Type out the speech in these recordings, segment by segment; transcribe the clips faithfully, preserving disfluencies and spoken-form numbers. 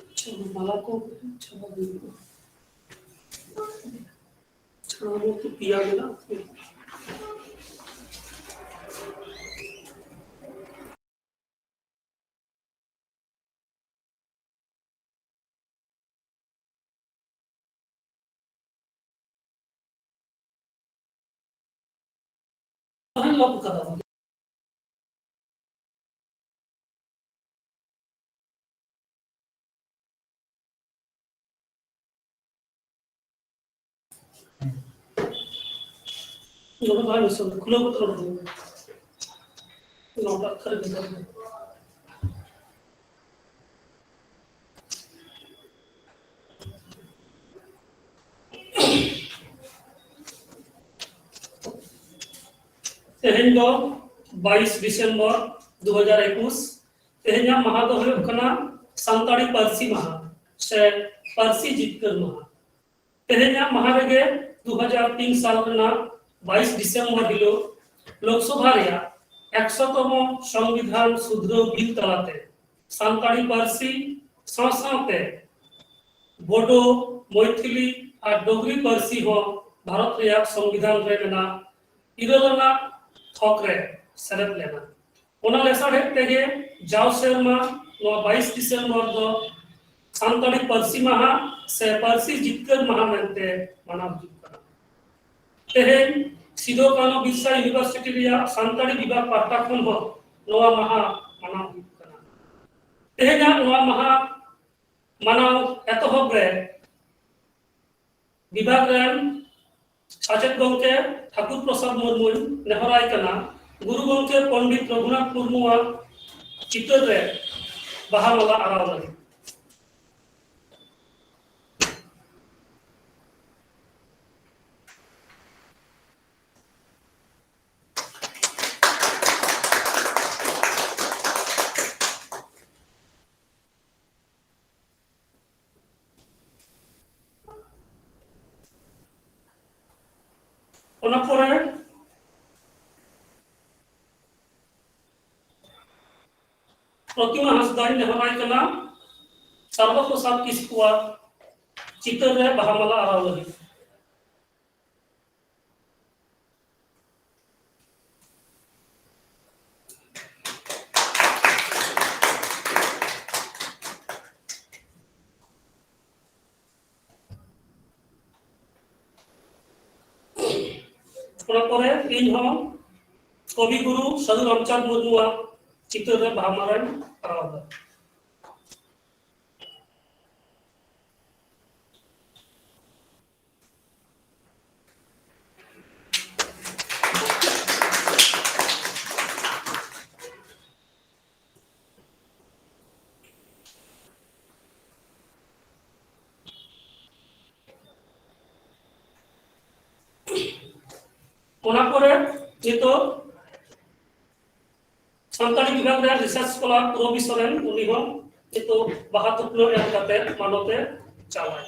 ᱟᱪᱪᱷᱟ, ᱢᱟᱞᱟ ᱠᱚ ᱪᱷᱟᱲᱟ ᱦᱩᱭᱩᱜᱼᱟ᱾ ᱪᱷᱟᱲᱟ ᱵᱚᱞᱛᱮ ᱯᱮᱭᱟ ᱢᱮᱱᱟᱜᱼᱟ᱾ ᱱᱚᱰᱮ ᱵᱟᱭ ᱢᱮᱥᱟ, ᱠᱷᱩᱞᱟᱹᱣ ᱠᱟᱛᱮ ᱨᱚᱲ ᱦᱩᱭᱩᱜᱼᱟ᱾ ᱱᱚᱣᱟᱴᱟᱜ ᱠᱷᱟᱹᱞᱤ ᱵᱷᱮᱜᱟᱨ ᱜᱮᱭᱟ᱾ ᱛᱮᱦᱮᱧ ᱫᱚ ᱵᱟᱭᱤᱥ ᱰᱤᱥᱮᱢᱵᱚᱨ ᱫᱩ ᱦᱟᱡᱟᱨ ᱮᱠᱩᱥ᱾ ᱛᱮᱦᱮᱧᱟᱜ ᱢᱟᱦᱟ ᱫᱚ ᱦᱩᱭᱩᱜ ᱠᱟᱱᱟ ᱥᱟᱱᱛᱟᱲᱤ ᱯᱟᱹᱨᱥᱤ ᱢᱟᱦᱟ ᱥᱮ ᱯᱟᱹᱨᱥᱤ ᱡᱤᱛᱠᱟᱹᱨ ᱢᱟᱦᱟ᱾ ᱛᱮᱦᱮᱧᱟᱜ ᱢᱟᱦᱟ ᱨᱮᱜᱮ ᱫᱩ ᱦᱟᱡᱟᱨ ᱛᱤᱱ ᱥᱟᱞ ᱨᱮᱱᱟᱜ ᱵᱟᱭᱤᱥ ᱰᱤᱥᱮᱢᱵᱚᱨ ᱦᱤᱞᱳᱜ ᱞᱳᱠᱥᱚᱵᱷᱟ ᱨᱮᱭᱟᱜ ᱮᱠᱥᱚ ᱛᱚᱢᱚ ᱥᱚᱝᱵᱤᱫᱷᱟᱱ ᱥᱩᱫᱷᱨᱟᱹᱣ ᱵᱤᱞ ᱛᱟᱞᱟᱛᱮ ᱥᱟᱱᱛᱟᱲᱤ ᱯᱟᱹᱨᱥᱤ ᱥᱟᱶ ᱥᱟᱶᱛᱮ ᱵᱳᱰᱳ, ᱢᱚᱭᱛᱷᱤᱞᱤ ᱟᱨ ᱰᱳᱜᱽᱨᱤ ᱯᱟᱹᱨᱥᱤ ᱦᱚᱸ ᱵᱷᱟᱨᱚᱛ ᱨᱮᱭᱟᱜ ᱥᱚᱝᱵᱤᱫᱷᱟᱱ ᱨᱮ ᱢᱮᱱᱟᱜ ᱤᱨᱟᱹᱞ ᱟᱱᱟᱜ ᱛᱷᱚᱠ ᱨᱮ ᱥᱮᱞᱮᱫ ᱞᱮᱱᱟ᱾ ᱚᱱᱟ ᱞᱮᱥᱟᱲᱦᱮᱫ ᱛᱮᱜᱮ ᱡᱟᱣ ᱥᱮᱨᱢᱟ ᱱᱚᱣᱟ ᱵᱟᱭᱤᱥ ᱰᱤᱥᱮᱢᱵᱚᱨ ᱫᱚ ᱥᱟᱱᱛᱟᱲᱤ ᱯᱟᱹᱨᱥᱤ ᱢᱟᱦᱟ ᱥᱮ ᱯᱟᱹᱨᱥᱤ ᱡᱤᱛᱠᱟᱹᱨ ᱢᱟᱦᱟ ᱢᱮᱱᱛᱮ ᱢᱟᱱᱟᱣ ᱦᱩᱭᱩᱜ ᱠᱟᱱᱟ᱾ ᱛᱮᱦᱮᱧ ᱥᱤᱫᱚ ᱠᱟᱹᱱᱦᱩ ᱵᱤᱨᱥᱟ ᱤᱭᱩᱱᱤᱵᱷᱟᱨᱥᱤᱴᱤ ᱨᱮᱭᱟᱜ ᱥᱟᱱᱛᱟᱲᱤ ᱵᱤᱵᱷᱟᱜᱽ ᱯᱟᱦᱴᱟ ᱠᱷᱚᱱ ᱦᱚᱸ ᱱᱚᱣᱟ ᱢᱟᱦᱟ ᱢᱟᱱᱟᱣ ᱦᱩᱭᱩᱜ ᱠᱟᱱᱟ᱾ ᱛᱮᱦᱮᱧᱟᱜ ᱱᱚᱣᱟ ᱢᱟᱦᱟ ᱢᱟᱱᱟᱣ ᱮᱛᱚᱦᱚᱵ ᱨᱮ ᱵᱤᱵᱷᱟᱜᱽ ᱨᱮᱱ ᱥᱟᱪᱮᱫ ᱜᱚᱢᱠᱮ ᱴᱷᱟᱠᱩᱨ ᱯᱨᱚᱥᱟᱫᱽ ᱢᱩᱨᱢᱩᱧ ᱱᱮᱦᱚᱨᱟᱭ ᱠᱟᱱᱟ, ᱜᱩᱨᱩ ᱜᱚᱢᱠᱮ ᱯᱚᱱᱰᱤᱛ ᱨᱚᱜᱷᱩᱱᱟᱛᱷ ᱢᱩᱨᱢᱩᱣᱟᱜ ᱪᱤᱛᱟᱹᱨ ᱨᱮ ᱵᱟᱦᱟ ᱢᱟᱞᱟ ᱟᱨᱟᱣ ᱞᱟᱹᱜᱤᱫ᱾ ᱚᱱᱟ ᱯᱚᱨᱮ ᱯᱨᱚᱛᱤᱢᱟ ᱦᱟᱸᱥᱫᱟᱧ ᱱᱮᱦᱚᱨᱟᱭ ᱠᱟᱱᱟ ᱥᱟᱨᱵᱚ ᱯᱨᱚᱥᱟᱫᱽ ᱠᱤᱥᱠᱩᱣᱟᱜ ᱪᱤᱛᱟᱹᱨ ᱨᱮ ᱵᱟᱦᱟ ᱢᱟᱞᱟ ᱟᱨᱟᱣ ᱞᱟᱹᱜᱤᱫ᱾ ᱚᱱᱟ ᱯᱚᱨᱮ ᱤᱧ ᱦᱚᱸ ᱠᱚᱵᱤ ᱜᱩᱨᱩ ᱥᱟᱹᱫᱷᱩ ᱨᱟᱢᱪᱟᱸᱫᱽ ᱢᱩᱨᱢᱩᱣᱟᱜ ᱪᱤᱛᱟᱹᱨ ᱨᱮ ᱵᱟᱦᱟ ᱢᱟᱞᱟᱧ ᱟᱨᱟᱣ ᱮᱫᱟ᱾ ᱚᱱᱟ ᱯᱚᱨᱮ ᱱᱤᱛᱚᱜ ᱥᱟᱱᱛᱟᱲᱤ ᱵᱤᱵᱷᱟᱜᱽ ᱨᱮᱱ research scholar ᱨᱚᱵᱤ ᱥᱚᱨᱮᱱ, ᱩᱱᱤ ᱦᱚᱸ ᱱᱤᱛᱚᱜ ᱵᱟᱦᱟ ᱛᱩᱯᱞᱟᱹ ᱮᱢ ᱠᱟᱛᱮ ᱢᱟᱱᱚᱛ ᱮ ᱪᱟᱞᱟᱭ᱾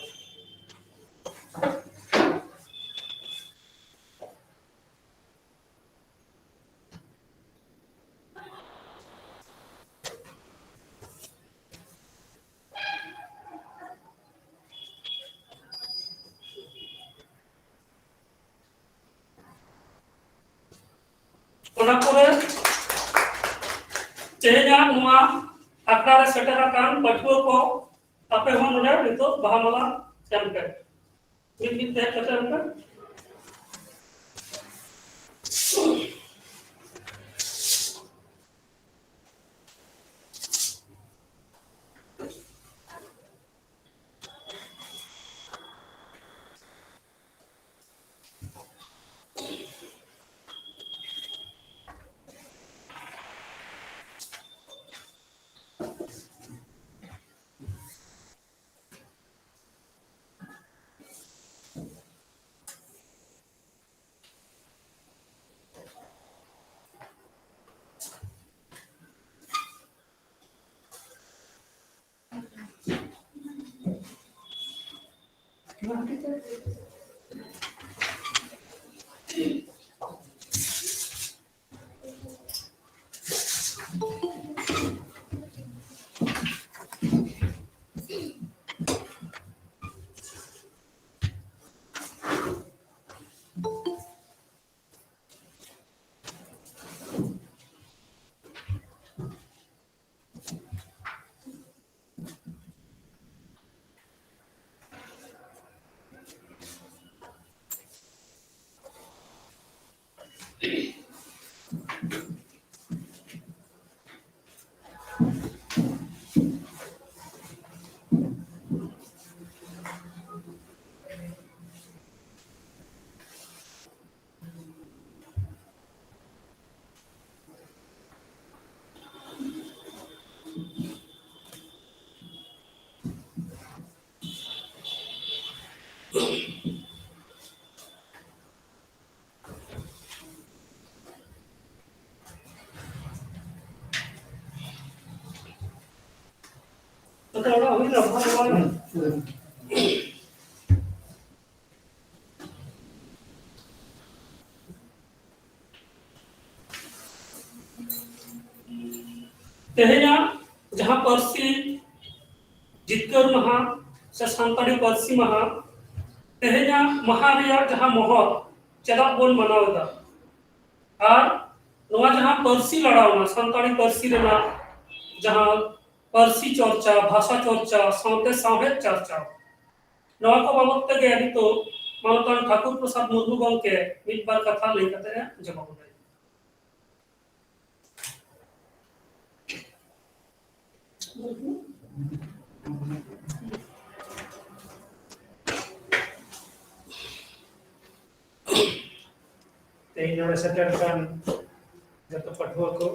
ᱚᱱᱟ ᱯᱚᱨᱮ ᱛᱮᱦᱮᱧᱟᱜ ᱱᱚᱣᱟ ᱟᱠᱷᱲᱟ ᱨᱮ ᱥᱮᱴᱮᱨ ᱟᱠᱟᱱ ᱯᱟᱹᱴᱷᱩᱣᱟᱹ ᱠᱚ, ᱟᱯᱮ ᱦᱚᱸ ᱱᱚᱰᱮ ᱱᱤᱛᱚᱜ ᱵᱟᱦᱟ ᱢᱟᱞᱟ ᱮᱢ ᱯᱮ᱾ ᱢᱤᱫ ᱢᱤᱫ ᱛᱮ ᱦᱮᱡ ᱠᱟᱛᱮ ᱚᱱᱠᱟ᱾ ᱛᱮᱦᱮᱧᱟᱜ ᱡᱟᱦᱟᱸ ᱯᱟᱹᱨᱥᱤ ᱡᱤᱛᱠᱟᱹᱨ ᱢᱟᱦᱟ ᱥᱮ ᱥᱟᱱᱛᱟᱲᱤ ᱯᱟᱹᱨᱥᱤ ᱢᱟᱦᱟ, ᱛᱮᱦᱮᱧᱟᱜ ᱢᱟᱦᱟ ᱨᱮᱭᱟᱜ ᱡᱟᱦᱟᱸ ᱢᱚᱦᱚᱛ, ᱪᱮᱫᱟᱜ ᱵᱚᱱ ᱢᱟᱱᱟᱣ ᱮᱫᱟ, ᱟᱨ ᱱᱚᱣᱟ ᱡᱟᱦᱟᱸ ᱯᱟᱹᱨᱥᱤ ᱞᱟᱲᱟᱣᱱᱟ, ᱥᱟᱱᱛᱟᱲᱤ ᱯᱟᱹᱨᱥᱤ ᱨᱮᱱᱟᱜ ᱡᱟᱦᱟᱸ ᱯᱟᱹᱨᱥᱤ ᱪᱚᱨᱪᱟ, ᱵᱷᱟᱥᱟ ᱪᱚᱨᱪᱟ, ᱥᱟᱶᱛᱮ ᱥᱟᱶᱦᱮᱫ ᱪᱟᱨᱪᱟᱣ, ᱱᱚᱣᱟ ᱠᱚ ᱵᱟᱵᱚᱫ ᱛᱮᱜᱮ ᱱᱤᱛᱚᱜ ᱢᱟᱱᱚᱛᱟᱱ ᱴᱷᱟᱠᱩᱨ ᱯᱨᱚᱥᱟᱫᱽ ᱢᱩᱨᱢᱩ ᱜᱚᱢᱠᱮ ᱢᱤᱫ ᱵᱟᱨ ᱠᱟᱛᱷᱟ ᱞᱟᱹᱭ ᱠᱟᱛᱮ ᱮ ᱡᱚᱢᱟ ᱵᱚᱱᱟᱭ᱾ ᱛᱮᱦᱮᱧ ᱱᱚᱰᱮ ᱥᱮᱴᱮᱨ ᱟᱠᱟᱱ ᱡᱚᱛᱚ ᱯᱟᱹᱴᱷᱩᱣᱟᱹ ᱠᱚ,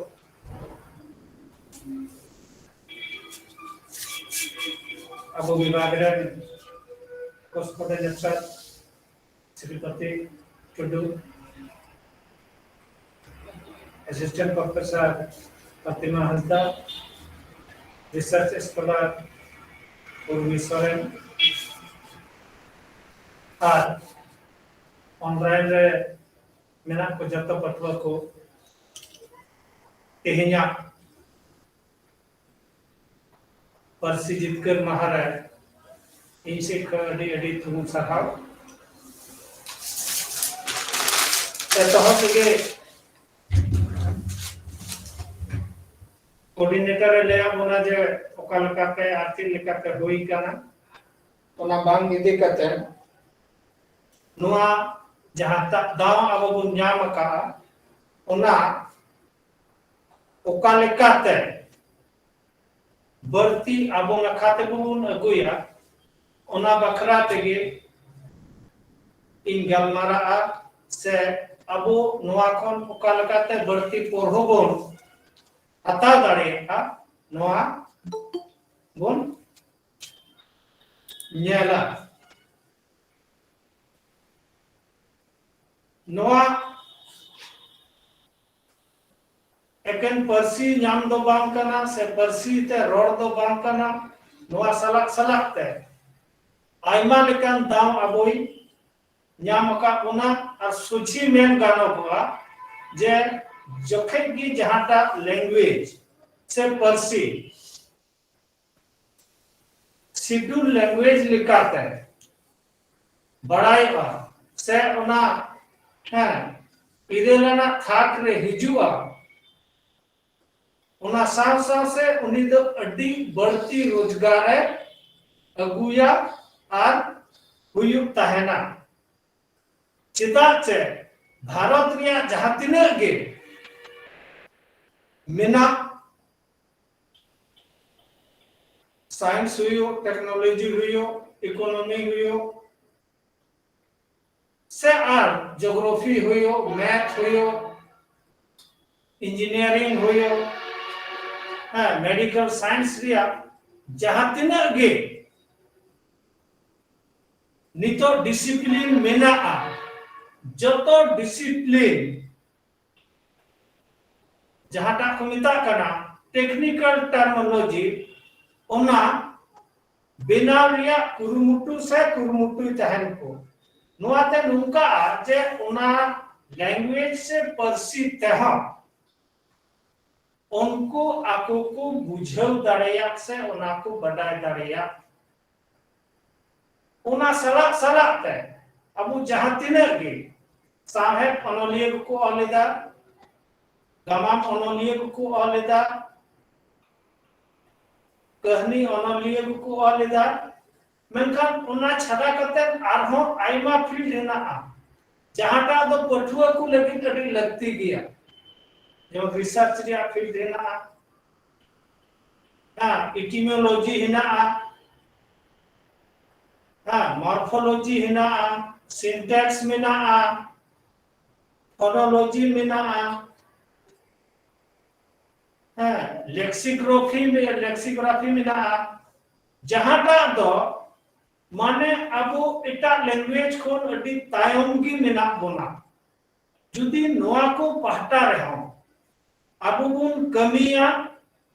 ᱟᱵᱚ ᱵᱤᱵᱷᱟᱜᱽ ᱨᱮᱱ ᱠᱳᱥ ᱠᱳᱰᱤᱱᱮᱴᱚᱨ ᱥᱨᱤᱯᱚᱛᱤ ᱴᱩᱰᱩ, ᱮᱥᱤᱥᱴᱮᱱᱴ ᱯᱨᱚᱯᱷᱮᱥᱚᱨ ᱯᱨᱚᱛᱤᱢᱟ ᱦᱟᱸᱥᱫᱟ, ᱨᱤᱥᱟᱨᱪ ᱥᱠᱚᱞᱟᱨ ᱩᱨᱢᱤ ᱥᱚᱨᱮᱱ, ᱟᱨ ᱚᱱᱞᱟᱭᱤᱱ ᱨᱮ ᱢᱮᱱᱟᱜ ᱠᱚ ᱡᱚᱛᱚ ᱯᱟᱹᱴᱷᱩᱣᱟᱹ ᱠᱚ, ᱛᱮᱦᱮᱧᱟᱜ ᱯᱟᱹᱨᱥᱤ ᱡᱤᱛᱠᱟᱹᱨ ᱢᱟᱦᱟ ᱨᱮ ᱤᱧ ᱥᱮᱫ ᱠᱷᱚᱱ ᱟᱹᱰᱤ ᱟᱹᱰᱤ ᱛᱷᱩᱢ ᱥᱟᱨᱦᱟᱣ᱾ ᱮᱛᱚᱦᱚᱵ ᱨᱮᱜᱮ ᱠᱳᱰᱤᱱᱮᱴᱚᱨ ᱮ ᱞᱟᱹᱭᱟᱫ ᱵᱚᱱᱟ ᱡᱮ ᱚᱠᱟ ᱞᱮᱠᱟᱛᱮ ᱟᱨ ᱪᱮᱫ ᱞᱮᱠᱟᱛᱮ ᱦᱩᱭ ᱠᱟᱱᱟ, ᱚᱱᱟ ᱵᱟᱝ ᱤᱫᱤ ᱠᱟᱛᱮ ᱱᱚᱣᱟ ᱡᱟᱦᱟᱸ ᱫᱟ-, ᱫᱟᱣ ᱟᱵᱚ ᱵᱚᱱ ᱧᱟᱢ ᱟᱠᱟᱫᱼᱟ, ᱚᱱᱟ ᱚᱠᱟ ᱞᱮᱠᱟᱛᱮ ᱵᱟᱹᱲᱛᱤ ᱟᱵᱚ ᱱᱟᱠᱷᱟ ᱛᱮᱵᱚᱱ ᱟᱹᱜᱩᱭᱟ, ᱚᱱᱟ ᱵᱟᱠᱷᱨᱟ ᱛᱮᱜᱮ ᱤᱧ ᱜᱟᱞᱢᱟᱨᱟᱜᱼᱟ, ᱥᱮ ᱟᱵᱚ ᱱᱚᱣᱟ ᱠᱷᱚᱱ ᱚᱠᱟ ᱞᱮᱠᱟᱛᱮ ᱵᱟᱹᱲᱛᱤ ᱯᱚᱨᱦᱚ ᱵᱚᱱ ᱦᱟᱛᱟᱣ ᱫᱟᱲᱮᱭᱟᱜᱼᱟ, ᱱᱚᱣᱟ ᱵᱚᱱ ᱧᱮᱞᱟ᱾ ᱱᱚᱣᱟ ᱮᱠᱮᱱ ᱯᱟᱹᱨᱥᱤ ᱧᱟᱢ ᱫᱚ ᱵᱟᱝ ᱠᱟᱱᱟ, ᱥᱮ ᱯᱟᱹᱨᱥᱤ ᱛᱮ ᱨᱚᱲ ᱫᱚ ᱵᱟᱝ ᱠᱟᱱᱟ, ᱱᱚᱣᱟ ᱥᱟᱞᱟᱜ ᱥᱟᱞᱟᱜ ᱛᱮ ᱟᱭᱢᱟ ᱞᱮᱠᱟᱱ ᱫᱟᱣ ᱟᱵᱚᱭ ᱧᱟᱢ ᱟᱠᱟᱫ ᱵᱚᱱᱟ᱾ ᱟᱨ ᱥᱚᱡᱷᱮ ᱢᱮᱱ ᱜᱟᱱᱚᱜᱚᱜᱼᱟ ᱡᱮ ᱡᱚᱠᱷᱮᱡ ᱜᱮ ᱡᱟᱦᱟᱸᱴᱟᱜ language ᱥᱮ ᱯᱟᱹᱨᱥᱤ schedule language ᱞᱮᱠᱟᱛᱮ ᱵᱟᱲᱟᱭᱚᱜᱼᱟ ᱥᱮ ᱚᱱᱟ, ᱦᱮᱸ, ᱤᱨᱟᱹᱞ ᱟᱱᱟᱜ ᱛᱷᱟᱠ ᱨᱮ ᱦᱤᱡᱩᱜᱼᱟ, ᱚᱱᱟ ᱥᱟᱶ ᱥᱟᱶ ᱥᱮ ᱩᱱᱤ ᱫᱚ ᱟᱹᱰᱤ ᱵᱟᱹᱲᱛᱤ ᱨᱳᱡᱽᱜᱟᱨᱮ ᱟᱹᱜᱩᱭᱟ ᱟᱨ ᱦᱩᱭᱩᱜ ᱛᱟᱦᱮᱱᱟ᱾ ᱪᱮᱫᱟᱜ ᱪᱮ ᱵᱷᱟᱨᱚᱛ ᱨᱮᱭᱟᱜ ᱡᱟᱦᱟᱸ ᱛᱤᱱᱟᱹᱜ ᱜᱮ ᱢᱮᱱᱟᱜ, science ᱦᱩᱭᱩᱜ, technology ᱦᱩᱭᱩᱜ, economy ᱦᱩᱭᱩᱜ, ᱥᱮ ᱟᱨ geography ᱦᱩᱭᱩᱜ, math ᱦᱩᱭᱩᱜ, engineering ᱦᱩᱭᱩᱜ, ᱦᱮᱸ, medical science ᱨᱮᱭᱟᱜ ᱡᱟᱦᱟᱸ ᱛᱤᱱᱟᱹᱜ ᱜᱮ ᱱᱤᱛᱚᱜ discipline ᱢᱮᱱᱟᱜᱼᱟ, ᱡᱚᱛᱚ discipline ᱡᱟᱦᱟᱸᱴᱟᱜ ᱠᱚ ᱢᱮᱛᱟᱜ ᱠᱟᱱᱟ technical terminology, ᱚᱱᱟ ᱵᱮᱱᱟᱣ ᱨᱮᱭᱟᱜ ᱠᱩᱨᱩᱢᱩᱴᱩ ᱥᱮ ᱠᱩᱨᱩᱢᱩᱴᱩᱭ ᱛᱟᱦᱮᱱ ᱠᱚ᱾ ᱱᱚᱣᱟᱛᱮ ᱱᱚᱝᱠᱟᱜᱼᱟ ᱡᱮ ᱚᱱᱟ language ᱥᱮ ᱯᱟᱹᱨᱥᱤ ᱛᱮᱦᱚᱸ ᱩᱱᱠᱩ ᱟᱠᱚ ᱠᱚ ᱵᱩᱡᱷᱟᱹᱣ ᱫᱟᱲᱮᱭᱟᱜ ᱥᱮ ᱚᱱᱟ ᱠᱚ ᱵᱟᱰᱟᱭ ᱫᱟᱲᱮᱭᱟᱜ᱾ ᱚᱱᱟ ᱥᱟᱞᱟᱜ ᱥᱟᱞᱟᱜ ᱛᱮ ᱟᱵᱚ ᱡᱟᱦᱟᱸ ᱛᱤᱱᱟᱹᱜ ᱜᱮ ᱥᱟᱶᱦᱮᱫ ᱚᱱᱚᱞᱤᱭᱟᱹ ᱠᱚᱠᱚ ᱚᱞ ᱮᱫᱟ, ᱜᱟᱢᱟᱢ ᱚᱱᱚᱞᱤᱭᱟᱹ ᱠᱚᱠᱚ ᱚᱞ ᱮᱫᱟ, ᱠᱟᱹᱦᱱᱤ ᱚᱱᱚᱞᱤᱭᱟᱹ ᱠᱚᱠᱚ ᱚᱞ ᱮᱫᱟ, ᱢᱮᱱᱠᱷᱟᱱ ᱚᱱᱟ ᱪᱷᱟᱰᱟ ᱠᱟᱛᱮ ᱟᱨᱦᱚᱸ ᱟᱭᱢᱟ field ᱦᱮᱱᱟᱜᱼᱟ, ᱡᱟᱦᱟᱸᱴᱟᱜ ᱫᱚ ᱯᱟᱹᱴᱷᱩᱣᱟᱹ ᱠᱚ ᱞᱟᱹᱜᱤᱫ ᱟᱹᱰᱤ ᱞᱟᱹᱠᱛᱤ ᱜᱮᱭᱟ᱾ ᱡᱮᱢᱚᱱ research ᱨᱮᱭᱟᱜ field ᱦᱮᱱᱟᱜᱼᱟ, ᱦᱮᱸ, etymology ᱦᱮᱱᱟᱜᱼᱟ, ᱦᱮᱸ, morphology ᱦᱮᱱᱟᱜᱼᱟ, syntax ᱢᱮᱱᱟᱜᱼᱟ, phonology ᱢᱮᱱᱟᱜᱼᱟ, ᱦᱮᱸ, lexicography, lexicography ᱢᱮᱱᱟᱜᱼᱟ, ᱡᱟᱦᱟᱸᱴᱟᱜ ᱫᱚ ᱢᱟᱱᱮ ᱟᱵᱚ ᱮᱴᱟᱜ language ᱠᱷᱚᱱ ᱟᱹᱰᱤ ᱛᱟᱭᱚᱢ ᱜᱮ ᱢᱮᱱᱟᱜ ᱵᱚᱱᱟ᱾ ᱡᱩᱫᱤ ᱱᱚᱣᱟ ᱠᱚ ᱯᱟᱦᱴᱟ ᱨᱮᱦᱚᱸ ᱟᱵᱚ ᱵᱚᱱ ᱠᱟᱹᱢᱤᱭᱟ,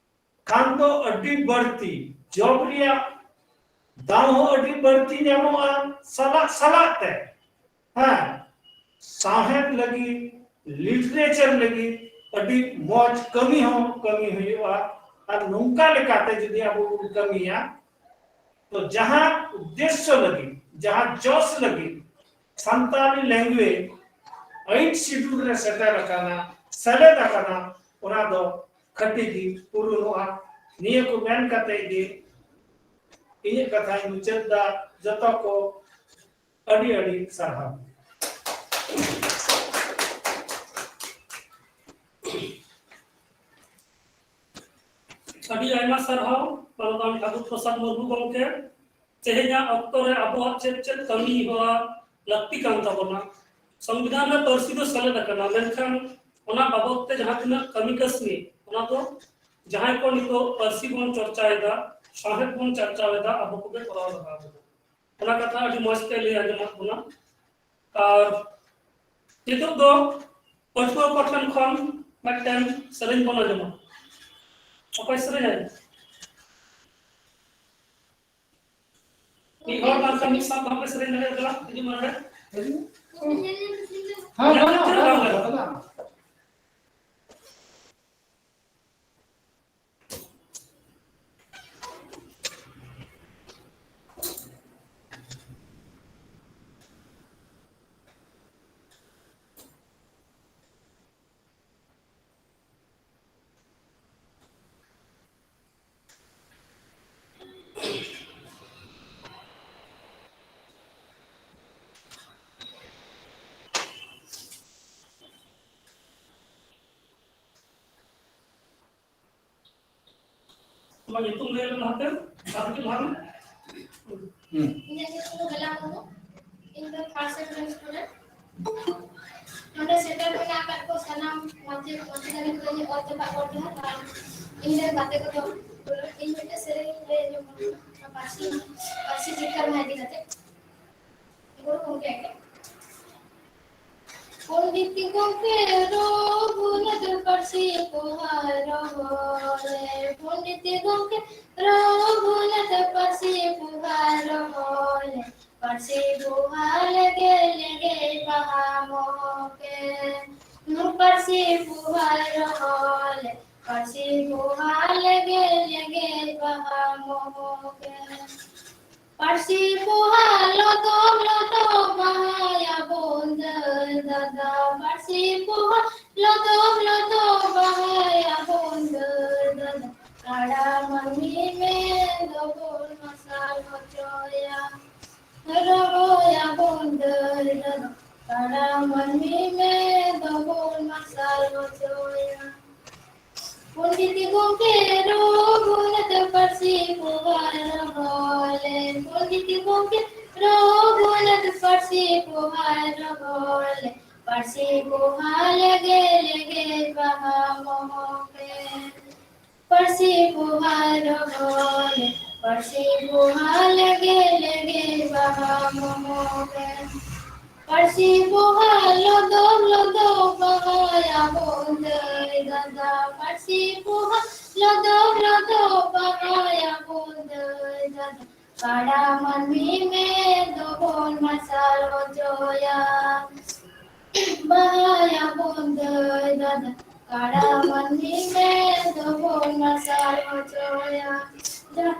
ᱠᱷᱟᱱ ᱫᱚ ᱟᱹᱰᱤ ᱵᱟᱹᱲᱛᱤ ᱡᱚᱵ ᱨᱮᱭᱟᱜ ᱫᱟᱣ ᱦᱚᱸ ᱟᱹᱰᱤ ᱵᱟᱹᱲᱛᱤ ᱧᱟᱢᱚᱜᱼᱟ᱾ ᱥᱟᱞᱟᱜ ᱥᱟᱞᱟᱜ ᱛᱮ, ᱦᱮᱸ, ᱥᱟᱶᱦᱮᱫ ᱞᱟᱹᱜᱤᱫ, ᱞᱤᱴᱟᱨᱮᱪᱟᱨ ᱞᱟᱹᱜᱤᱫ ᱟᱹᱰᱤ ᱢᱚᱡᱽ ᱠᱟᱹᱢᱤ ᱦᱚᱸ ᱠᱟᱹᱢᱤ ᱦᱩᱭᱩᱜᱼᱟ᱾ ᱟᱨ ᱱᱚᱝᱠᱟ ᱞᱮᱠᱟᱛᱮ ᱡᱩᱫᱤ ᱟᱵᱚ ᱵᱚᱱ ᱠᱟᱹᱢᱤᱭᱟ, ᱛᱚ ᱡᱟᱦᱟᱸ ᱩᱫᱽᱫᱮᱥᱥᱚ ᱞᱟᱹᱜᱤᱫ, ᱡᱟᱦᱟᱸ ᱡᱚᱥ ᱞᱟᱹᱜᱤᱫ ᱥᱟᱱᱛᱟᱲᱤ ᱞᱮᱝᱜᱩᱭᱮᱡᱽ ᱮᱭᱤᱴ ᱥᱤᱰᱩᱞ ᱨᱮ ᱥᱮᱴᱮᱨ ᱟᱠᱟᱱᱟ, ᱥᱮᱞᱮᱫ ᱟᱠᱟᱱᱟ, ᱚᱱᱟ ᱫᱚ ᱠᱷᱟᱹᱴᱤ ᱜᱮ ᱯᱩᱨᱩᱱᱚᱜᱼᱟ᱾ ᱱᱤᱭᱟᱹ ᱠᱚ ᱢᱮᱱ ᱠᱟᱛᱮ ᱜᱮ ᱤᱧᱟᱹᱜ ᱠᱟᱛᱷᱟᱧ ᱢᱩᱪᱟᱹᱫ ᱫᱟ᱾ ᱡᱚᱛᱚ ᱠᱚ ᱟᱹᱰᱤ ᱟᱹᱰᱤ ᱥᱟᱨᱦᱟᱣ᱾ ᱟᱹᱰᱤ ᱟᱭᱢᱟ ᱥᱟᱨᱦᱟᱣ ᱢᱟᱱᱚᱛᱟᱱ ᱴᱷᱟᱠᱩᱨ ᱯᱨᱚᱥᱟᱫᱽ ᱢᱩᱨᱢᱩ ᱜᱚᱢᱠᱮ᱾ ᱛᱮᱦᱮᱧᱟᱜ ᱚᱠᱛᱚ ᱨᱮ ᱟᱵᱚᱣᱟᱜ ᱪᱮᱫ ᱪᱮᱫ ᱠᱟᱹᱢᱤ ᱦᱚᱨᱟ ᱞᱟᱹᱠᱛᱤ ᱠᱟᱱ ᱛᱟᱵᱚᱱᱟ? ᱥᱚᱝᱵᱤᱫᱷᱟᱱ ᱨᱮ ᱯᱟᱹᱨᱥᱤ ᱫᱚ ᱥᱮᱞᱮᱫ ᱟᱠᱟᱱᱟ, ᱢᱮᱱᱠᱷᱟᱱ ᱚᱱᱟ ᱵᱟᱵᱚᱫ ᱛᱮ ᱡᱟᱦᱟᱸ ᱛᱤᱱᱟᱹᱜ ᱠᱟᱹᱢᱤ ᱠᱟᱹᱥᱱᱤ, ᱚᱱᱟ ᱫᱚ ᱡᱟᱦᱟᱸᱭ ᱠᱚ ᱱᱤᱛᱚᱜ ᱯᱟᱹᱨᱥᱤ ᱵᱚᱱ ᱪᱚᱨᱪᱟᱭᱮᱫᱟ, ᱥᱟᱶᱦᱮᱫ ᱵᱚᱱ ᱪᱟᱨᱪᱟᱣᱮᱫᱟ, ᱟᱵᱚ ᱠᱚᱜᱮ ᱠᱚᱨᱟᱣ ᱞᱟᱜᱟᱣ ᱵᱚᱱᱟ᱾ ᱚᱱᱟ ᱠᱟᱛᱷᱟ ᱟᱹᱰᱤ ᱢᱚᱡᱽ ᱛᱮ ᱞᱟᱹᱭ ᱟᱸᱡᱚᱢᱟᱫ ᱵᱚᱱᱟ᱾ ᱟᱨ ᱱᱤᱛᱚᱜ ᱫᱚ ᱯᱟᱹᱴᱷᱩᱣᱟᱹ ᱠᱚ ᱴᱷᱮᱱ ᱠᱷᱚᱱ ᱢᱤᱫᱴᱮᱱ ᱥᱮᱨᱮᱧ ᱵᱚᱱ ᱟᱸᱡᱚᱢᱟ᱾ ᱚᱠᱚᱭ ᱥᱮᱨᱮᱧᱟᱭ? ᱢᱤᱫ ᱦᱚᱲ ᱵᱟᱝᱠᱷᱟᱱ ᱢᱤᱫ ᱥᱟᱶ ᱵᱟᱯᱮ ᱥᱮᱨᱮᱧ ᱫᱟᱲᱮᱭᱟᱜ ᱠᱟᱱᱟ, ᱤᱫᱤ ᱢᱟ ᱱᱚᱰᱮ᱾ ᱦᱮᱸ, ᱧᱮᱞ ᱧᱮᱞ ᱛᱮ ᱵᱟᱝ ᱜᱟᱱᱚᱜᱼᱟ᱾ ᱟᱢᱟᱜ ᱧᱩᱛᱩᱢ ᱞᱟᱹᱭ ᱢᱮ ᱞᱟᱦᱟᱛᱮ, ᱟᱨ ᱢᱤᱫᱴᱤᱡ ᱞᱟᱦᱟ ᱢᱮ᱾ ᱦᱩᱸ᱾ ᱤᱧᱟᱹᱜ ᱧᱩᱛᱩᱢ ᱫᱚ ᱵᱮᱞᱟ ᱢᱩᱨᱢᱩ᱾ ᱤᱧ ᱫᱚ first semester student᱾ ᱱᱚᱰᱮ ᱥᱮᱴᱮᱨ ᱢᱮᱱᱟᱜ ᱟᱠᱟᱫ ᱠᱚ ᱥᱟᱱᱟᱢ ᱢᱟᱪᱮᱫ ᱢᱟᱪᱮᱛᱟᱹᱱᱤ ᱠᱚ, ᱤᱧ ᱚᱞ ᱛᱮ ᱵᱟᱠᱚ ᱚᱞ ᱛᱟᱦᱮᱸᱫ, ᱟᱨ ᱤᱧ ᱨᱮᱱ ᱜᱟᱛᱮ ᱠᱚᱫᱚ, ᱤᱧ ᱢᱤᱫᱴᱮᱱ ᱥᱮᱨᱮᱧ ᱞᱟᱹᱭ ᱟᱸᱡᱚᱢ ᱟᱵᱚᱱᱟ, ᱯᱟᱹᱨᱥᱤ, ᱯᱟᱹᱨᱥᱤ ᱡᱤᱛᱠᱟᱹᱨ ᱢᱟᱦᱟ ᱤᱫᱤ ᱠᱟᱛᱮ᱾ ᱜᱩᱨᱩ ᱜᱚᱢᱠᱮ ᱜᱮ᱾ ᱯᱚᱱᱰᱤᱛ ᱜᱚᱢᱠᱮ ᱨᱚᱜᱷᱩᱱᱟᱛᱷ ᱯᱟᱹᱨᱥᱤ ᱯᱚᱦᱟ ᱨᱚᱦᱚᱲ ᱨᱮ, ᱯᱚᱱᱰᱤᱛ ᱜᱚᱢᱠᱮ ᱨᱚᱜᱷᱩᱱᱟᱛᱷ ᱯᱟᱹᱨᱥᱤ ᱯᱚᱦᱟ ᱨᱚᱦᱚᱲ ᱨᱮ, ᱯᱟᱹᱨᱥᱤ ᱯᱚᱦᱟ ᱞᱮᱜᱮ ᱞᱮᱜᱮ ᱵᱟᱦᱟ ᱢᱚᱦᱚᱠ ᱮ᱾ ᱱᱩ ᱯᱟᱹᱨᱥᱤ ᱯᱚᱦᱟ ᱨᱚᱦᱚᱲ ᱨᱮ, ᱯᱟᱹᱨᱥᱤ ᱯᱚᱦᱟ ᱞᱮᱜᱮ ᱞᱮᱜᱮ ᱵᱟᱦᱟ ᱢᱚᱦᱚᱠ ᱮ᱾ ᱯᱟᱹᱨᱥᱤ ᱯᱚᱦᱟ ᱞᱚᱫᱚᱵ ᱞᱚᱫᱚᱵ ᱵᱟᱦᱟᱭᱟᱵᱚᱱ ᱫᱟᱹᱭ ᱫᱟᱫᱟ, ᱯᱟᱹᱨᱥᱤ ᱯᱚᱦᱟ ᱞᱚᱫᱚᱵ ᱞᱚᱫᱚᱵ ᱵᱟᱦᱟᱭᱟᱵᱚᱱ ᱫᱟᱹᱭ ᱫᱟᱫᱟ, ᱠᱟᱲᱟ ᱢᱟᱹᱱᱢᱤ ᱢᱮᱱ ᱫᱚᱵᱚᱱ ᱢᱟᱨᱥᱟᱞ ᱦᱚᱪᱚᱭᱟ᱾ ᱨᱚᱦᱚᱭᱟᱵᱚᱱ ᱫᱟᱹᱭ ᱫᱟᱫᱟ, ᱠᱟᱲᱟ ᱢᱟᱹᱱᱢᱤ ᱢᱮᱱ ᱫᱚᱵᱚᱱ ᱢᱟᱨᱥᱟᱞ ᱦᱚᱪᱚᱭᱟ᱾ ᱯᱚᱱᱰᱤᱛ ᱜᱚᱢᱠᱮ ᱨᱚᱜᱷᱩᱱᱟᱛᱷ ᱯᱟᱹᱨᱥᱤ ᱯᱚᱦᱟ ᱨᱚᱦᱚᱲ ᱞᱮ, ᱯᱚᱱᱰᱤᱛ ᱜᱚᱢᱠᱮ ᱨᱚᱜᱷᱩᱱᱟᱛᱷ ᱯᱟᱹᱨᱥᱤ ᱯᱚᱦᱟ ᱨᱚᱦᱚᱲ ᱞᱮ, ᱯᱟᱹᱨᱥᱤ ᱯᱚᱦᱟ ᱞᱮᱜᱮ ᱞᱮᱜᱮ ᱵᱟᱦᱟ ᱢᱚᱦᱚᱠ ᱮ᱾ ᱯᱟᱹᱨᱥᱤ ᱯᱚᱦᱟ ᱨᱚᱦᱚᱲ ᱞᱮ, ᱯᱟᱹᱨᱥᱤ ᱯᱚᱦᱟ ᱞᱮᱜᱮ ᱞᱮᱜᱮ ᱵᱟᱦᱟ ᱢᱚᱦᱚᱠ ᱮ᱾ ᱯᱟᱹᱨᱥᱤ ᱯᱚᱦᱟ ᱞᱚᱫᱚᱵ ᱞᱚᱫᱚᱵ ᱵᱟᱦᱟᱭᱟᱵᱚᱱ ᱫᱟᱹᱭ ᱫᱟᱫᱟ, ᱯᱟᱹᱨᱥᱤ ᱯᱚᱦᱟ ᱞᱚᱫᱚᱵ ᱞᱚᱫᱚᱵ ᱵᱟᱦᱟᱭᱟᱵᱚᱱ ᱫᱟᱹᱭ ᱫᱟᱫᱟ, ᱠᱟᱲᱟ ᱢᱟᱹᱱᱢᱤ ᱢᱮᱱ ᱫᱚᱵᱚᱱ ᱢᱟᱨᱥᱟᱞ ᱦᱚᱪᱚᱭᱟ᱾ ᱵᱟᱦᱟᱭᱟᱵᱚᱱ ᱫᱟᱹᱭ ᱫᱟᱫᱟ, ᱠᱟᱲᱟ ᱢᱟᱹᱱᱢᱤ ᱢᱮᱱ ᱫᱚᱵᱚᱱ ᱢᱟᱨᱥᱟᱞ ᱦᱚᱪᱚᱭᱟ᱾ ᱡᱟ-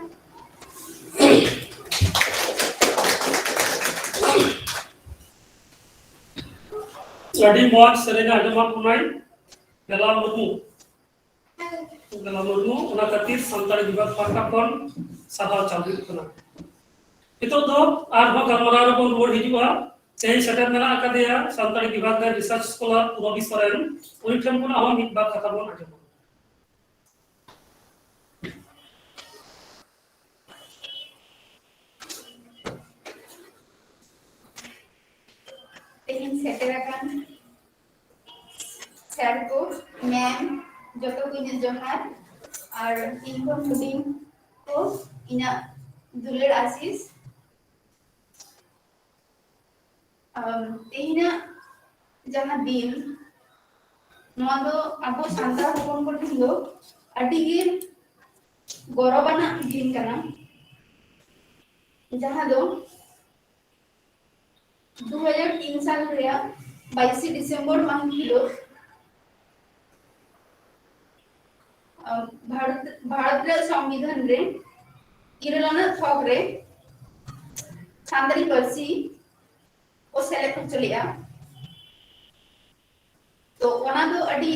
ᱟᱹᱰᱤ ᱢᱚᱡᱽ ᱥᱮᱨᱮᱧ ᱟᱸᱡᱚᱢᱟᱫ ᱵᱚᱱᱟᱭ ᱵᱮᱞᱟ ᱢᱩᱨᱢᱩ᱾ ᱵᱮᱞᱟ ᱢᱩᱨᱢᱩ, ᱚᱱᱟ ᱠᱷᱟᱹᱛᱤᱨ ᱥᱟᱱᱛᱟᱲᱤ ᱵᱤᱵᱷᱟᱜᱽ ᱯᱟᱦᱴᱟ ᱠᱷᱚᱱ ᱥᱟᱨᱦᱟᱣ ᱪᱟᱞ ᱦᱩᱭᱩᱜ ᱠᱟᱱᱟ᱾ ᱱᱤᱛᱚᱜ ᱫᱚ ᱟᱨᱦᱚᱸ ᱜᱟᱞᱢᱟᱨᱟᱣ ᱨᱮᱵᱚᱱ ᱨᱩᱣᱟᱹᱲ ᱦᱤᱡᱩᱜᱼᱟ᱾ ᱛᱮᱦᱮᱧ ᱥᱮᱴᱮᱨ ᱢᱮᱱᱟᱜ ᱟᱠᱟᱫᱮᱭᱟ ᱥᱟᱱᱛᱟᱲᱤ ᱵᱤᱵᱷᱟᱜᱽ ᱨᱮᱱ research scholar ᱯᱩᱨᱚᱵᱤ ᱥᱚᱨᱮᱱ᱾ ᱩᱱᱤ ᱴᱷᱮᱱ ᱠᱷᱚᱱᱟᱜ ᱦᱚᱸ ᱢᱤᱫ ᱵᱟᱨ ᱠᱟᱛᱷᱟ ᱵᱚᱱ ᱟᱸᱡᱚᱢᱟ᱾ ᱛᱮᱦᱮᱧ ᱥᱮᱴᱮᱨ ᱟᱠᱟᱱ ᱥᱟᱨ ᱠᱚ, ᱢᱮᱢ, ᱡᱚᱛᱚ ᱠᱚ ᱤᱧᱟᱹᱜ ᱡᱚᱦᱟᱨ, ᱟᱨ ᱤᱧ ᱠᱷᱚᱱ ᱦᱩᱰᱤᱧ ᱠᱚ ᱤᱧᱟᱹᱜ ᱫᱩᱞᱟᱹᱲ ᱟᱥᱤᱥ᱾ ᱟᱢ, ᱛᱮᱦᱮᱧᱟᱜ ᱡᱟᱦᱟᱸ ᱫᱤᱱ, ᱱᱚᱣᱟ ᱫᱚ ᱟᱵᱚ ᱥᱟᱱᱛᱟᱲ ᱦᱚᱯᱚᱱ ᱠᱚ ᱴᱷᱮᱱ ᱫᱚ ᱟᱹᱰᱤ ᱜᱮ ᱜᱚᱨᱚᱵᱟᱱᱟᱜ ᱫᱤᱱ ᱠᱟᱱᱟ, ᱡᱟᱦᱟᱸ ᱫᱚ ᱫᱩ ᱦᱟᱡᱟᱨ ᱛᱤᱱ ᱥᱟᱞ ᱨᱮᱭᱟᱜ ᱵᱟᱭᱤᱥᱮ ᱰᱤᱥᱮᱢᱵᱚᱨ ᱢᱟᱹᱦᱤᱛ ᱦᱤᱞᱳᱜ, ᱟᱸ, ᱵᱷᱟᱨᱚᱛ, ᱵᱷᱟᱨᱚᱛ ᱨᱮᱭᱟᱜ ᱥᱚᱝᱵᱤᱫᱷᱟᱱ ᱨᱮ ᱤᱨᱟᱹᱞ ᱟᱱᱟᱜ ᱛᱷᱚᱠ ᱨᱮ ᱥᱟᱱᱛᱟᱲᱤ ᱯᱟᱹᱨᱥᱤ ᱠᱚ ᱥᱮᱞᱮᱫ ᱦᱚᱪᱚ ᱞᱮᱫᱼᱟ᱾ ᱛᱚ, ᱚᱱᱟ ᱫᱚ ᱟᱹᱰᱤ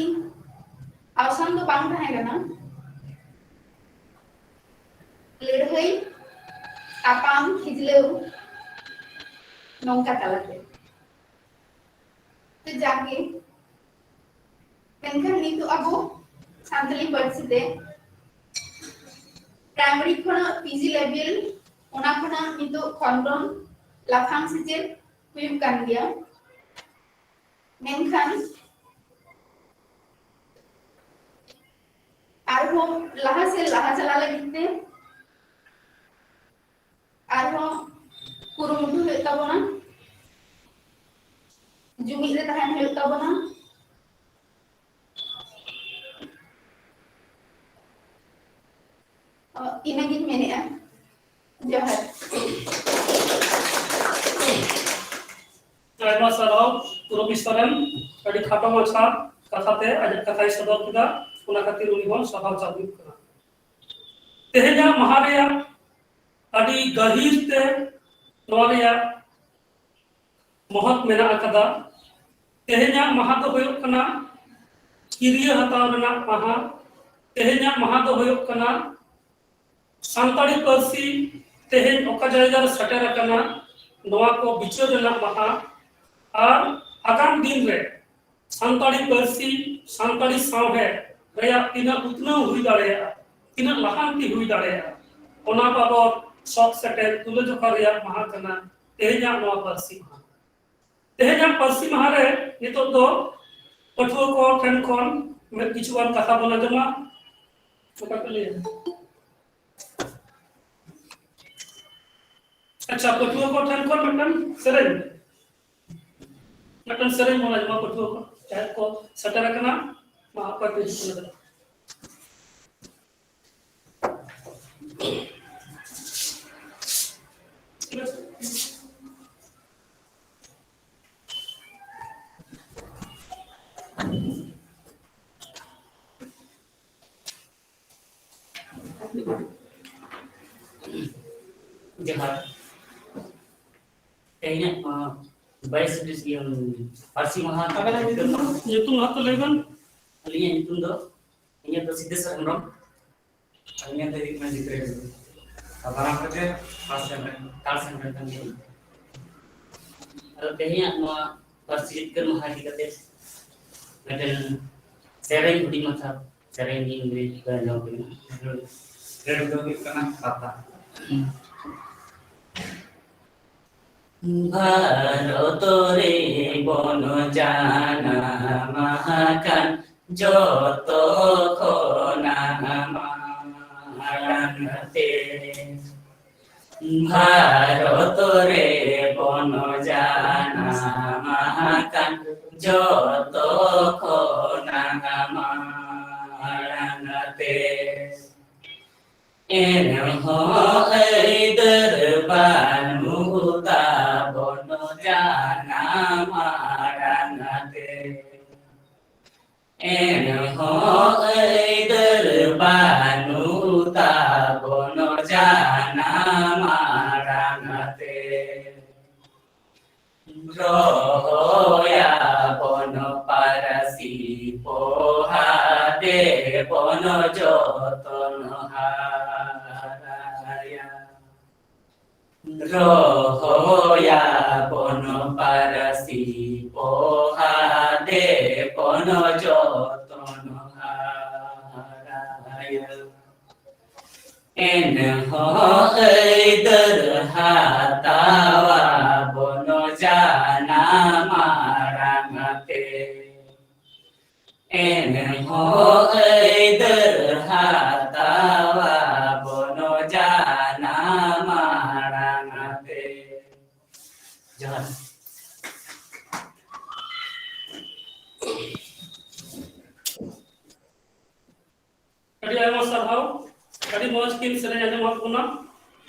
ᱟᱣᱥᱟᱱ ᱫᱚ ᱵᱟᱝ ᱛᱟᱦᱮᱸ ᱠᱟᱱᱟ᱾ ᱞᱟᱹᱲᱦᱟᱹᱭ, ᱛᱟᱯᱟᱢ, ᱠᱷᱤᱡᱞᱟᱹᱣ, ᱱᱚᱝᱠᱟ ᱛᱟᱞᱟᱛᱮ᱾ ᱛᱚ, ᱡᱟᱠ ᱜᱮ, ᱢᱮᱱᱠᱷᱟᱱ ᱱᱤᱛᱚᱜ ᱟᱵᱚ ᱥᱟᱱᱛᱟᱲᱤ ᱯᱟᱹᱨᱥᱤ ᱛᱮ ᱯᱨᱟᱭᱢᱟᱨᱤ ᱠᱷᱚᱱᱟᱜ ᱯᱤᱡᱤ ᱞᱮᱵᱮᱞ, ᱚᱱᱟ ᱠᱷᱚᱱᱟᱜ ᱱᱤᱛᱚᱜ ᱠᱷᱚᱸᱰᱚᱱ ᱞᱟᱯᱷᱟᱝ ᱥᱮᱪᱮᱫ ᱦᱩᱭᱩᱜ ᱠᱟᱱ ᱜᱮᱭᱟ᱾ ᱢᱮᱱᱠᱷᱟᱱ ᱟᱨᱦᱚᱸ ᱞᱟᱦᱟ ᱥᱮᱫ ᱞᱟᱦᱟ ᱪᱟᱞᱟᱜ ᱞᱟᱹᱜᱤᱫ ᱛᱮ ᱟᱨᱦᱚᱸ ᱠᱩᱨᱩᱢᱩᱴᱩ ᱦᱩᱭᱩᱜ ᱛᱟᱵᱚᱱᱟ, ᱡᱩᱢᱤᱫ ᱨᱮ ᱛᱟᱦᱮᱱ ᱦᱩᱭᱩᱜ ᱛᱟᱵᱚᱱᱟ᱾ ᱚ, ᱤᱱᱟᱹᱜᱤᱧ ᱢᱮᱱᱮᱫᱼᱟ᱾ ᱡᱚᱦᱟᱨ᱾ ᱟᱭᱢᱟ ᱥᱟᱨᱦᱟᱣ ᱯᱩᱨᱚᱵᱤ ᱥᱚᱨᱮᱱ, ᱟᱹᱰᱤ ᱠᱷᱟᱴᱚ ᱢᱟᱪᱷᱟ ᱠᱟᱛᱷᱟ ᱛᱮ ᱟᱡᱟᱜ ᱠᱟᱛᱷᱟᱭ ᱥᱚᱫᱚᱨ ᱠᱮᱫᱟ, ᱚᱱᱟ ᱠᱷᱟᱹᱛᱤᱨ ᱩᱱᱤ ᱦᱚᱸ ᱥᱟᱨᱦᱟᱣ ᱪᱟᱞ ᱦᱩᱭᱩᱜ ᱠᱟᱱᱟ᱾ ᱛᱮᱦᱮᱧᱟᱜ ᱢᱟᱦᱟ ᱨᱮᱭᱟᱜ ᱟᱹᱰᱤ ᱜᱟᱹᱦᱤᱨ ᱛᱮ ᱱᱚᱣᱟ ᱨᱮᱭᱟᱜ ᱢᱚᱦᱚᱛ ᱢᱮᱱᱟᱜ ᱟᱠᱟᱫᱟ᱾ ᱛᱮᱦᱮᱧᱟᱜ ᱢᱟᱦᱟ ᱫᱚ ᱦᱩᱭᱩᱜ ᱠᱟᱱᱟ ᱠᱤᱨᱤᱭᱟᱹ ᱦᱟᱛᱟᱣ ᱨᱮᱱᱟᱜ ᱢᱟᱦᱟ᱾ ᱛᱮᱦᱮᱧᱟᱜ ᱢᱟᱦᱟ ᱫᱚ ᱦᱩᱭᱩᱜ ᱠᱟᱱᱟ ᱥᱟᱱᱛᱟᱲᱤ ᱯᱟᱹᱨᱥᱤ ᱛᱮᱦᱮᱧ ᱚᱠᱟ ᱡᱟᱭᱜᱟ ᱨᱮ ᱥᱮᱴᱮᱨ ᱟᱠᱟᱱᱟ, ᱱᱚᱣᱟ ᱠᱚ ᱵᱤᱪᱟᱹᱨ ᱨᱮᱱᱟᱜ ᱢᱟᱦᱟ᱾ ᱟᱨ ᱟᱜᱟᱢ ᱫᱤᱱ ᱨᱮ ᱥᱟᱱᱛᱟᱲᱤ ᱯᱟᱹᱨᱥᱤ, ᱥᱟᱱᱛᱟᱲᱤ ᱥᱟᱶᱦᱮᱫ ᱨᱮᱭᱟᱜ ᱛᱤᱱᱟᱹᱜ ᱩᱛᱱᱟᱹᱣ ᱦᱩᱭ ᱫᱟᱲᱮᱭᱟᱜᱼᱟ, ᱛᱤᱱᱟᱹᱜ ᱞᱟᱦᱟᱱᱛᱤ ᱦᱩᱭ ᱫᱟᱲᱮᱭᱟᱜᱼᱟ, ᱚᱱᱟ ᱵᱟᱵᱚᱛ ᱥᱚᱠ ᱥᱮᱴᱮᱨ ᱛᱩᱞᱟᱹᱡᱚᱠᱷᱟ ᱨᱮᱭᱟᱜ ᱢᱟᱦᱟ ᱠᱟᱱᱟ ᱛᱮᱦᱮᱧᱟᱜ ᱱᱚᱣᱟ ᱯᱟᱹᱨᱥᱤ ᱢᱟᱦᱟ᱾ ᱛᱮᱦᱮᱧᱟᱜ ᱯᱟᱹᱨᱥᱤ ᱢᱟᱦᱟ ᱨᱮ ᱱᱤᱛᱚᱜ ᱫᱚ ᱯᱟᱹᱴᱷᱩᱣᱟᱹ ᱠᱚ ᱴᱷᱮᱱ ᱠᱷᱚᱱ ᱢᱤᱫ ᱠᱤᱪᱷᱩ ᱜᱟᱱ ᱠᱟᱛᱷᱟ ᱵᱚᱱ ᱟᱸᱡᱚᱢᱟ᱾ ᱚᱠᱟ ᱠᱚ ᱞᱟᱹᱭᱟ? ᱟᱪᱪᱷᱟ, ᱯᱟᱹᱴᱷᱩᱣᱟᱹ ᱠᱚ ᱴᱷᱮᱱ ᱠᱷᱚᱱ ᱢᱤᱫᱴᱟᱝ ᱥᱮᱨᱮᱧ᱾ ᱢᱤᱫᱴᱟᱝ ᱥᱮᱨᱮᱧ ᱵᱚᱱ ᱟᱸᱡᱚᱢᱟ ᱯᱟᱹᱴᱷᱩᱣᱟᱹ ᱠᱚ, ᱡᱟᱦᱟᱸᱭ ᱠᱚ ᱥᱮᱴᱮᱨ ᱟᱠᱟᱱᱟ, ᱢᱟ ᱚᱠᱚᱭ ᱯᱮ ᱦᱤᱡᱩᱜ ᱠᱟᱱᱟ? ᱡᱚᱦᱟᱨ᱾ ᱛᱮᱦᱮᱧᱟᱜ, ᱟᱸ, ᱵᱟᱭᱤᱥ ᱰᱤᱥ-, ᱤᱭᱟᱹ, ᱯᱟᱹᱨᱥᱤ ᱢᱟᱦᱟ᱾ ᱟᱵᱮᱱᱟᱜ ᱧᱩᱛᱩᱢ ᱫᱚ? ᱧᱩᱛᱩᱢ ᱦᱚᱸ ᱛᱚ ᱞᱟᱹᱭ ᱵᱮᱱ᱾ ᱟᱹᱞᱤᱧᱟᱜ ᱧᱩᱛᱩᱢ ᱫᱚ, ᱤᱧᱟᱹᱜ ᱫᱚ ᱥᱤᱫᱽᱫᱷᱮᱥᱣᱚᱨ ᱦᱮᱢᱵᱨᱚᱢ᱾ ᱟᱹᱞᱤᱧᱟᱜ ᱫᱚ ᱦᱩᱭᱩᱜ ᱠᱟᱱᱟ ᱡᱤᱛᱨᱟᱹ ᱴᱩᱰᱩ᱾ ᱟᱨ ᱵᱟᱱᱟᱨ ᱠᱚᱜᱮ first sem ᱨᱮᱱ, third sem ᱨᱮᱱ ᱠᱟᱱ ᱜᱮᱭᱟᱵᱚᱱ᱾ ᱟᱫᱚ ᱛᱮᱦᱮᱧᱟᱜ ᱱᱚᱣᱟ ᱯᱟᱹᱨᱥᱤ ᱡᱤᱛᱠᱟᱹᱨ ᱢᱟᱦᱟ ᱤᱫᱤ ᱠᱟᱛᱮ ᱢᱤᱫᱴᱮᱱ ᱥᱮᱨᱮᱧ ᱦᱩᱰᱤᱧ ᱢᱟᱪᱷᱟ ᱥᱮᱨᱮᱧ ᱤᱧ ᱞᱟᱹᱭ ᱟᱸᱡᱚᱢ ᱟᱯᱮ ᱠᱟᱱᱟ᱾ ᱥᱮᱨᱮᱧ ᱫᱚ ᱦᱩᱭᱩᱜ ᱠᱟᱱᱟ ᱯᱟᱛᱟ᱾ ᱵᱷᱟᱨᱚᱛ ᱨᱮ ᱵᱚᱱ ᱡᱟᱱᱟᱢ ᱟᱠᱟᱱ ᱡᱚᱛᱚ ᱠᱷᱚᱱᱟᱜ ᱢᱟᱲᱟᱝ ᱛᱮ᱾ ᱵᱷᱟᱨᱚᱛ ᱨᱮ ᱵᱚᱱ ᱡᱟᱱᱟᱢ ᱟᱠᱟᱱ ᱡᱚᱛᱚ ᱠᱷᱚᱱᱟᱜ ᱢᱟᱲᱟᱝ ᱛᱮ᱾ ᱮᱱᱦᱚᱸ ᱟᱹᱭᱫᱟᱹᱨ ᱵᱟᱹᱱᱩᱜ ᱛᱟᱵᱚᱱ ᱡᱟᱱᱟᱢ ᱟᱲᱟᱝ ᱛᱮ᱾ ᱮᱱᱦᱚᱸ ᱟᱹᱭᱫᱟᱹᱨ ᱵᱟᱹᱱᱩᱜ ᱛᱟᱵᱚᱱ ᱡᱟᱱᱟᱢ ᱟᱲᱟᱝ ᱛᱮ᱾ ᱨᱚᱦᱚᱭᱟᱵᱚᱱ ᱯᱟᱹᱨᱥᱤ ᱯᱚᱦᱟ ᱫᱮᱵᱚᱱ ᱡᱚᱛᱚᱱ ᱦᱟᱨᱟᱭᱟ᱾ ᱨᱚᱦᱚᱭᱟᱵᱚᱱ ᱯᱟᱹᱨᱥᱤ ᱯᱚᱦᱟ ᱫᱮᱵᱚᱱ ᱡᱚᱛᱚᱱ ᱦᱟᱨᱟᱭᱟ᱾ ᱮᱱᱦᱚᱸ ᱟᱹᱭᱫᱟᱹᱨ ᱦᱟᱛᱟᱣᱟᱵᱚᱱ ᱡᱟᱱᱟᱢ ᱟᱲᱟᱝ ᱛᱮ᱾ ᱮᱱᱦᱚᱸ ᱟᱹᱭᱫᱟᱹᱨ ᱦᱟᱛᱟᱣᱟᱵᱚᱱ ᱡᱟᱱᱟᱢ ᱟᱲᱟᱝ ᱛᱮ᱾ ᱡᱚᱦᱟᱨ᱾ ᱠᱤᱱ ᱥᱮᱨᱮᱧ ᱟᱸᱡᱚᱢᱟᱫ ᱵᱚᱱᱟ᱾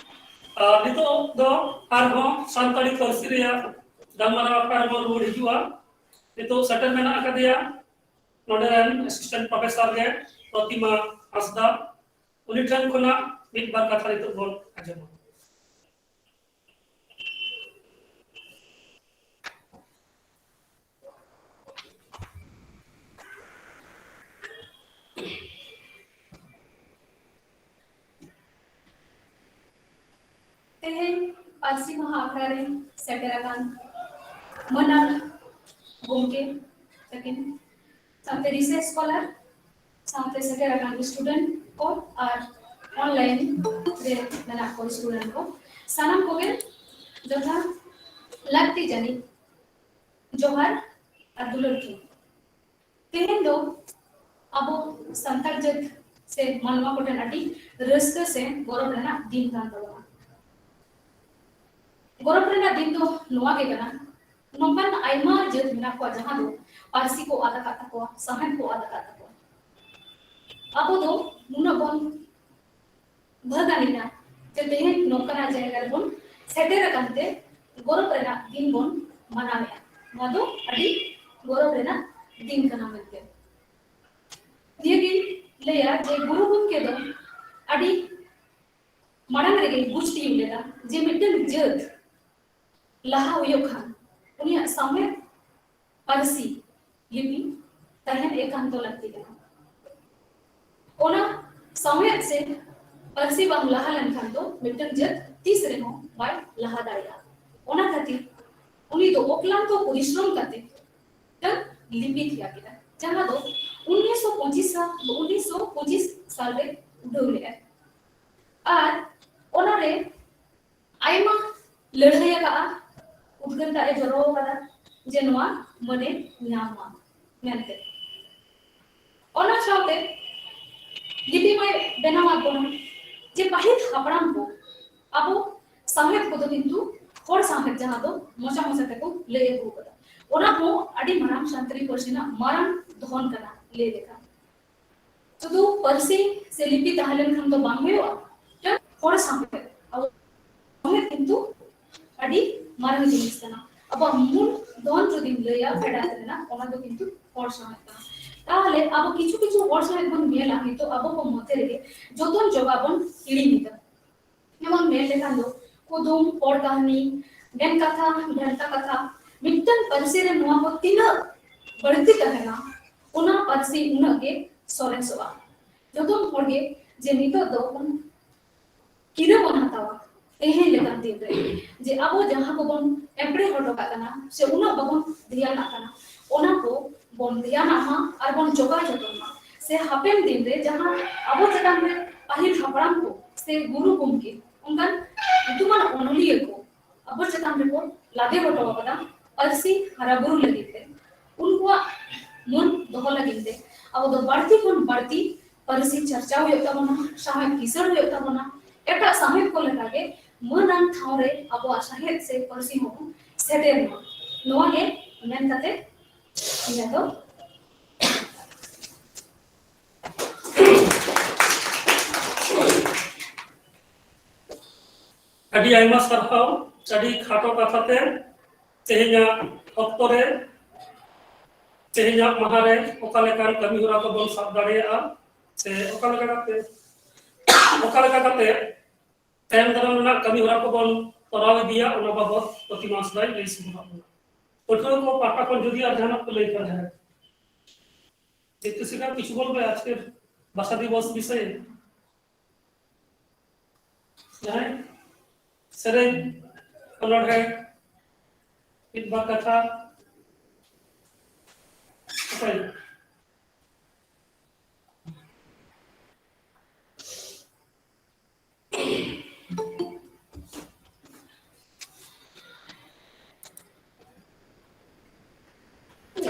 ᱟᱨ ᱱᱤᱛᱚᱜ ᱫᱚ ᱟᱨᱦᱚᱸ ᱥᱟᱱᱛᱟᱲᱤ ᱯᱟᱹᱨᱥᱤ ᱨᱮᱭᱟᱜ ᱜᱟᱞᱢᱟᱨᱟᱣ ᱟᱠᱷᱲᱟ ᱨᱮᱵᱚᱱ ᱨᱩᱣᱟᱹᱲ ᱦᱤᱡᱩᱜᱼᱟ᱾ ᱱᱤᱛᱚᱜ ᱥᱮᱴᱮᱨ ᱢᱮᱱᱟᱜ ᱟᱠᱟᱫᱮᱭᱟ ᱱᱚᱰᱮ ᱨᱮᱱ assistant professor ᱜᱮ, ᱯᱨᱚᱛᱤᱢᱟ ᱦᱟᱸᱥᱫᱟ᱾ ᱩᱱᱤ ᱴᱷᱮᱱ ᱠᱷᱚᱱᱟᱜ ᱢᱤᱫ ᱵᱟᱨ ᱠᱟᱛᱷᱟ ᱱᱤᱛᱚᱜ ᱵᱚᱱ ᱟᱸᱡᱚᱢᱟ᱾ ᱛᱮᱦᱮᱧ ᱯᱟᱹᱨᱥᱤ ᱢᱟᱦᱟ ᱟᱠᱷᱲᱟ ᱨᱮ ᱥᱮᱴᱮᱨ ᱟᱠᱟᱱ ᱢᱟᱹᱱᱟᱱ ᱜᱚᱢᱠᱮ ᱛᱟᱹᱠᱤᱱ, ᱥᱟᱶᱛᱮ research scholar, ᱥᱟᱶᱛᱮ ᱥᱮᱴᱮᱨ ᱟᱠᱟᱱ student ᱠᱚ ᱟᱨ online ᱨᱮ ᱢᱮᱱᱟᱜ ᱠᱚ student ᱠᱚ, ᱥᱟᱱᱟᱢ ᱠᱚᱜᱮ ᱡᱚᱛᱷᱟᱛ ᱞᱟᱹᱠᱛᱤ ᱡᱟᱹᱱᱤᱡ ᱡᱚᱦᱟᱨ ᱟᱨ ᱫᱩᱞᱟᱹᱲ ᱛᱷᱩᱢ᱾ ᱛᱮᱦᱮᱧ ᱫᱚ ᱟᱵᱚ ᱥᱟᱱᱛᱟᱲ ᱡᱟᱹᱛ ᱥᱮ ᱢᱟᱱᱣᱟ ᱠᱚᱴᱷᱮᱱ ᱟᱹᱰᱤ ᱨᱟᱹᱥᱠᱟᱹ ᱥᱮ ᱜᱚᱨᱚᱵᱽ ᱨᱮᱱᱟᱜ ᱫᱤᱱ ᱠᱟᱱ ᱛᱟᱵᱚᱱᱟ᱾ ᱜᱚᱨᱚᱵᱽ ᱨᱮᱱᱟᱜ ᱫᱤᱱ ᱫᱚ ᱱᱚᱣᱟ ᱜᱮ ᱠᱟᱱᱟ, ᱱᱚᱝᱠᱟᱱ ᱟᱭᱢᱟ ᱡᱟᱹᱛ ᱢᱮᱱᱟᱜ ᱠᱚᱣᱟ ᱡᱟᱦᱟᱸ ᱫᱚ ᱯᱟᱹᱨᱥᱤ ᱠᱚ ᱟᱫ ᱟᱠᱟᱫ ᱛᱟᱠᱚᱣᱟ, ᱥᱟᱶᱦᱮᱫ ᱠᱚ ᱟᱫ ᱟᱠᱟᱫ ᱛᱟᱠᱚᱣᱟ᱾ ᱟᱵᱚ ᱫᱚ ᱱᱩᱱᱟᱹᱜ ᱵᱚᱱ ᱵᱷᱟᱹᱜᱟᱱ ᱮᱱᱟ ᱡᱮ ᱛᱮᱦᱮᱧ ᱱᱚᱝᱠᱟᱱᱟᱜ ᱡᱟᱭᱜᱟ ᱨᱮᱵᱚᱱ ᱥᱮᱴᱮᱨ ᱟᱠᱟᱱ ᱛᱮ ᱜᱚᱨᱚᱵᱽ ᱨᱮᱱᱟᱜ ᱫᱤᱱ ᱵᱚᱱ ᱢᱟᱱᱟᱣᱮᱫᱼᱟ᱾ ᱱᱚᱣᱟ ᱫᱚ ᱟᱹᱰᱤ ᱜᱚᱨᱚᱵᱽ ᱨᱮᱱᱟᱜ ᱫᱤᱱ ᱠᱟᱱᱟ ᱢᱮᱱᱛᱮ᱾ ᱱᱤᱭᱟᱹᱜᱤᱧ ᱞᱟᱹᱭᱟ ᱡᱮ ᱜᱩᱨᱩ ᱜᱚᱢᱠᱮ ᱫᱚ ᱟᱹᱰᱤ ᱢᱟᱲᱟᱝ ᱨᱮᱜᱮ ᱵᱩᱡᱽ ᱛᱤᱭᱳᱜ ᱞᱮᱫᱟ ᱡᱮ ᱢᱤᱫᱴᱟᱝ ᱡᱟᱹᱛ ᱞᱟᱦᱟ ᱦᱩᱭᱩᱜ ᱠᱷᱟᱱ ᱩᱱᱤᱭᱟᱜ ᱥᱟᱶᱦᱮᱫ, ᱯᱟᱹᱨᱥᱤ, ᱞᱤᱯᱤ ᱛᱟᱦᱮᱱ ᱮᱠᱟᱱᱛᱚ ᱞᱟᱹᱠᱛᱤ ᱠᱟᱱᱟ᱾ ᱚᱱᱟ ᱥᱟᱶᱦᱮᱫ ᱥᱮ ᱯᱟᱹᱨᱥᱤ ᱵᱟᱝ ᱞᱟᱦᱟ ᱞᱮᱱᱠᱷᱟᱱ ᱫᱚ ᱢᱤᱫᱴᱟᱝ ᱡᱟᱹᱛ ᱛᱤᱥ ᱨᱮᱦᱚᱸ ᱵᱟᱭ ᱞᱟᱦᱟ ᱫᱟᱲᱮᱭᱟᱜᱼᱟ᱾ ᱚᱱᱟ ᱠᱷᱟᱹᱛᱤᱨ ᱩᱱᱤ ᱫᱚ ᱚᱠᱞᱟᱱᱛᱚ ᱯᱚᱨᱤᱥᱨᱚᱢ ᱠᱟᱛᱮ ᱢᱤᱫᱴᱟᱝ ᱞᱤᱯᱤ ᱛᱮᱭᱟᱨ ᱠᱮᱫᱟ, ᱡᱟᱦᱟᱸ ᱫᱚ ᱩᱱᱤᱥᱥᱚ ᱯᱚᱸᱪᱤᱥ ᱥᱟᱞ, ᱩᱱᱤᱥᱥᱚ ᱯᱚᱸᱪᱤᱥ ᱥᱟᱞ ᱨᱮ ᱩᱰᱷᱟᱹᱣ ᱞᱮᱫᱟᱭ᱾ ᱟᱨ ᱚᱱᱟᱨᱮ ᱟᱭᱢᱟ ᱞᱟᱹᱲᱦᱟᱹᱭ ᱟᱠᱟᱫᱼᱟ, ᱩᱫᱽᱜᱟᱹᱨ ᱫᱟᱜ ᱮ ᱡᱚᱨᱚ ᱟᱠᱟᱫᱟ ᱡᱮ ᱱᱚᱣᱟ ᱢᱟᱹᱱᱮ ᱧᱟᱢ ᱢᱟ ᱢᱮᱱᱛᱮ᱾ ᱚᱱᱟ ᱥᱟᱶᱛᱮ ᱞᱤᱯᱤ ᱢᱟᱭ ᱵᱮᱱᱟᱣᱟᱫ ᱵᱚᱱᱟ ᱡᱮ ᱯᱟᱹᱦᱤᱞ ᱦᱟᱯᱲᱟᱢ ᱠᱚ ᱟᱵᱚ ᱥᱟᱶᱦᱮᱫ ᱠᱚᱫᱚ ᱠᱤᱱᱛᱩ ᱦᱚᱲ ᱥᱟᱶᱦᱮᱫ ᱡᱟᱦᱟᱸ ᱫᱚ ᱢᱚᱪᱟ ᱢᱚᱪᱟ ᱛᱮᱠᱚ ᱞᱟᱹᱭ ᱟᱹᱜᱩ ᱟᱠᱟᱫᱟ, ᱚᱱᱟ ᱦᱚᱸ ᱟᱹᱰᱤ ᱢᱟᱨᱟᱝ ᱥᱟᱱᱛᱟᱲᱤ ᱯᱟᱹᱨᱥᱤ ᱨᱮᱱᱟᱜ ᱢᱟᱨᱟᱝ ᱫᱷᱚᱱ ᱠᱟᱱᱟ ᱞᱟᱹᱭ ᱞᱮᱠᱷᱟᱱ᱾ ᱥᱩᱫᱷᱩ ᱯᱟᱹᱨᱥᱤ ᱥᱮ ᱞᱤᱯᱤ ᱛᱟᱦᱮᱸ ᱞᱮᱱᱠᱷᱟᱱ ᱫᱚ ᱵᱟᱝ ᱦᱩᱭᱩᱜᱼᱟ᱾ ᱢᱤᱫᱴᱟᱝ ᱦᱚᱲ ᱥᱟᱶᱦᱮᱫ, ᱟᱵᱚ ᱥᱟᱶᱦᱮᱫ ᱠᱤᱱᱛᱩ ᱟᱹᱰᱤ ᱢᱟᱨᱟᱝ ᱡᱤᱱᱤᱥ ᱠᱟᱱᱟ᱾ ᱟᱵᱚᱣᱟᱜ ᱢᱩᱞ ᱫᱷᱚᱱ ᱡᱩᱫᱤᱢ ᱞᱟᱹᱭᱟ ᱯᱷᱮᱰᱟᱛ ᱨᱮᱱᱟᱜ, ᱚᱱᱟ ᱫᱚ ᱠᱤᱱᱛᱩ ᱦᱚᱲ ᱥᱟᱶᱦᱮᱫ ᱠᱟᱱᱟ᱾ ᱛᱟᱦᱚᱞᱮ ᱟᱵᱚ ᱠᱤᱪᱷᱩ ᱠᱤᱪᱷᱩ ᱦᱚᱲ ᱥᱟᱶᱦᱮᱫ ᱵᱚᱱ ᱧᱮᱞᱟ, ᱱᱤᱛᱚᱜ ᱟᱵᱚ ᱠᱚ ᱢᱚᱫᱽᱫᱷᱮ ᱨᱮᱜᱮ ᱡᱚᱛᱚᱱ ᱡᱚᱜᱟᱣ ᱵᱚᱱ ᱦᱤᱲᱤᱧ ᱮᱫᱟ᱾ ᱡᱮᱢᱚᱱ ᱢᱮᱱ ᱞᱮᱠᱷᱟᱱ ᱫᱚ ᱠᱩᱫᱩᱢ, ᱯᱚᱲ ᱠᱟᱹᱦᱱᱤ, ᱜᱮᱱ ᱠᱟᱛᱷᱟ, ᱵᱷᱮᱱᱛᱟ ᱠᱟᱛᱷᱟ, ᱢᱤᱫᱴᱟᱝ ᱯᱟᱹᱨᱥᱤ ᱨᱮ ᱱᱚᱣᱟ ᱠᱚ ᱛᱤᱱᱟᱹᱜ ᱵᱟᱹᱲᱛᱤ ᱛᱟᱦᱮᱱᱟ, ᱚᱱᱟ ᱯᱟᱹᱨᱥᱤ ᱩᱱᱟᱹᱜ ᱜᱮ ᱥᱚᱨᱮᱥᱚᱜᱼᱟ᱾ ᱡᱚᱛᱚᱱ ᱦᱚᱲ ᱜᱮ ᱡᱮ ᱱᱤᱛᱚᱜ ᱫᱚ ᱵᱚᱱ ᱠᱤᱨᱟᱹ ᱵᱚᱱ ᱦᱟᱛᱟᱣᱟ ᱛᱮᱦᱮᱧ ᱞᱮᱠᱟᱱ ᱫᱤᱱ ᱨᱮ, ᱡᱮ ᱟᱵᱚ ᱡᱟᱦᱟᱸ ᱠᱚᱵᱚᱱ ᱮᱯᱲᱮ ᱦᱚᱴᱚ ᱠᱟᱜ ᱠᱟᱱᱟ ᱥᱮ ᱩᱱᱟᱹᱜ ᱵᱟᱵᱚᱱ ᱫᱷᱮᱭᱟᱱᱟᱜ ᱠᱟᱱᱟ, ᱚᱱᱟ ᱠᱚ ᱵᱚᱱ ᱫᱷᱮᱭᱟᱱᱟᱜ ᱢᱟ ᱟᱨ ᱵᱚᱱ ᱡᱚᱜᱟᱣ ᱡᱚᱛᱚᱱ ᱢᱟ᱾ ᱥᱮ ᱦᱟᱯᱮᱱ ᱫᱤᱱ ᱨᱮ ᱡᱟᱦᱟᱸ ᱟᱵᱚ ᱪᱮᱛᱟᱱ ᱨᱮ ᱯᱟᱹᱦᱤᱞ ᱦᱟᱯᱲᱟᱢ ᱠᱚ ᱥᱮ ᱜᱩᱨᱩ ᱜᱚᱢᱠᱮ ᱚᱱᱠᱟᱱ ᱧᱩᱛᱩᱢᱟᱱ ᱚᱱᱚᱞᱤᱭᱟᱹ ᱠᱚ ᱟᱵᱚ ᱪᱮᱛᱟᱱ ᱨᱮᱠᱚ ᱞᱟᱫᱮ ᱦᱚᱴᱚ ᱟᱠᱟᱫᱟ ᱯᱟᱹᱨᱥᱤ ᱦᱟᱨᱟ ᱵᱩᱨᱩ ᱞᱟᱹᱜᱤᱫ ᱛᱮ, ᱩᱱᱠᱩᱣᱟᱜ ᱢᱟᱹᱱ ᱫᱚᱦᱚ ᱞᱟᱹᱜᱤᱫ ᱛᱮ ᱟᱵᱚ ᱫᱚ ᱵᱟᱹᱲᱛᱤ ᱠᱷᱚᱱ ᱵᱟᱹᱲᱛᱤ ᱯᱟᱹᱨᱥᱤ ᱪᱟᱨᱪᱟᱣ ᱦᱩᱭᱩᱜ ᱛᱟᱵᱚᱱᱟ, ᱥᱟᱶᱦᱮᱫ ᱠᱤᱥᱟᱹᱬ ᱦᱩᱭᱩᱜ ᱛᱟᱵᱚᱱᱟ, ᱮᱴᱟᱜ ᱥᱟᱶᱦᱮᱫ ᱠᱚ ᱞᱮᱠᱟᱜᱮ ᱢᱟᱹᱱᱟᱱ ᱴᱷᱟᱶ ᱨᱮ ᱟᱵᱚᱣᱟᱜ ᱥᱟᱶᱦᱮᱫ ᱥᱮ ᱯᱟᱹᱨᱥᱤ ᱦᱚᱸᱵᱚᱱ ᱥᱮᱴᱮᱨ ᱢᱟ᱾ ᱱᱚᱣᱟ ᱜᱮ ᱢᱮᱱ ᱠᱟᱛᱮ ᱤᱧᱟᱹᱜ ᱫᱚ ᱟᱹᱰᱤ ᱟᱭᱢᱟ ᱥᱟᱨᱦᱟᱣ, ᱟᱹᱰᱤ ᱠᱷᱟᱴᱚ ᱠᱟᱛᱷᱟ ᱛᱮ ᱛᱮᱦᱮᱧᱟᱜ ᱚᱠᱛᱚ ᱨᱮ, ᱛᱮᱦᱮᱧᱟᱜ ᱢᱟᱦᱟ ᱨᱮ ᱚᱠᱟ ᱞᱮᱠᱟᱱ ᱠᱟᱹᱢᱤ ᱦᱚᱨᱟ ᱠᱚᱵᱚᱱ ᱥᱟᱵ ᱫᱟᱲᱮᱭᱟᱜᱼᱟ, ᱥᱮ ᱚᱠᱟ ᱞᱮᱠᱟ ᱠᱟᱛᱮ, ᱚᱠᱟ ᱞᱮᱠᱟ ᱠᱟᱛᱮ ᱛᱟᱭᱚᱢ ᱫᱟᱨᱟᱢ ᱨᱮᱱᱟᱜ ᱠᱟᱹᱢᱤ ᱦᱚᱨᱟ ᱠᱚᱵᱚᱱ ᱛᱚᱨᱟᱣ ᱤᱫᱤᱭᱟ, ᱚᱱᱟ ᱵᱟᱵᱚᱛ ᱯᱨᱚᱛᱤᱢᱟ ᱦᱟᱸᱥᱫᱟᱭ ᱞᱟᱹᱭ ᱥᱚᱫᱚᱨᱟᱜ ᱵᱚᱱᱟ᱾ ᱯᱟᱹᱴᱷᱩᱣᱟᱹ ᱠᱚ ᱯᱟᱦᱴᱟ ᱠᱷᱚᱱ ᱡᱩᱫᱤ ᱟᱨ ᱡᱟᱦᱟᱱᱟᱜ ᱠᱚ ᱞᱟᱹᱭ ᱠᱷᱟᱱ, ᱡᱟᱦᱟᱸᱭ ᱡᱮᱛᱩ ᱥᱤᱠᱟ ᱠᱤᱪᱷᱩ ᱵᱚᱞᱵᱮ ᱟᱡᱠᱮᱨ ᱵᱷᱟᱥᱟ ᱫᱤᱵᱚᱥ ᱵᱤᱥᱚᱭᱮ, ᱡᱟᱦᱟᱸᱭ ᱥᱮᱨᱮᱧ, ᱚᱱᱚᱬᱦᱮ, ᱢᱤᱫ ᱵᱟᱨ ᱠᱟᱛᱷᱟ ᱚᱠᱚᱭ?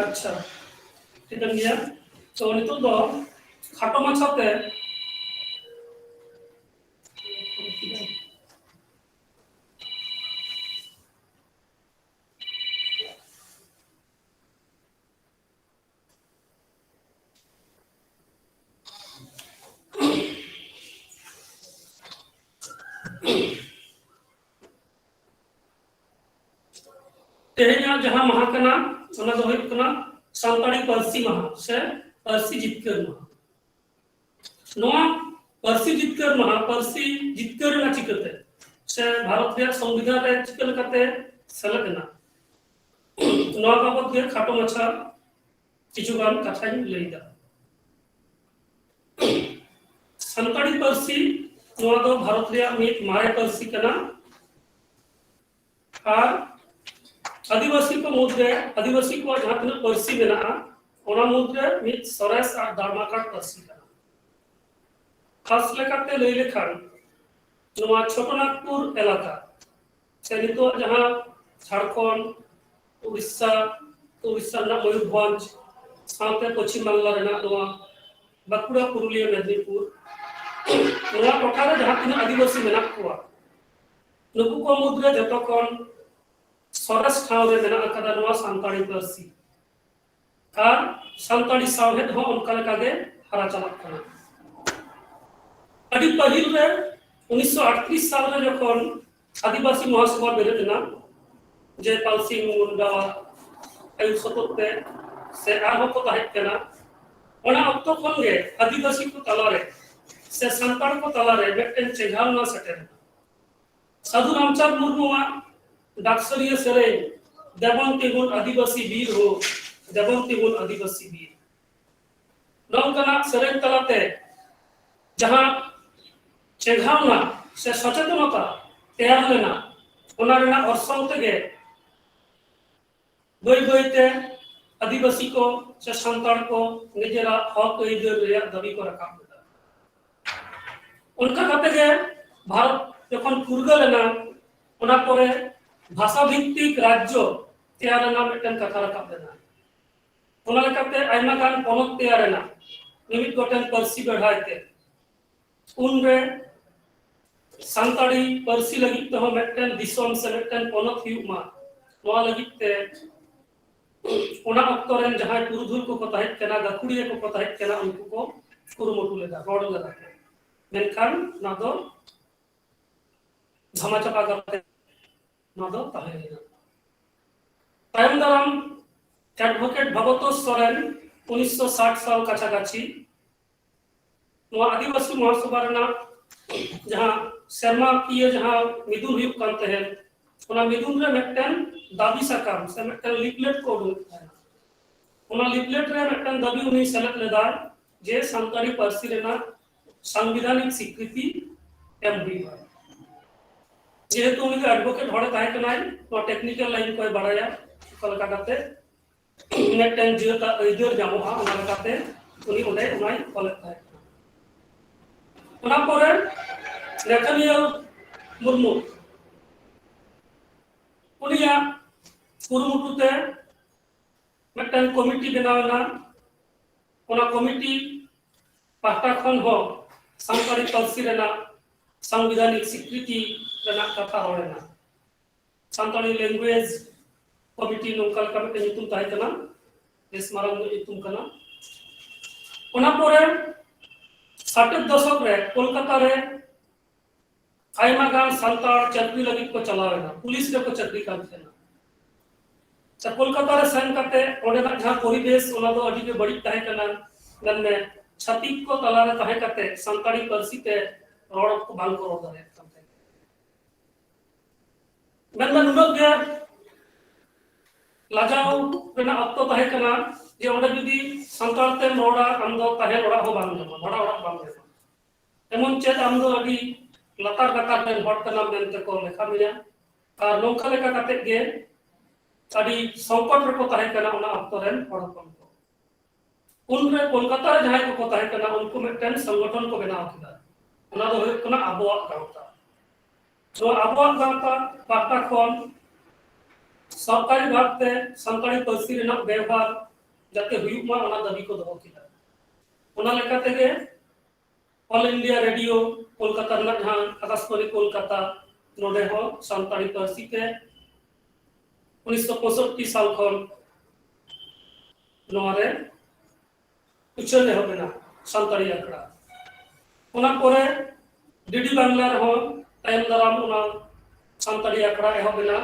ᱟᱪᱪᱷᱟ, ᱴᱷᱤᱠᱟᱹᱱ ᱜᱮᱭᱟ᱾ ᱛᱚ, ᱱᱤᱛᱚᱜ ᱫᱚ ᱠᱷᱟᱴᱚ ᱢᱟᱪᱷᱟᱛᱮ ᱛᱮᱦᱮᱧᱟᱜ ᱡᱟᱦᱟᱸ ᱢᱟᱦᱟ ᱠᱟᱱᱟ, ᱚᱱᱟ ᱫᱚ ᱦᱩᱭᱩᱜ ᱠᱟᱱᱟ ᱥᱟᱱᱛᱟᱲᱤ ᱯᱟᱹᱨᱥᱤ ᱢᱟᱦᱟ ᱥᱮ ᱯᱟᱹᱨᱥᱤ ᱡᱤᱛᱠᱟᱹᱨ ᱢᱟᱦᱟ᱾ ᱱᱚᱣᱟ ᱯᱟᱹᱨᱥᱤ ᱡᱤᱛᱠᱟᱹᱨ ᱢᱟᱦᱟ, ᱯᱟᱹᱨᱥᱤ ᱡᱤᱛᱠᱟᱹᱨ ᱮᱱᱟ ᱪᱤᱠᱟᱹᱛᱮ, ᱥᱮ ᱵᱷᱟᱨᱚᱛ ᱨᱮᱭᱟᱜ ᱥᱚᱝᱵᱤᱫᱷᱟᱱ ᱨᱮ ᱪᱤᱠᱟᱹ ᱞᱮᱠᱟᱛᱮ ᱥᱮᱞᱮᱫ ᱮᱱᱟ, ᱱᱚᱣᱟ ᱵᱟᱵᱚᱛ ᱜᱮ ᱠᱷᱟᱴᱚ ᱢᱟᱪᱷᱟ ᱠᱤᱪᱷᱩ ᱜᱟᱱ ᱠᱟᱛᱷᱟᱧ ᱞᱟᱹᱭ ᱮᱫᱟ᱾ ᱥᱟᱱᱛᱟᱲᱤ ᱯᱟᱹᱨᱥᱤ, ᱱᱚᱣᱟ ᱫᱚ ᱵᱷᱟᱨᱚᱛ ᱨᱮᱭᱟᱜ ᱢᱤᱫ ᱢᱟᱨᱮ ᱯᱟᱹᱨᱥᱤ ᱠᱟᱱᱟ᱾ ᱟᱨ ᱟᱹᱫᱤᱵᱟᱹᱥᱤ ᱠᱚ ᱢᱩᱫᱽᱨᱮ, ᱟᱹᱫᱤᱵᱟᱹᱥᱤ ᱠᱚᱣᱟᱜ ᱡᱟᱦᱟᱸ ᱛᱤᱱᱟᱹᱜ ᱯᱟᱹᱨᱥᱤ ᱢᱮᱱᱟᱜᱼᱟ, ᱚᱱᱟ ᱢᱩᱫᱽᱨᱮ ᱢᱤᱫ ᱥᱚᱨᱮᱥ ᱟᱨ ᱫᱟᱲᱢᱟᱠᱟᱲ ᱯᱟᱹᱨᱥᱤ ᱠᱟᱱᱟ᱾ ᱠᱷᱟᱥ ᱞᱮᱠᱟᱛᱮ ᱞᱟᱹᱭ ᱞᱮᱠᱷᱟᱱ, ᱱᱚᱣᱟ ᱪᱷᱳᱴᱳ ᱱᱟᱜᱽᱯᱩᱨ ᱮᱞᱟᱠᱟ, ᱥᱮ ᱱᱤᱛᱚᱜ ᱡᱟᱦᱟᱸ ᱡᱷᱟᱲᱠᱷᱚᱸᱰ, ᱩᱲᱤᱥᱥᱟ, ᱩᱲᱤᱥᱥᱟ ᱨᱮᱱᱟᱜ ᱢᱚᱭᱩᱨᱵᱷᱚᱸᱡᱽ, ᱥᱟᱶᱛᱮ ᱯᱚᱪᱷᱤᱢ ᱵᱟᱝᱞᱟ ᱨᱮᱱᱟᱜ ᱱᱚᱣᱟ ᱵᱟᱸᱠᱩᱲᱟ, ᱯᱩᱨᱩᱞᱤᱭᱟᱹ, ᱢᱮᱫᱽᱱᱤᱯᱩᱨ, ᱱᱚᱣᱟ ᱴᱚᱴᱷᱟ ᱨᱮ ᱡᱟᱦᱟᱸ ᱛᱤᱱᱟᱹᱜ ᱟᱹᱫᱤᱵᱟᱹᱥᱤ ᱢᱮᱱᱟᱜ ᱠᱚᱣᱟ, ᱱᱩᱠᱩ ᱠᱚ ᱢᱩᱫᱽᱨᱮ ᱡᱚᱛᱚ ᱠᱷᱚᱱ ᱥᱚᱨᱮᱥ ᱴᱷᱟᱶ ᱨᱮ ᱢᱮᱱᱟᱜ ᱟᱠᱟᱫᱟ ᱱᱚᱣᱟ ᱥᱟᱱᱛᱟᱲᱤ ᱯᱟᱹᱨᱥᱤ᱾ ᱟᱨ ᱥᱟᱱᱛᱟᱲᱤ ᱥᱟᱶᱦᱮᱫ ᱦᱚᱸ ᱚᱱᱠᱟ ᱞᱮᱠᱟ ᱜᱮ ᱦᱟᱨᱟ ᱪᱟᱞᱟᱜ ᱠᱟᱱᱟ᱾ ᱟᱹᱰᱤ ᱯᱟᱹᱦᱤᱞ ᱨᱮ, ᱩᱱᱤᱥᱥᱚ ᱟᱴᱛᱨᱤᱥ ᱥᱟᱞ ᱨᱮ ᱡᱚᱠᱷᱚᱱ ᱟᱹᱫᱤᱵᱟᱹᱥᱤ ᱢᱚᱦᱟᱥᱚᱵᱷᱟ ᱵᱮᱨᱮᱫ ᱮᱱᱟ, ᱡᱮ ᱯᱟᱞᱥᱤᱝ ᱢᱩᱱᱰᱟᱣᱟᱜ ᱟᱹᱭᱩᱨ ᱥᱚᱯᱚᱫ ᱛᱮ ᱥᱮ ᱟᱨᱦᱚᱸ ᱠᱚ ᱛᱟᱦᱮᱸ ᱠᱟᱱᱟ, ᱚᱱᱟ ᱚᱠᱛᱚ ᱠᱷᱚᱱ ᱜᱮ ᱟᱹᱫᱤᱵᱟᱹᱥᱤ ᱠᱚ ᱛᱟᱞᱟᱨᱮ ᱥᱮ ᱥᱟᱱᱛᱟᱲ ᱠᱚ ᱛᱟᱞᱟᱨᱮ ᱢᱤᱫᱴᱮᱱ ᱪᱮᱸᱜᱷᱟᱣᱱᱟ ᱥᱮᱴᱮᱨ ᱮᱱᱟ᱾ ᱥᱟᱹᱫᱷᱩ ᱨᱟᱢᱪᱟᱸᱫᱽ ᱢᱩᱨᱢᱩᱣᱟᱜ ᱰᱟᱠᱥᱟᱹᱨᱤᱭᱟᱹ ᱥᱮᱨᱮᱧ ᱫᱮᱵᱚᱱ ᱛᱤᱸᱜᱩᱱ ᱟᱹᱫᱤᱵᱟᱹᱥᱤ ᱵᱤᱨ ᱦᱳ, ᱫᱮᱵᱚᱱ ᱛᱤᱸᱜᱩᱱ ᱟᱹᱫᱤᱵᱟᱹᱥᱤ ᱵᱤᱨ, ᱱᱚᱝᱠᱟᱱᱟᱜ ᱥᱮᱨᱮᱧ ᱛᱟᱞᱟᱛᱮ ᱡᱟᱦᱟᱸ ᱪᱮᱸᱜᱷᱟᱣᱱᱟ ᱥᱮ ᱥᱚᱪᱮᱛᱚᱱᱚᱛᱟ ᱛᱮᱭᱟᱨ ᱞᱮᱱᱟ, ᱚᱱᱟ ᱨᱮᱱᱟᱜ ᱚᱨᱥᱚᱝ ᱛᱮᱜᱮ ᱵᱟᱹᱭ ᱵᱟᱹᱭᱛᱮ ᱟᱹᱫᱤᱵᱟᱹᱥᱤ ᱠᱚ ᱥᱮ ᱥᱟᱱᱛᱟᱲ ᱠᱚ ᱱᱤᱡᱮᱨᱟᱜ ᱦᱚᱠ ᱟᱹᱭᱫᱟᱹᱨ ᱨᱮᱭᱟᱜ ᱫᱟᱹᱵᱤ ᱠᱚ ᱨᱟᱠᱟᱵ ᱞᱮᱫᱟ᱾ ᱚᱱᱠᱟ ᱠᱟᱛᱮ ᱜᱮ ᱵᱷᱟᱨᱚᱛ ᱡᱚᱠᱷᱚᱱ ᱯᱷᱩᱨᱜᱟᱹᱞ ᱮᱱᱟ, ᱚᱱᱟ ᱯᱚᱨᱮ ᱵᱷᱟᱥᱟ ᱵᱷᱤᱛᱛᱤᱠ ᱨᱟᱡᱽᱡᱚ ᱛᱮᱭᱟᱨ ᱨᱮᱱᱟᱜ ᱢᱤᱫᱴᱮᱱ ᱠᱟᱛᱷᱟ ᱨᱟᱠᱟᱵ ᱞᱮᱱᱟ᱾ ᱚᱱᱟ ᱞᱮᱠᱟᱛᱮ ᱟᱭᱢᱟ ᱜᱟᱱ ᱯᱚᱱᱚᱛ ᱛᱮᱭᱟᱨ ᱮᱱᱟ, ᱢᱤᱢᱤᱫ ᱜᱚᱴᱮᱱ ᱯᱟᱹᱨᱥᱤ ᱵᱮᱲᱦᱟᱭ ᱛᱮ᱾ ᱩᱱᱨᱮ ᱥᱟᱱᱛᱟᱲᱤ ᱯᱟᱹᱨᱥᱤ ᱞᱟᱹᱜᱤᱫ ᱛᱮᱦᱚᱸ ᱢᱤᱫᱴᱮᱱ ᱫᱤᱥᱚᱢ ᱥᱮ ᱢᱤᱫᱴᱮᱱ ᱯᱚᱱᱚᱛ ᱦᱩᱭᱩᱜ ᱢᱟ, ᱱᱚᱣᱟ ᱞᱟᱹᱜᱤᱫ ᱛᱮ ᱚᱱᱟ ᱚᱠᱛᱚ ᱨᱮᱱ ᱡᱟᱦᱟᱸᱭ ᱯᱩᱨᱩᱫᱷᱩᱞ ᱠᱚᱠᱚ ᱛᱟᱦᱮᱸ ᱠᱟᱱᱟ, ᱜᱟᱹᱠᱷᱩᱲᱤᱭᱟᱹ ᱠᱚᱠᱚ ᱛᱟᱦᱮᱸ ᱠᱟᱱᱟ, ᱩᱱᱠᱩ ᱠᱚ ᱠᱩᱨᱩᱢᱩᱴᱩ ᱞᱮᱫᱟ, ᱨᱚᱲ ᱞᱮᱫᱟ ᱠᱚ᱾ ᱢᱮᱱᱠᱷᱟᱱ ᱚᱱᱟ ᱫᱚ ᱫᱷᱟᱢᱟ ᱪᱟᱯᱟ ᱠᱟᱛᱮ ᱚᱱᱟ ᱫᱚ ᱛᱟᱦᱮᱸ ᱞᱮᱱᱟ᱾ ᱛᱟᱭᱚᱢ ᱫᱟᱨᱟᱢ ᱮᱰᱵᱷᱚᱠᱮᱴ ᱵᱷᱟᱵᱚᱛᱳᱥ ᱥᱚᱨᱮᱱ ᱩᱱᱤᱥᱥᱚ ᱥᱟᱴ ᱥᱟᱞ ᱠᱟᱪᱷᱟ ᱠᱟᱪᱷᱤ ᱱᱚᱣᱟ ᱟᱹᱫᱤᱵᱟᱹᱥᱤ ᱢᱚᱦᱟᱥᱚᱵᱷᱟ ᱨᱮᱱᱟᱜ ᱡᱟᱦᱟᱸ ᱥᱮᱨᱢᱟᱠᱤᱭᱟᱹ ᱡᱟᱦᱟᱸ ᱢᱤᱫᱩᱱ ᱦᱩᱭᱩᱜ ᱠᱟᱱ ᱛᱟᱦᱮᱸᱫ, ᱚᱱᱟ ᱢᱤᱫᱩᱱ ᱨᱮ ᱢᱤᱫᱴᱮᱱ ᱫᱟᱹᱵᱤ ᱥᱟᱠᱟᱢ ᱥᱮ ᱢᱤᱫᱴᱮᱱ ᱞᱤᱯᱞᱮᱴ ᱠᱚ ᱩᱰᱩᱠ ᱛᱟᱦᱮᱸᱫ᱾ ᱚᱱᱟ ᱞᱤᱯᱞᱮᱴ ᱨᱮ ᱢᱤᱫᱴᱮᱱ ᱫᱟᱹᱵᱤ ᱩᱱᱤ ᱥᱮᱞᱮᱫ ᱞᱮᱫᱟᱭ ᱡᱮ ᱥᱟᱱᱛᱟᱲᱤ ᱯᱟᱹᱨᱥᱤ ᱨᱮᱱᱟᱜ ᱥᱟᱝᱵᱤᱫᱷᱟᱱᱤᱠ ᱥᱤᱠᱨᱤᱛᱤ ᱮᱢ ᱦᱩᱭᱩᱜᱼᱟ᱾ ᱡᱮᱦᱮᱛᱩ ᱩᱱᱤ ᱫᱚ ᱮᱰᱵᱷᱚᱠᱮᱴ ᱦᱚᱲᱮ ᱛᱟᱦᱮᱸ ᱠᱟᱱᱟᱭ, ᱱᱚᱣᱟ ᱴᱮᱠᱱᱤᱠᱮᱞ ᱞᱟᱭᱤᱱ ᱠᱚᱭ ᱵᱟᱲᱟᱭᱟ, ᱚᱠᱟ ᱞᱮᱠᱟ ᱠᱟᱛᱮ ᱢᱤᱫᱴᱮᱱ ᱡᱟᱹᱛᱟᱜ ᱟᱹᱭᱫᱟᱹᱨ ᱧᱟᱢᱚᱜᱼᱟ, ᱚᱱᱟ ᱞᱮᱠᱟᱛᱮ ᱩᱱᱤ ᱚᱸᱰᱮ ᱚᱱᱟᱭ ᱚᱞᱮᱫ ᱛᱟᱦᱮᱸ ᱠᱟᱱᱟ᱾ ᱚᱱᱟ ᱯᱚᱨᱮ ᱱᱮᱛᱷᱟᱱᱤᱭᱟᱞ ᱢᱩᱨᱢᱩ ᱩᱱᱤᱭᱟᱜ ᱠᱩᱨᱩᱢᱩᱴᱩ ᱛᱮ ᱢᱤᱫᱴᱮᱱ ᱠᱚᱢᱤᱴᱤ ᱵᱮᱱᱟᱣ ᱮᱱᱟ᱾ ᱚᱱᱟ ᱠᱚᱢᱤᱴᱤ ᱯᱟᱦᱴᱟ ᱠᱷᱚᱱ ᱦᱚᱸ ᱥᱟᱱᱛᱟᱲᱤ ᱯᱟᱹᱨᱥᱤ ᱨᱮᱱᱟᱜ ᱥᱟᱝᱵᱤᱫᱷᱟᱱᱤᱠ ᱥᱤᱠᱨᱤᱛᱤ ᱨᱮᱱᱟᱜ ᱠᱟᱛᱷᱟ ᱨᱚᱲ ᱮᱱᱟ᱾ ᱥᱟᱱᱛᱟᱲᱤ ᱞᱮᱝᱜᱩᱭᱮᱡᱽ ᱠᱚᱢᱤᱴᱤ ᱱᱚᱝᱠᱟ ᱞᱮᱠᱟ ᱢᱤᱫᱴᱮᱱ ᱧᱩᱛᱩᱢ ᱛᱟᱦᱮᱸ ᱠᱟᱱᱟ, ᱵᱮᱥ ᱢᱟᱨᱟᱝ ᱧᱚᱜ ᱧᱩᱛᱩᱢ ᱠᱟᱱᱟ᱾ ᱚᱱᱟ ᱯᱚᱨᱮ ᱥᱟᱴᱮᱨ ᱫᱚᱥᱚᱠ ᱨᱮ ᱠᱳᱞᱠᱟᱛᱟ ᱨᱮ ᱟᱭᱢᱟ ᱜᱟᱱ ᱥᱟᱱᱛᱟᱲ ᱪᱟᱹᱠᱨᱤ ᱞᱟᱹᱜᱤᱫ ᱠᱚ ᱪᱟᱞᱟᱣ ᱮᱱᱟ, ᱯᱩᱞᱤᱥ ᱨᱮᱠᱚ ᱪᱟᱹᱠᱨᱤ ᱠᱟᱱ ᱛᱟᱦᱮᱱᱟ᱾ ᱥᱮ ᱠᱳᱞᱠᱟᱛᱟ ᱨᱮ ᱥᱮᱱ ᱠᱟᱛᱮ ᱚᱸᱰᱮᱱᱟᱜ ᱡᱟᱦᱟᱸ ᱯᱚᱨᱤᱵᱮᱥ, ᱚᱱᱟ ᱫᱚ ᱟᱹᱰᱤ ᱜᱮ ᱵᱟᱹᱲᱤᱡ ᱛᱟᱦᱮᱸ ᱠᱟᱱᱟ᱾ ᱢᱮᱱᱢᱮ, ᱪᱷᱟᱹᱛᱤᱠ ᱠᱚ ᱛᱟᱞᱟᱨᱮ ᱛᱟᱦᱮᱸ ᱠᱟᱛᱮ ᱥᱟᱱᱛᱟᱲᱤ ᱯᱟᱹᱨᱥᱤ ᱛᱮ ᱨᱚᱲ ᱠᱚ ᱵᱟᱝ ᱠᱚ ᱨᱚᱲ ᱫᱟᱲᱮᱭᱟᱜ ᱠᱟᱱ ᱛᱟᱦᱮᱸᱫ᱾ ᱢᱮᱱᱢᱮ, ᱱᱩᱱᱟᱹᱜ ᱜᱮ ᱞᱟᱡᱟᱣ ᱨᱮᱱᱟᱜ ᱚᱠᱛᱚ ᱛᱟᱦᱮᱸ ᱠᱟᱱᱟ ᱡᱮ ᱚᱸᱰᱮ ᱡᱩᱫᱤ ᱥᱟᱱᱛᱟᱲ ᱛᱮᱢ ᱨᱚᱲᱟ, ᱟᱢ ᱫᱚ ᱛᱟᱦᱮᱱ ᱚᱲᱟᱜ ᱦᱚᱸ ᱵᱟᱢ ᱧᱟᱢᱟ, ᱵᱷᱟᱲᱟ ᱚᱲᱟᱜ ᱵᱟᱢ ᱧᱟᱢᱟ᱾ ᱮᱢᱚᱱ ᱪᱮᱫ ᱟᱢ ᱫᱚ ᱟᱹᱰᱤ ᱞᱟᱛᱟᱨ ᱜᱟᱛᱟᱠ ᱨᱮᱱ ᱦᱚᱲ ᱠᱟᱱᱟᱢ ᱢᱮᱱᱛᱮ ᱠᱚ ᱞᱮᱠᱷᱟ ᱢᱮᱭᱟ᱾ ᱟᱨ ᱱᱚᱝᱠᱟ ᱞᱮᱠᱟ ᱠᱟᱛᱮ ᱜᱮ ᱟᱹᱰᱤ ᱥᱚᱝᱠᱚᱴ ᱨᱮᱠᱚ ᱛᱟᱦᱮᱸ ᱠᱟᱱᱟ ᱚᱱᱟ ᱚᱠᱛᱚ ᱨᱮᱱ ᱦᱚᱲ ᱦᱚᱯᱚᱱ ᱠᱚ᱾ ᱩᱱᱨᱮ ᱠᱳᱞᱠᱟᱛᱟ ᱨᱮ ᱡᱟᱦᱟᱸᱭ ᱠᱚᱠᱚ ᱛᱟᱦᱮᱸ ᱠᱟᱱᱟ, ᱩᱱᱠᱩ ᱢᱤᱫᱴᱮᱱ ᱥᱚᱝᱜᱚᱴᱷᱚᱱ ᱠᱚ ᱵᱮᱱᱟᱣ ᱠᱮᱫᱟ᱾ ᱚᱱᱟ ᱫᱚ ᱦᱩᱭᱩᱜ ᱠᱟᱱᱟ ᱟᱵᱚᱣᱟᱜ ᱜᱟᱶᱛᱟ᱾ ᱱᱚᱣᱟ ᱟᱵᱚᱣᱟᱜ ᱜᱟᱶᱛᱟ ᱯᱟᱦᱴᱟ ᱠᱷᱚᱱ ᱥᱚᱨᱠᱟᱨᱤ ᱵᱷᱟᱵᱽᱛᱮ ᱥᱟᱱᱛᱟᱲᱤ ᱯᱟᱹᱨᱥᱤ ᱨᱮᱱᱟᱜ ᱵᱮᱣᱦᱟᱨ ᱡᱟᱛᱮ ᱦᱩᱭᱩᱜ ᱢᱟ, ᱚᱱᱟ ᱫᱟᱹᱵᱤ ᱠᱚ ᱫᱚᱦᱚ ᱠᱮᱫᱟ᱾ ᱚᱱᱟ ᱞᱮᱠᱟ ᱛᱮᱜᱮ ᱚᱞ ᱤᱱᱰᱤᱭᱟ ᱨᱮᱰᱤᱭᱳ ᱠᱳᱞᱠᱟᱛᱟ ᱨᱮᱱᱟᱜ ᱡᱟᱦᱟᱸ ᱟᱠᱟᱥᱵᱟᱱᱤ ᱠᱳᱞᱠᱟᱛᱟ, ᱱᱚᱰᱮ ᱦᱚᱸ ᱥᱟᱱᱛᱟᱲᱤ ᱯᱟᱹᱨᱥᱤ ᱛᱮ ᱩᱱᱤᱥᱥᱚ ᱯᱚᱸᱭᱥᱚᱴᱴᱤ ᱥᱟᱞ ᱠᱷᱚᱱ ᱱᱚᱣᱟ ᱨᱮ ᱩᱪᱷᱟᱹᱱ ᱮᱦᱚᱵ ᱮᱱᱟ ᱥᱟᱱᱛᱟᱲᱤ ᱟᱠᱷᱲᱟ᱾ ᱚᱱᱟ ᱯᱚᱨᱮ ᱰᱤᱰᱤ ᱵᱟᱝᱞᱟ ᱨᱮᱦᱚᱸ ᱛᱟᱭᱚᱢ ᱫᱟᱨᱟᱢ ᱚᱱᱟ ᱥᱟᱱᱛᱟᱲᱤ ᱟᱠᱷᱲᱟ ᱮᱦᱚᱵ ᱮᱱᱟ᱾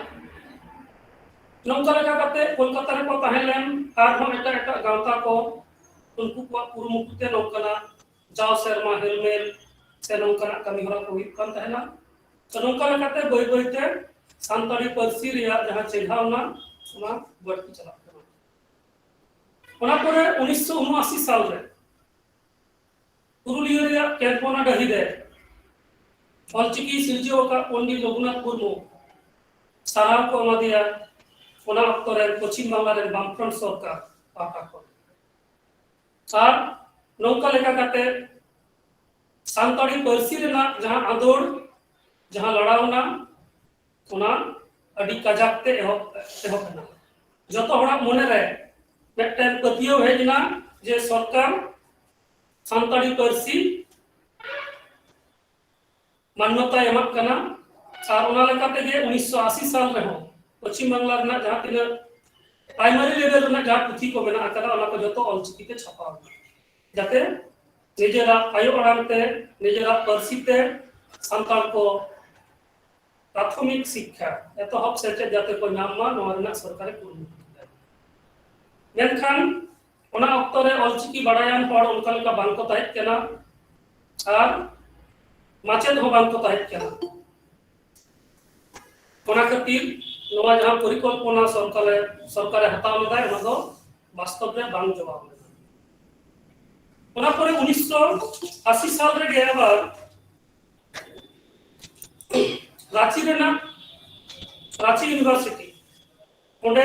ᱱᱚᱝᱠᱟ ᱞᱮᱠᱟ ᱠᱟᱛᱮ ᱠᱳᱞᱠᱟᱛᱟ ᱨᱮᱠᱚ ᱛᱟᱦᱮᱸ ᱞᱮᱱ ᱟᱨᱦᱚᱸ ᱮᱴᱟᱜ ᱮᱴᱟᱜ ᱜᱟᱶᱛᱟ ᱠᱚ ᱩᱱᱠᱩ ᱠᱚᱣᱟᱜ ᱠᱩᱨᱩᱢᱩᱴᱩ ᱛᱮ ᱱᱚᱝᱠᱟᱱᱟᱜ ᱡᱟᱣ ᱥᱮᱨᱢᱟ ᱦᱮᱞᱢᱮᱞ ᱥᱮ ᱱᱚᱝᱠᱟᱱᱟᱜ ᱠᱟᱹᱢᱤ ᱦᱚᱨᱟ ᱠᱚ ᱦᱩᱭᱩᱜ ᱠᱟᱱ ᱛᱟᱦᱮᱱᱟ᱾ ᱛᱚ ᱱᱚᱝᱠᱟ ᱞᱮᱠᱟᱛᱮ ᱵᱟᱹᱭ ᱵᱟᱹᱭᱛᱮ ᱥᱟᱱᱛᱟᱲᱤ ᱯᱟᱹᱨᱥᱤ ᱨᱮᱭᱟᱜ ᱡᱟᱦᱟᱸ ᱪᱮᱸᱜᱷᱟᱣᱱᱟ ᱚᱱᱟ ᱵᱟᱹᱲᱛᱤ ᱪᱟᱞᱟᱜ ᱠᱟᱱᱟ᱾ ᱚᱱᱟ ᱯᱚᱨᱮ ᱩᱱᱤᱥᱥᱚ ᱩᱱᱚᱟᱥᱤ ᱥᱟᱞ ᱨᱮ ᱯᱩᱨᱩᱞᱤᱭᱟᱹ ᱨᱮᱭᱟᱜ ᱠᱮᱸᱫᱽᱵᱚᱱᱟ ᱰᱟᱹᱦᱤ ᱨᱮ ᱚᱞᱪᱤᱠᱤ ᱥᱤᱨᱡᱟᱹᱣ ᱟᱠᱟᱫ ᱯᱚᱱᱰᱤᱛ ᱨᱚᱜᱷᱩᱱᱟᱛᱷ ᱢᱩᱨᱢᱩ ᱥᱟᱨᱦᱟᱣ ᱠᱚ ᱮᱢᱟᱫᱮᱭᱟ ᱚᱱᱟ ᱚᱠᱛᱚ ᱨᱮ ᱯᱚᱪᱷᱤᱢ ᱵᱟᱝᱞᱟ ᱨᱮᱱ ᱵᱟᱢᱯᱷᱨᱚᱱᱴ ᱥᱚᱨᱠᱟᱨ ᱯᱟᱦᱴᱟ ᱠᱷᱚᱱ᱾ ᱟᱨ ᱱᱚᱝᱠᱟ ᱞᱮᱠᱟ ᱠᱟᱛᱮ ᱥᱟᱱᱛᱟᱲᱤ ᱯᱟᱹᱨᱥᱤ ᱨᱮᱱᱟᱜ ᱡᱟᱦᱟᱸ ᱟᱸᱫᱳᱲ, ᱡᱟᱦᱟᱸ ᱞᱟᱲᱟᱣᱱᱟ, ᱚᱱᱟ ᱟᱹᱰᱤ ᱠᱟᱡᱟᱠ ᱛᱮ ᱮᱦᱚᱵ ᱮᱦᱚᱵ ᱮᱱᱟ᱾ ᱡᱚᱛᱚ ᱦᱚᱲᱟᱜ ᱢᱚᱱᱮ ᱨᱮ ᱢᱤᱫᱴᱮᱱ ᱯᱟᱹᱛᱭᱟᱹᱣ ᱦᱮᱡ ᱮᱱᱟ ᱡᱮ ᱥᱚᱨᱠᱟᱨ ᱥᱟᱱᱛᱟᱲᱤ ᱯᱟᱹᱨᱥᱤ ᱢᱟᱱᱱᱚᱛᱟᱭ ᱮᱢᱟᱜ ᱠᱟᱱᱟ᱾ ᱟᱨ ᱚᱱᱟ ᱞᱮᱠᱟ ᱛᱮᱜᱮ ᱩᱱᱤᱥᱥᱚ ᱟᱥᱤ ᱥᱟᱞ ᱨᱮᱦᱚᱸ ᱯᱚᱪᱷᱤᱢ ᱵᱟᱝᱞᱟ ᱨᱮᱱᱟᱜ ᱡᱟᱦᱟᱸ ᱛᱤᱱᱟᱹᱜ ᱯᱨᱟᱭᱢᱟᱨᱤ ᱞᱮᱵᱮᱞ ᱨᱮᱱᱟᱜ ᱡᱟᱦᱟᱸ ᱯᱩᱛᱷᱤ ᱠᱚ ᱢᱮᱱᱟᱜ ᱟᱠᱟᱫᱟ, ᱚᱱᱟ ᱠᱚ ᱡᱚᱛᱚ ᱚᱞᱪᱤᱠᱤ ᱛᱮ ᱪᱷᱟᱯᱟᱣ ᱮᱱᱟ, ᱡᱟᱛᱮ ᱱᱤᱡᱮᱨᱟᱜ ᱟᱭᱳ ᱟᱲᱟᱝ ᱛᱮ, ᱱᱤᱡᱮᱨᱟᱜ ᱯᱟᱹᱨᱥᱤ ᱛᱮ ᱥᱟᱱᱛᱟᱲ ᱠᱚ ᱯᱨᱟᱛᱷᱚᱢᱤᱠ ᱥᱤᱠᱠᱷᱟ, ᱮᱛᱚᱦᱚᱵ ᱥᱮᱪᱮᱫ ᱡᱟᱛᱮ ᱠᱚ ᱧᱟᱢ ᱢᱟ, ᱱᱚᱣᱟ ᱨᱮᱱᱟᱜ ᱥᱚᱨᱠᱟᱨᱮ ᱠᱩᱨᱩᱢᱩᱴᱩ ᱠᱮᱫᱟ᱾ ᱢᱮᱱᱠᱷᱟᱱ ᱚᱱᱟ ᱚᱠᱛᱚ ᱨᱮ ᱚᱞᱪᱤᱠᱤ ᱵᱟᱲᱟᱭᱟᱱ ᱦᱚᱲ ᱚᱱᱠᱟ ᱞᱮᱠᱟ ᱵᱟᱝ ᱠᱚ ᱛᱟᱦᱮᱸ ᱠᱟᱱᱟ ᱟᱨ ᱢᱟᱪᱮᱫ ᱦᱚᱸ ᱵᱟᱝ ᱠᱚ ᱛᱟᱦᱮᱸ ᱠᱟᱱᱟ᱾ ᱚᱱᱟ ᱠᱷᱟᱹᱛᱤᱨ ᱱᱚᱣᱟ ᱡᱟᱦᱟᱸ ᱯᱚᱨᱤᱠᱚᱞᱯᱚᱱᱟ ᱥᱚᱨᱠᱟᱨᱮ ᱥᱚᱨᱠᱟᱨᱮ ᱦᱟᱛᱟᱣ ᱞᱮᱫᱟᱭ, ᱚᱱᱟ ᱫᱚ ᱵᱟᱥᱛᱚᱵ ᱨᱮ ᱵᱟᱝ ᱡᱚᱢᱟᱣ ᱞᱮᱱᱟ᱾ ᱚᱱᱟ ᱯᱚᱨᱮ ᱩᱱᱤᱥᱥᱚ ᱟᱥᱤ ᱥᱟᱞ ᱨᱮᱜᱮ ᱟᱵᱟᱨ ᱨᱟᱸᱪᱤ ᱨᱮᱱᱟᱜ ᱨᱟᱸᱪᱤ ᱤᱭᱩᱱᱤᱵᱷᱟᱨᱥᱤᱴᱤ, ᱚᱸᱰᱮ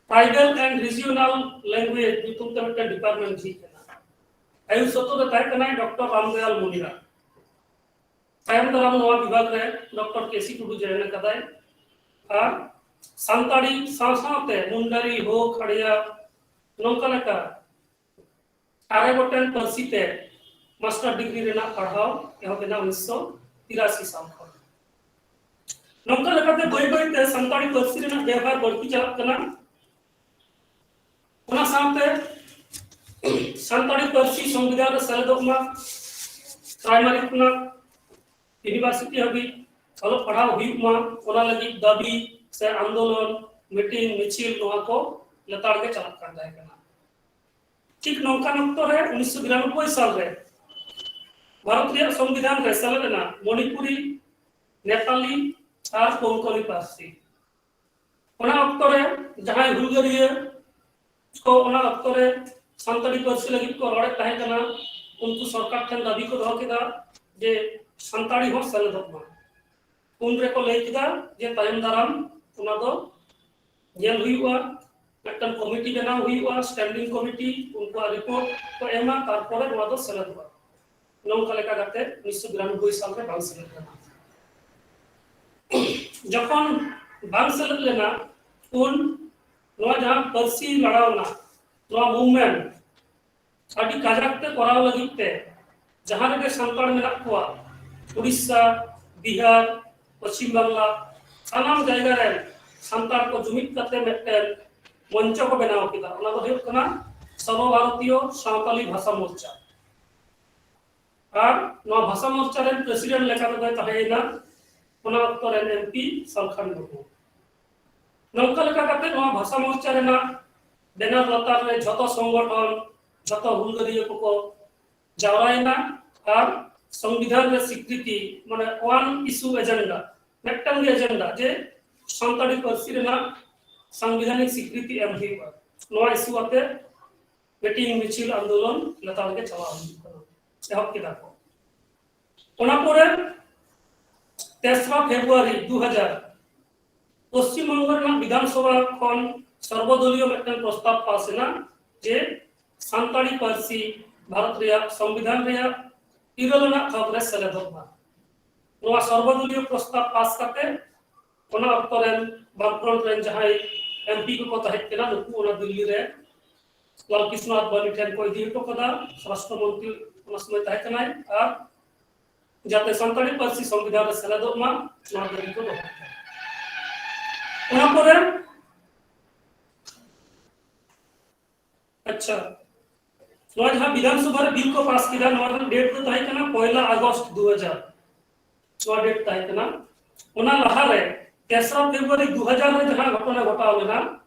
Tribal and Regional Language ᱧᱩᱛᱩᱢ ᱛᱮ ᱢᱤᱫᱴᱮᱱ ᱰᱤᱯᱟᱨᱴᱢᱮᱱᱴ ᱡᱷᱤᱡ ᱮᱱᱟ᱾ ᱟᱭᱩᱨ ᱥᱚᱛᱚᱨ ᱨᱮ ᱛᱟᱦᱮᱸ ᱠᱟᱱᱟᱭ ᱰᱚᱠᱴᱚᱨ ᱨᱟᱢᱫᱚᱭᱟᱞ ᱢᱚᱱᱤᱨᱟ᱾ ᱛᱟᱭᱚᱢ ᱫᱟᱨᱟᱢ ᱱᱚᱣᱟ ᱵᱤᱵᱷᱟᱜᱽ ᱨᱮ ᱰᱚᱠᱴᱚᱨ ᱠᱮ ᱥᱤ ᱴᱩᱰᱩ ᱡᱚᱭᱮᱱ ᱟᱠᱟᱫᱟᱭ᱾ ᱟᱨ ᱥᱟᱱᱛᱟᱲᱤ ᱥᱟᱶ ᱥᱟᱶᱛᱮ ᱢᱩᱱᱰᱟᱨᱤ, ᱦᱳ, ᱠᱷᱟᱲᱭᱟ, ᱱᱚᱝᱠᱟ ᱞᱮᱠᱟ ᱟᱨᱮ ᱜᱚᱴᱮᱱ ᱯᱟᱹᱨᱥᱤ ᱛᱮ ᱢᱟᱥᱴᱟᱨ ᱰᱤᱜᱽᱨᱤ ᱨᱮᱱᱟᱜ ᱯᱟᱲᱦᱟᱣ ᱮᱦᱚᱵ ᱮᱱᱟ ᱩᱱᱤᱥᱥᱚ ᱛᱤᱨᱟᱥᱤ ᱥᱟᱞ ᱠᱷᱚᱱ᱾ ᱱᱚᱝᱠᱟ ᱞᱮᱠᱟᱛᱮ ᱵᱟᱹᱭ ᱵᱟᱹᱭ ᱛᱮ ᱥᱟᱱᱛᱟᱲᱤ ᱯᱟᱹᱨᱥᱤ ᱨᱮᱱᱟᱜ ᱵᱮᱣᱦᱟᱨ ᱵᱟᱹᱲᱛᱤ ᱪᱟᱞᱟᱜ ᱠᱟᱱᱟ᱾ ᱚᱱᱟ ᱥᱟᱶᱛᱮ ᱥᱟᱱᱛᱟᱲᱤ ᱯᱟᱹᱨᱥᱤ ᱥᱚᱝᱵᱤᱫᱷᱟᱱ ᱨᱮ ᱥᱮᱞᱮᱫᱚᱜ ᱢᱟ, ᱯᱨᱟᱭᱢᱟᱨᱤ ᱠᱷᱚᱱᱟᱜ ᱤᱭᱩᱱᱤᱵᱷᱟᱨᱥᱤᱴᱤ ᱦᱟᱹᱵᱤᱡ ᱚᱞᱚᱜ ᱯᱟᱲᱦᱟᱣ ᱦᱩᱭᱩᱜ ᱢᱟ, ᱚᱱᱟ ᱞᱟᱹᱜᱤᱫ ᱫᱟᱹᱵᱤ ᱥᱮ ᱟᱱᱫᱳᱞᱚᱱ ᱢᱤᱴᱤᱝ, ᱢᱤᱪᱷᱤᱞ, ᱱᱚᱣᱟ ᱠᱚ ᱞᱮᱛᱟᱲ ᱜᱮ ᱪᱟᱞᱟᱜ ᱠᱟᱱ ᱛᱟᱦᱮᱸ ᱠᱟᱱᱟ᱾ ᱴᱷᱤᱠ ᱱᱚᱝᱠᱟᱱ ᱚᱠᱛᱚ ᱨᱮ ᱩᱱᱤᱥᱥᱚ ᱵᱤᱨᱟᱱᱚᱵᱵᱳᱭ ᱥᱟᱞ ᱨᱮ ᱵᱷᱟᱨᱚᱛ ᱨᱮᱭᱟᱜ ᱥᱚᱝᱵᱤᱫᱷᱟᱱ ᱨᱮ ᱥᱮᱞᱮᱫ ᱮᱱᱟ ᱢᱚᱱᱤᱯᱩᱨᱤ, ᱱᱮᱯᱟᱞᱤ ᱟᱨ ᱠᱳᱝᱠᱚᱱᱤ ᱯᱟᱹᱨᱥᱤ᱾ ᱚᱱᱟ ᱚᱠᱛᱚ ᱨᱮ ᱡᱟᱦᱟᱸᱭ ᱦᱩᱞᱜᱟᱹᱨᱤᱭᱟᱹ ᱠᱚ ᱚᱱᱟ ᱚᱠᱛᱚ ᱨᱮ ᱥᱟᱱᱛᱟᱲᱤ ᱯᱟᱹᱨᱥᱤ ᱞᱟᱹᱜᱤᱫ ᱠᱚ ᱨᱚᱲᱮᱫ ᱛᱟᱦᱮᱸ ᱠᱟᱱᱟ, ᱩᱱᱠᱩ ᱥᱚᱨᱠᱟᱨ ᱴᱷᱮᱱ ᱫᱟᱹᱵᱤ ᱠᱚ ᱫᱚᱦᱚ ᱠᱮᱫᱟ ᱡᱮ ᱥᱟᱱᱛᱟᱲᱤ ᱦᱚᱸ ᱥᱮᱞᱮᱫᱚᱜ ᱢᱟ᱾ ᱩᱱ ᱨᱮᱠᱚ ᱞᱟᱹᱭ ᱠᱮᱫᱟ ᱡᱮ ᱛᱟᱭᱚᱢ ᱫᱟᱨᱟᱢ ᱚᱱᱟ ᱫᱚ ᱧᱮᱞ ᱦᱩᱭᱩᱜᱼᱟ, ᱢᱤᱫᱴᱟᱝ ᱠᱚᱢᱤᱴᱤ ᱵᱮᱱᱟᱣ ᱦᱩᱭᱩᱜᱼᱟ, ᱥᱴᱮᱱᱰᱤᱝ ᱠᱚᱢᱤᱴᱤ, ᱩᱱᱠᱩᱣᱟᱜ ᱨᱤᱯᱳᱨᱴ ᱠᱚ ᱮᱢᱟ, ᱛᱟᱨᱯᱚᱨᱮ ᱱᱚᱣᱟ ᱫᱚ ᱥᱮᱞᱮᱫᱚᱜᱼᱟ᱾ ᱱᱚᱝᱠᱟ ᱞᱮᱠᱟ ᱠᱟᱛᱮ ᱩᱱᱤᱥᱥᱚ ᱵᱤᱨᱟᱱᱚᱵᱵᱳᱭ ᱥᱟᱞ ᱨᱮ ᱵᱟᱝ ᱥᱮᱞᱮᱫ ᱞᱮᱱᱟ᱾ ᱡᱚᱠᱷᱚᱱ ᱵᱟᱝ ᱥᱮᱞᱮᱫ ᱞᱮᱱᱟ, ᱩᱱ ᱱᱚᱣᱟ ᱡᱟᱦᱟᱸ ᱯᱟᱹᱨᱥᱤ ᱞᱟᱲᱟᱣᱱᱟ, ᱱᱚᱣᱟ ᱢᱩᱵᱷᱢᱮᱱᱴ ᱟᱹᱰᱤ ᱠᱟᱡᱟᱠ ᱛᱮ ᱠᱚᱨᱟᱣ ᱞᱟᱹᱜᱤᱫ ᱛᱮ ᱡᱟᱦᱟᱸ ᱨᱮᱜᱮ ᱥᱟᱱᱛᱟᱲ ᱢᱮᱱᱟᱜ ᱠᱚᱣᱟ, ᱩᱲᱤᱥᱥᱟ, ᱵᱤᱦᱟᱨ, ᱯᱚᱪᱷᱤᱢ ᱵᱟᱝᱞᱟ, ᱥᱟᱱᱟᱢ ᱡᱟᱭᱜᱟ ᱨᱮᱱ ᱥᱟᱱᱛᱟᱲ ᱠᱚ ᱡᱩᱢᱤᱫ ᱠᱟᱛᱮ ᱢᱤᱫᱴᱮᱱ ᱢᱚᱧᱪᱚ ᱠᱚ ᱵᱮᱱᱟᱣ ᱠᱮᱫᱟ᱾ ᱚᱱᱟ ᱫᱚ ᱦᱩᱭᱩᱜ ᱠᱟᱱᱟ ᱥᱚᱨᱵᱚ ᱵᱷᱟᱨᱚᱛᱤᱭᱚ ᱥᱟᱶᱛᱟᱞᱤ ᱵᱷᱟᱥᱟ ᱢᱳᱨᱪᱟ᱾ ᱟᱨ ᱱᱚᱣᱟ ᱵᱷᱟᱥᱟ ᱢᱳᱨᱪᱟ ᱨᱮᱱ ᱯᱨᱮᱥᱤᱰᱮᱱᱴ ᱞᱮᱠᱟ ᱛᱮᱫᱚᱭ ᱛᱟᱦᱮᱸᱭᱮᱱᱟ ᱚᱱᱟ ᱚᱠᱛᱚ ᱨᱮᱱ ᱮᱢᱯᱤ ᱥᱟᱞᱠᱷᱟᱱ ᱢᱩᱨᱢᱩ᱾ ᱱᱚᱝᱠᱟ ᱞᱮᱠᱟ ᱠᱟᱛᱮ ᱱᱚᱣᱟ ᱵᱷᱟᱥᱟ ᱢᱳᱨᱪᱟ ᱨᱮᱱᱟᱜ ᱵᱮᱱᱟᱨ ᱞᱟᱛᱟᱨ ᱨᱮ ᱡᱷᱚᱛᱚ ᱥᱚᱝᱜᱚᱴᱷᱚᱱ, ᱡᱷᱚᱛᱚ ᱦᱩᱞᱜᱟᱹᱨᱤᱭᱟᱹ ᱠᱚᱠᱚ ᱡᱟᱣᱨᱟᱭᱮᱱᱟ ᱟᱨ ᱥᱚᱝᱵᱤᱫᱷᱟᱱ ᱨᱮ ᱥᱤᱠᱨᱤᱛᱤ, ᱢᱟᱱᱮ ᱚᱣᱟᱱ ᱤᱥᱩ ᱮᱡᱮᱱᱰᱟ, ᱢᱤᱫᱴᱟᱝ ᱜᱮ ᱮᱡᱮᱱᱰᱟ, ᱡᱮ ᱥᱟᱱᱛᱟᱲᱤ ᱯᱟᱹᱨᱥᱤ ᱨᱮᱱᱟᱜ ᱥᱟᱝᱵᱤᱫᱷᱟᱱᱤᱠ ᱥᱤᱠᱨᱤᱛᱤ ᱮᱢ ᱦᱩᱭᱩᱜᱼᱟ᱾ ᱱᱚᱣᱟ ᱤᱥᱩ ᱟᱛᱮ ᱢᱤᱴᱤᱝ, ᱢᱤᱪᱷᱤᱞ, ᱟᱱᱫᱳᱞᱚᱱ ᱞᱮᱛᱟᱲ ᱜᱮ ᱪᱟᱞᱟᱣ ᱦᱩᱭᱩᱜ ᱠᱟᱱᱟ, ᱮᱦᱚᱵ ᱠᱮᱫᱟ ᱠᱚ᱾ ᱚᱱᱟ ᱯᱚᱨᱮ ᱛᱮᱥᱨᱟ ᱯᱷᱮᱵᱽᱨᱩᱣᱟᱨᱤ ᱫᱩ ᱦᱟᱡᱟᱨ ᱯᱚᱥᱪᱤᱢ ᱵᱚᱝᱜᱚ ᱨᱮᱱᱟᱜ ᱵᱤᱫᱷᱟᱱ ᱥᱚᱵᱷᱟ ᱠᱷᱚᱱ ᱥᱚᱨᱵᱚᱫᱚᱞᱤᱭᱚ ᱢᱤᱫᱴᱟᱝ ᱯᱨᱚᱥᱛᱟᱵ ᱯᱟᱥ ᱮᱱᱟ ᱡᱮ ᱥᱟᱱᱛᱟᱲᱤ ᱯᱟᱹᱨᱥᱤ ᱵᱷᱟᱨᱚᱛ ᱨᱮᱭᱟᱜ ᱥᱚᱝᱵᱤᱫᱷᱟᱱ ᱨᱮᱭᱟᱜ ᱤᱨᱟᱹᱞ ᱟᱱᱟᱜ ᱛᱷᱚᱠ ᱨᱮ ᱥᱮᱞᱮᱫᱚᱜ ᱢᱟ᱾ ᱱᱚᱣᱟ ᱥᱚᱨᱵᱚᱫᱚᱞᱤᱭᱚ ᱯᱨᱚᱥᱛᱟᱵ ᱯᱟᱥ ᱠᱟᱛᱮ ᱚᱱᱟ ᱚᱠᱛᱚ ᱨᱮᱱ ᱵᱟᱢᱯᱷᱨᱚᱱᱴ ᱨᱮᱱ ᱡᱟᱦᱟᱸᱭ ᱮᱢᱯᱤ ᱠᱚᱠᱚ ᱛᱟᱦᱮᱸ ᱠᱟᱱᱟ, ᱱᱩᱠᱩ ᱚᱱᱟ ᱫᱤᱞᱞᱤ ᱨᱮ ᱞᱟᱞᱠᱨᱤᱥᱱᱚ ᱟᱫᱵᱟᱱᱤ ᱴᱷᱮᱱ ᱠᱚ ᱤᱫᱤ ᱦᱚᱴᱚ ᱠᱟᱫᱟ᱾ ᱥᱚᱨᱟᱥᱴᱨᱚ ᱢᱚᱱᱛᱨᱤ ᱚᱱᱟ ᱥᱚᱢᱚᱭ ᱛᱟᱦᱮᱸ ᱠᱟᱱᱟᱭ᱾ ᱟᱨ ᱡᱟᱛᱮ ᱥᱟᱱᱛᱟᱲᱤ ᱯᱟᱹᱨᱥᱤ ᱥᱚᱝᱵᱤᱫᱷᱟᱱ ᱨᱮ ᱥᱮᱞᱮᱫᱚᱜ ᱢᱟ, ᱱᱚᱣᱟ ᱫᱟᱹᱵᱤ ᱠᱚ ᱫᱚᱦᱚ ᱠᱮᱫᱟ᱾ ᱚᱱᱟ ᱯᱚᱨᱮ, ᱟᱪᱪᱷᱟ, ᱱᱚᱣᱟ ᱡᱟᱦᱟᱸ ᱵᱤᱫᱷᱟᱱ ᱥᱚᱵᱷᱟ ᱨᱮ ᱵᱤᱞ ᱠᱚ ᱯᱟᱥ ᱠᱮᱫᱟ, ᱱᱚᱣᱟ ᱨᱮᱱᱟᱜ ᱰᱮᱴ ᱫᱚ ᱛᱟᱦᱮᱸ ᱠᱟᱱᱟ ᱯᱚᱭᱞᱟ ᱟᱜᱚᱥᱴ ᱫᱩ ᱦᱟᱡᱟᱨ᱾ ᱱᱚᱣᱟ ᱰᱮᱴ ᱛᱟᱦᱮᱸ ᱠᱟᱱᱟ᱾ ᱚᱱᱟ ᱞᱟᱦᱟᱨᱮ ᱛᱮᱥᱨᱟ ᱯᱷᱮᱵᱽᱨᱩᱣᱟᱨᱤ ᱫᱩ ᱦᱟᱡᱟᱨ ᱨᱮ ᱡᱟᱦᱟᱸ ᱜᱷᱚᱴᱚᱱᱟ ᱜᱷᱚᱴᱟᱣ ᱞᱮᱱᱟ,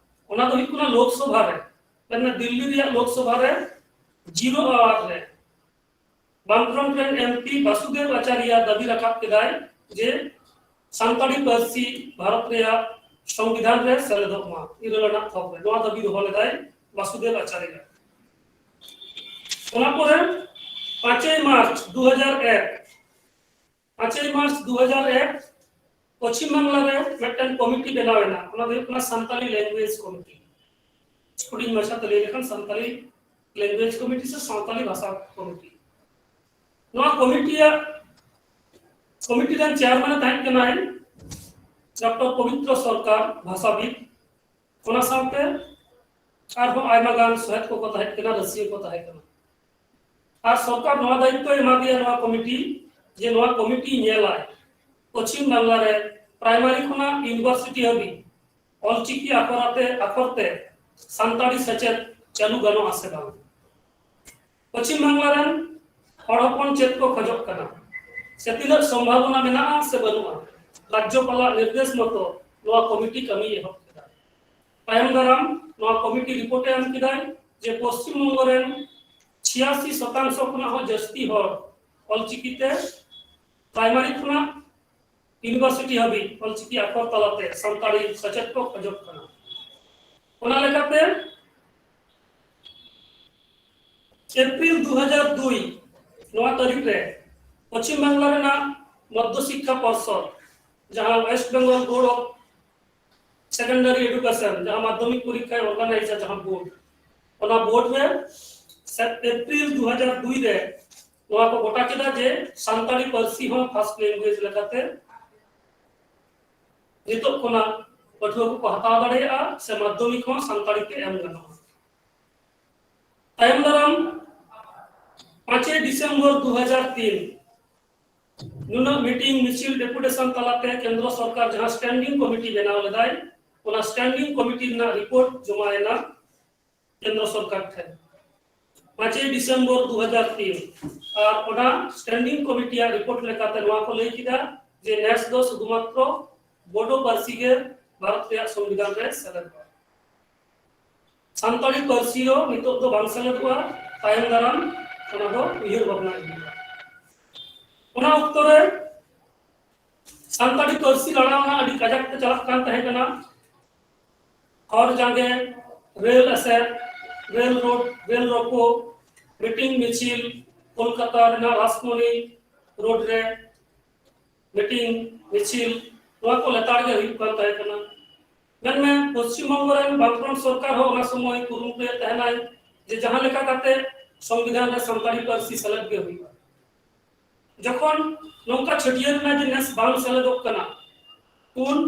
ᱚᱱᱟ ᱫᱚ ᱦᱩᱭᱩᱜ ᱠᱟᱱᱟ ᱞᱳᱠᱥᱚᱵᱷᱟ ᱨᱮ, ᱢᱮᱱᱫᱚ ᱫᱤᱞᱞᱤ ᱨᱮᱭᱟᱜ ᱞᱳᱠᱥᱚᱵᱷᱟ ᱨᱮ ᱡᱤᱨᱳ ᱟᱣᱟᱨ ᱨᱮ ᱵᱟᱢᱯᱷᱨᱚᱱᱴ ᱨᱮᱱ ᱮᱢᱯᱤ ᱵᱟᱥᱩᱫᱮᱵ ᱟᱪᱟᱨᱭᱟ ᱫᱟᱹᱵᱤ ᱨᱟᱠᱟᱵ ᱠᱮᱫᱟᱭ ᱡᱮ ᱥᱟᱱᱛᱟᱲᱤ ᱯᱟᱹᱨᱥᱤ ᱵᱷᱟᱨᱚᱛ ᱨᱮᱭᱟᱜ ᱥᱚᱝᱵᱤᱫᱷᱟᱱ ᱨᱮ ᱥᱮᱞᱮᱫᱚᱜ ᱢᱟ, ᱤᱨᱟᱹᱞ ᱟᱱᱟᱜ ᱛᱷᱚᱠ ᱨᱮ᱾ ᱱᱚᱣᱟ ᱫᱟᱹᱵᱤ ᱫᱚᱦᱚ ᱞᱮᱫᱟᱭ ᱵᱟᱥᱩᱫᱮᱵ ᱟᱪᱟᱨᱭᱟ᱾ ᱚᱱᱟ ᱯᱚᱨᱮ ᱯᱟᱸᱪᱮᱭ ᱢᱟᱨᱪ ᱫᱩ ᱦᱟᱡᱟᱨ ᱮᱠ, ᱯᱟᱸᱪᱮᱭ ᱢᱟᱨᱪ ᱫᱩ ᱦᱟᱡᱟᱨ ᱮᱠ, ᱯᱚᱪᱷᱤᱢ ᱵᱟᱝᱞᱟ ᱨᱮ ᱢᱤᱫᱴᱮᱱ ᱠᱚᱢᱤᱴᱤ ᱵᱮᱱᱟᱣ ᱮᱱᱟ, ᱚᱱᱟ ᱫᱚ ᱦᱩᱭᱩᱜ ᱠᱟᱱᱟ ᱥᱟᱱᱛᱟᱞᱤ ᱞᱮᱝᱜᱩᱭᱮᱡᱽ ᱠᱚᱢᱤᱴᱤ᱾ ᱦᱩᱰᱤᱧ ᱢᱟᱪᱷᱟ ᱛᱮ ᱞᱟᱹᱭ ᱞᱮᱠᱷᱟᱱ ᱥᱟᱱᱛᱟᱞᱤ ᱞᱮᱝᱜᱩᱭᱮᱡᱽ ᱠᱚᱢᱤᱴᱤ ᱥᱮ ᱥᱟᱶᱛᱟᱞᱤ ᱵᱷᱟᱥᱟ ᱠᱚᱢᱤᱴᱤ᱾ ᱱᱚᱣᱟ ᱠᱚᱢᱤᱴᱤᱭᱟᱜ, ᱠᱚᱢᱤᱴᱤ ᱨᱮᱱ ᱪᱮᱭᱟᱨᱢᱮᱱ ᱮ ᱛᱟᱦᱮᱸ ᱠᱟᱱᱟᱭ ᱰᱚᱠᱴᱚᱨ ᱯᱚᱵᱤᱛᱨᱚ ᱥᱚᱨᱠᱟᱨ, ᱵᱷᱟᱥᱟᱵᱤᱫ᱾ ᱚᱱᱟ ᱥᱟᱶᱛᱮ ᱟᱨᱦᱚᱸ ᱟᱭᱢᱟ ᱜᱟᱱ ᱥᱚᱦᱮᱫ ᱠᱚᱠᱚ ᱛᱟᱦᱮᱸ ᱠᱟᱱᱟ, ᱨᱟᱹᱥᱤᱭᱟᱹ ᱠᱚ ᱛᱟᱦᱮᱸ ᱠᱟᱱᱟ᱾ ᱟᱨ ᱥᱚᱨᱠᱟᱨ ᱱᱚᱣᱟ ᱫᱟᱭᱤᱛᱛᱚᱭ ᱮᱢᱟ ᱫᱮᱭᱟ ᱱᱚᱣᱟ ᱠᱚᱢᱤᱴᱤ, ᱡᱮ ᱱᱚᱣᱟ ᱠᱚᱢᱤᱴᱤ ᱧᱮᱞᱟᱭ ᱯᱚᱪᱷᱤᱢ ᱵᱟᱝᱞᱟ ᱨᱮ ᱯᱨᱟᱭᱢᱟᱨᱤ ᱠᱷᱚᱱᱟᱜ ᱤᱭᱩᱱᱤᱵᱷᱟᱨᱥᱤᱴᱤ ᱦᱟᱹᱵᱤᱡ ᱚᱞᱪᱤᱠᱤ ᱟᱠᱷᱚᱨ ᱟᱛᱮ, ᱟᱠᱷᱚᱨ ᱛᱮ ᱥᱟᱱᱛᱟᱲᱤ ᱥᱮᱪᱮᱫ ᱪᱟᱹᱞᱩ ᱜᱟᱱᱚᱜᱼᱟ ᱥᱮ ᱵᱟᱝ᱾ ᱯᱚᱪᱷᱤᱢ ᱵᱟᱝᱞᱟ ᱨᱮᱱ ᱦᱚᱲ ᱦᱚᱯᱚᱱ ᱪᱮᱫ ᱠᱚ ᱠᱷᱚᱡᱚᱜ ᱠᱟᱱᱟ, ᱥᱮ ᱛᱤᱱᱟᱹᱜ ᱥᱚᱢᱵᱷᱟᱵᱚᱱᱟ ᱢᱮᱱᱟᱜᱼᱟ ᱥᱮ ᱵᱟᱹᱱᱩᱜᱼᱟ, ᱨᱟᱡᱽᱡᱚᱯᱟᱞᱟᱜ ᱱᱤᱨᱫᱮᱥ ᱢᱚᱛᱚ ᱱᱚᱣᱟ ᱠᱚᱢᱤᱴᱤ ᱠᱟᱹᱢᱤ ᱮᱦᱚᱵ ᱠᱮᱫᱟ᱾ ᱛᱟᱭᱚᱢ ᱫᱟᱨᱟᱢ ᱱᱚᱣᱟ ᱠᱚᱢᱤᱴᱤ ᱨᱤᱯᱳᱨᱴ ᱮ ᱮᱢ ᱠᱮᱫᱟᱭ ᱡᱮ ᱯᱚᱥᱪᱤᱢ ᱵᱚᱝᱜᱚ ᱨᱮᱱ ᱪᱷᱤᱭᱟᱥᱤ ᱥᱚᱛᱟᱝᱥᱚ ᱠᱷᱚᱱᱟᱜ ᱦᱚᱸ ᱡᱟᱹᱥᱛᱤ ᱦᱚᱲ ᱚᱞᱪᱤᱠᱤ ᱛᱮ ᱯᱨᱟᱭᱢᱟᱨᱤ ᱠᱷᱚᱱᱟᱜ ᱤᱭᱩᱱᱤᱵᱷᱟᱨᱥᱤᱴᱤ ᱦᱟᱹᱵᱤᱡ ᱚᱞᱪᱤᱠᱤ ᱟᱠᱷᱚᱨ ᱛᱟᱞᱟᱛᱮ ᱥᱟᱱᱛᱟᱲᱤ ᱥᱮᱪᱮᱫ ᱠᱚ ᱠᱷᱚᱡᱚᱜ ᱠᱟᱱᱟ᱾ ᱚᱱᱟ ᱞᱮᱠᱟᱛᱮ ᱮᱯᱨᱤᱞ ᱫᱩ ᱦᱟᱡᱟᱨ ᱫᱩᱭ ᱱᱚᱣᱟ ᱛᱟᱹᱨᱤᱠᱷ ᱨᱮ ᱯᱚᱪᱷᱤᱢ ᱵᱟᱝᱞᱟ ᱨᱮᱱᱟᱜ ᱢᱚᱫᱽᱫᱷᱚ ᱥᱤᱠᱠᱷᱟ ᱯᱚᱨᱥᱚᱫ, ᱡᱟᱦᱟᱸ West Bengal Board of Secondary Education, ᱡᱟᱦᱟᱸ ᱢᱟᱫᱽᱫᱷᱚᱢᱤᱠ ᱯᱚᱨᱤᱠᱠᱷᱟᱭ organize ᱟ ᱡᱟᱦᱟᱸ ᱵᱳᱨᱰ, ᱚᱱᱟ ᱵᱳᱨᱰ ᱨᱮ ᱥᱮ-, ᱮᱯᱨᱤᱞ ᱫᱩ ᱦᱟᱡᱟᱨ ᱫᱩᱭ ᱨᱮ ᱱᱚᱣᱟ ᱠᱚ ᱜᱚᱴᱟ ᱠᱮᱫᱟ ᱡᱮ ᱥᱟᱱᱛᱟᱲᱤ ᱯᱟᱹᱨᱥᱤ ᱦᱚᱸ first language ᱞᱮᱠᱟᱛᱮ ᱱᱤᱛᱚᱜ ᱠᱷᱚᱱᱟᱜ ᱯᱟᱹᱴᱷᱩᱣᱟᱹ ᱠᱚᱠᱚ ᱦᱟᱛᱟᱣ ᱫᱟᱲᱮᱭᱟᱜᱼᱟ ᱥᱮ ᱢᱟᱫᱽᱫᱷᱚᱢᱤᱠ ᱦᱚᱸ ᱥᱟᱱᱛᱟᱲᱤ ᱛᱮ ᱮᱢ ᱜᱟᱱᱚᱜᱼᱟ᱾ ᱛᱟᱭᱚᱢ ᱫᱟᱨᱟᱢ ᱯᱟᱸᱪᱮᱭ ᱰᱤᱥᱮᱢᱵᱚᱨ ᱫᱩ ᱦᱟᱡᱟᱨ ᱛᱤᱱ ᱱᱩᱱᱟᱹᱜ ᱢᱤᱴᱤᱝ, ᱢᱤᱪᱷᱤᱞ, ᱰᱮᱯᱩᱴᱮᱥᱚᱱ ᱛᱟᱞᱟᱛᱮ ᱠᱮᱱᱫᱨᱚ ᱥᱚᱨᱠᱟᱨ ᱡᱟᱦᱟᱸ standing committee ᱵᱮᱱᱟᱣ ᱞᱮᱫᱟᱭ, ᱚᱱᱟ standing committee ᱨᱮᱱᱟᱜ ᱨᱤᱯᱳᱨᱴ ᱡᱚᱢᱟᱭᱮᱱᱟ ᱠᱮᱱᱫᱨᱚ ᱥᱚᱨᱠᱟᱨ ᱴᱷᱮᱱ ᱯᱟᱸᱪᱮᱭ ᱰᱤᱥᱮᱢᱵᱚᱨ ᱫᱩ ᱦᱟᱡᱟᱨ ᱛᱤᱱ᱾ ᱟᱨ ᱚᱱᱟ standing committee ᱟᱜ ᱨᱤᱯᱳᱨᱴ ᱞᱮᱠᱟᱛᱮ ᱱᱚᱣᱟ ᱠᱚ ᱞᱟᱹᱭ ᱠᱮᱫᱟ ᱡᱮ ᱱᱮᱥ ᱫᱚ ᱥᱩᱫᱷᱩᱢᱟᱛᱨᱚ ᱵᱳᱰᱳ ᱯᱟᱹᱨᱥᱤ ᱜᱮ ᱵᱷᱟᱨᱚᱛ ᱨᱮᱭᱟᱜ ᱥᱚᱝᱵᱤᱫᱷᱟᱱ ᱨᱮ ᱥᱮᱞᱮᱫᱚᱜᱼᱟ᱾ ᱥᱟᱱᱛᱟᱲᱤ ᱯᱟᱹᱨᱥᱤ ᱫᱚ ᱱᱤᱛᱚᱜ ᱫᱚ ᱵᱟᱝ ᱥᱮᱞᱮᱫᱚᱜᱼᱟ, ᱛᱟᱭᱚᱢ ᱫᱟᱨᱟᱢ ᱚᱱᱟ ᱫᱚ ᱩᱭᱦᱟᱹᱨ ᱵᱷᱟᱵᱽᱱᱟ ᱤᱫᱤ ᱦᱩᱭᱩᱜᱼᱟ᱾ ᱚᱱᱟ ᱚᱠᱛᱚ ᱨᱮ ᱥᱟᱱᱛᱟᱲᱤ ᱯᱟᱹᱨᱥᱤ ᱞᱟᱲᱟᱣ ᱨᱮᱱᱟᱜ ᱟᱹᱰᱤ ᱠᱟᱡᱟᱠ ᱛᱮ ᱪᱟᱞᱟᱜ ᱠᱟᱱ ᱛᱟᱦᱮᱸ ᱠᱟᱱᱟ᱾ ᱦᱚᱨ ᱡᱟᱸᱜᱮ, ᱨᱮᱞ ᱮᱥᱮᱫ, ᱨᱮᱞ ᱨᱳᱰ, ᱨᱮᱞ ᱨᱳᱠᱳ, ᱢᱤᱴᱤᱝ ᱢᱤᱪᱷᱤᱞ, ᱠᱳᱞᱠᱟᱛᱟ ᱨᱮᱱᱟᱜ ᱨᱟᱥᱢᱚᱱᱤ ᱨᱳᱰ ᱨᱮ ᱢᱤᱴᱤᱝ ᱢᱤᱪᱷᱤᱞ, ᱱᱚᱣᱟ ᱠᱚ ᱞᱮᱛᱟᱲ ᱜᱮ ᱦᱩᱭᱩᱜ ᱠᱟᱱ ᱛᱟᱦᱮᱸ ᱠᱟᱱᱟ᱾ ᱢᱮᱱᱢᱮ, ᱯᱚᱥᱪᱤᱢ ᱵᱚᱝᱜᱚ ᱨᱮᱱ ᱵᱟᱢᱯᱨᱚᱱᱛ ᱥᱚᱨᱠᱟᱨ ᱦᱚᱸ ᱚᱱᱟ ᱥᱚᱢᱚᱭ ᱠᱩᱨᱩᱢᱩᱴᱩᱭᱮᱫ ᱛᱟᱦᱮᱱᱟᱭ ᱡᱮ ᱡᱟᱦᱟᱸ ᱞᱮᱠᱟ ᱠᱟᱛᱮ ᱥᱚᱝᱵᱤᱫᱷᱟᱱ ᱨᱮ ᱥᱟᱱᱛᱟᱲᱤ ᱯᱟᱹᱨᱥᱤ ᱥᱮᱞᱮᱫ ᱜᱮ ᱦᱩᱭᱩᱜᱼᱟ᱾ ᱡᱚᱠᱷᱚᱱ ᱱᱚᱝᱠᱟ ᱪᱷᱟᱹᱴᱭᱟᱹᱨ ᱮᱱᱟ ᱡᱮ ᱱᱮᱥ ᱵᱟᱝ ᱥᱮᱞᱮᱫᱚᱜ ᱠᱟᱱᱟ, ᱩᱱ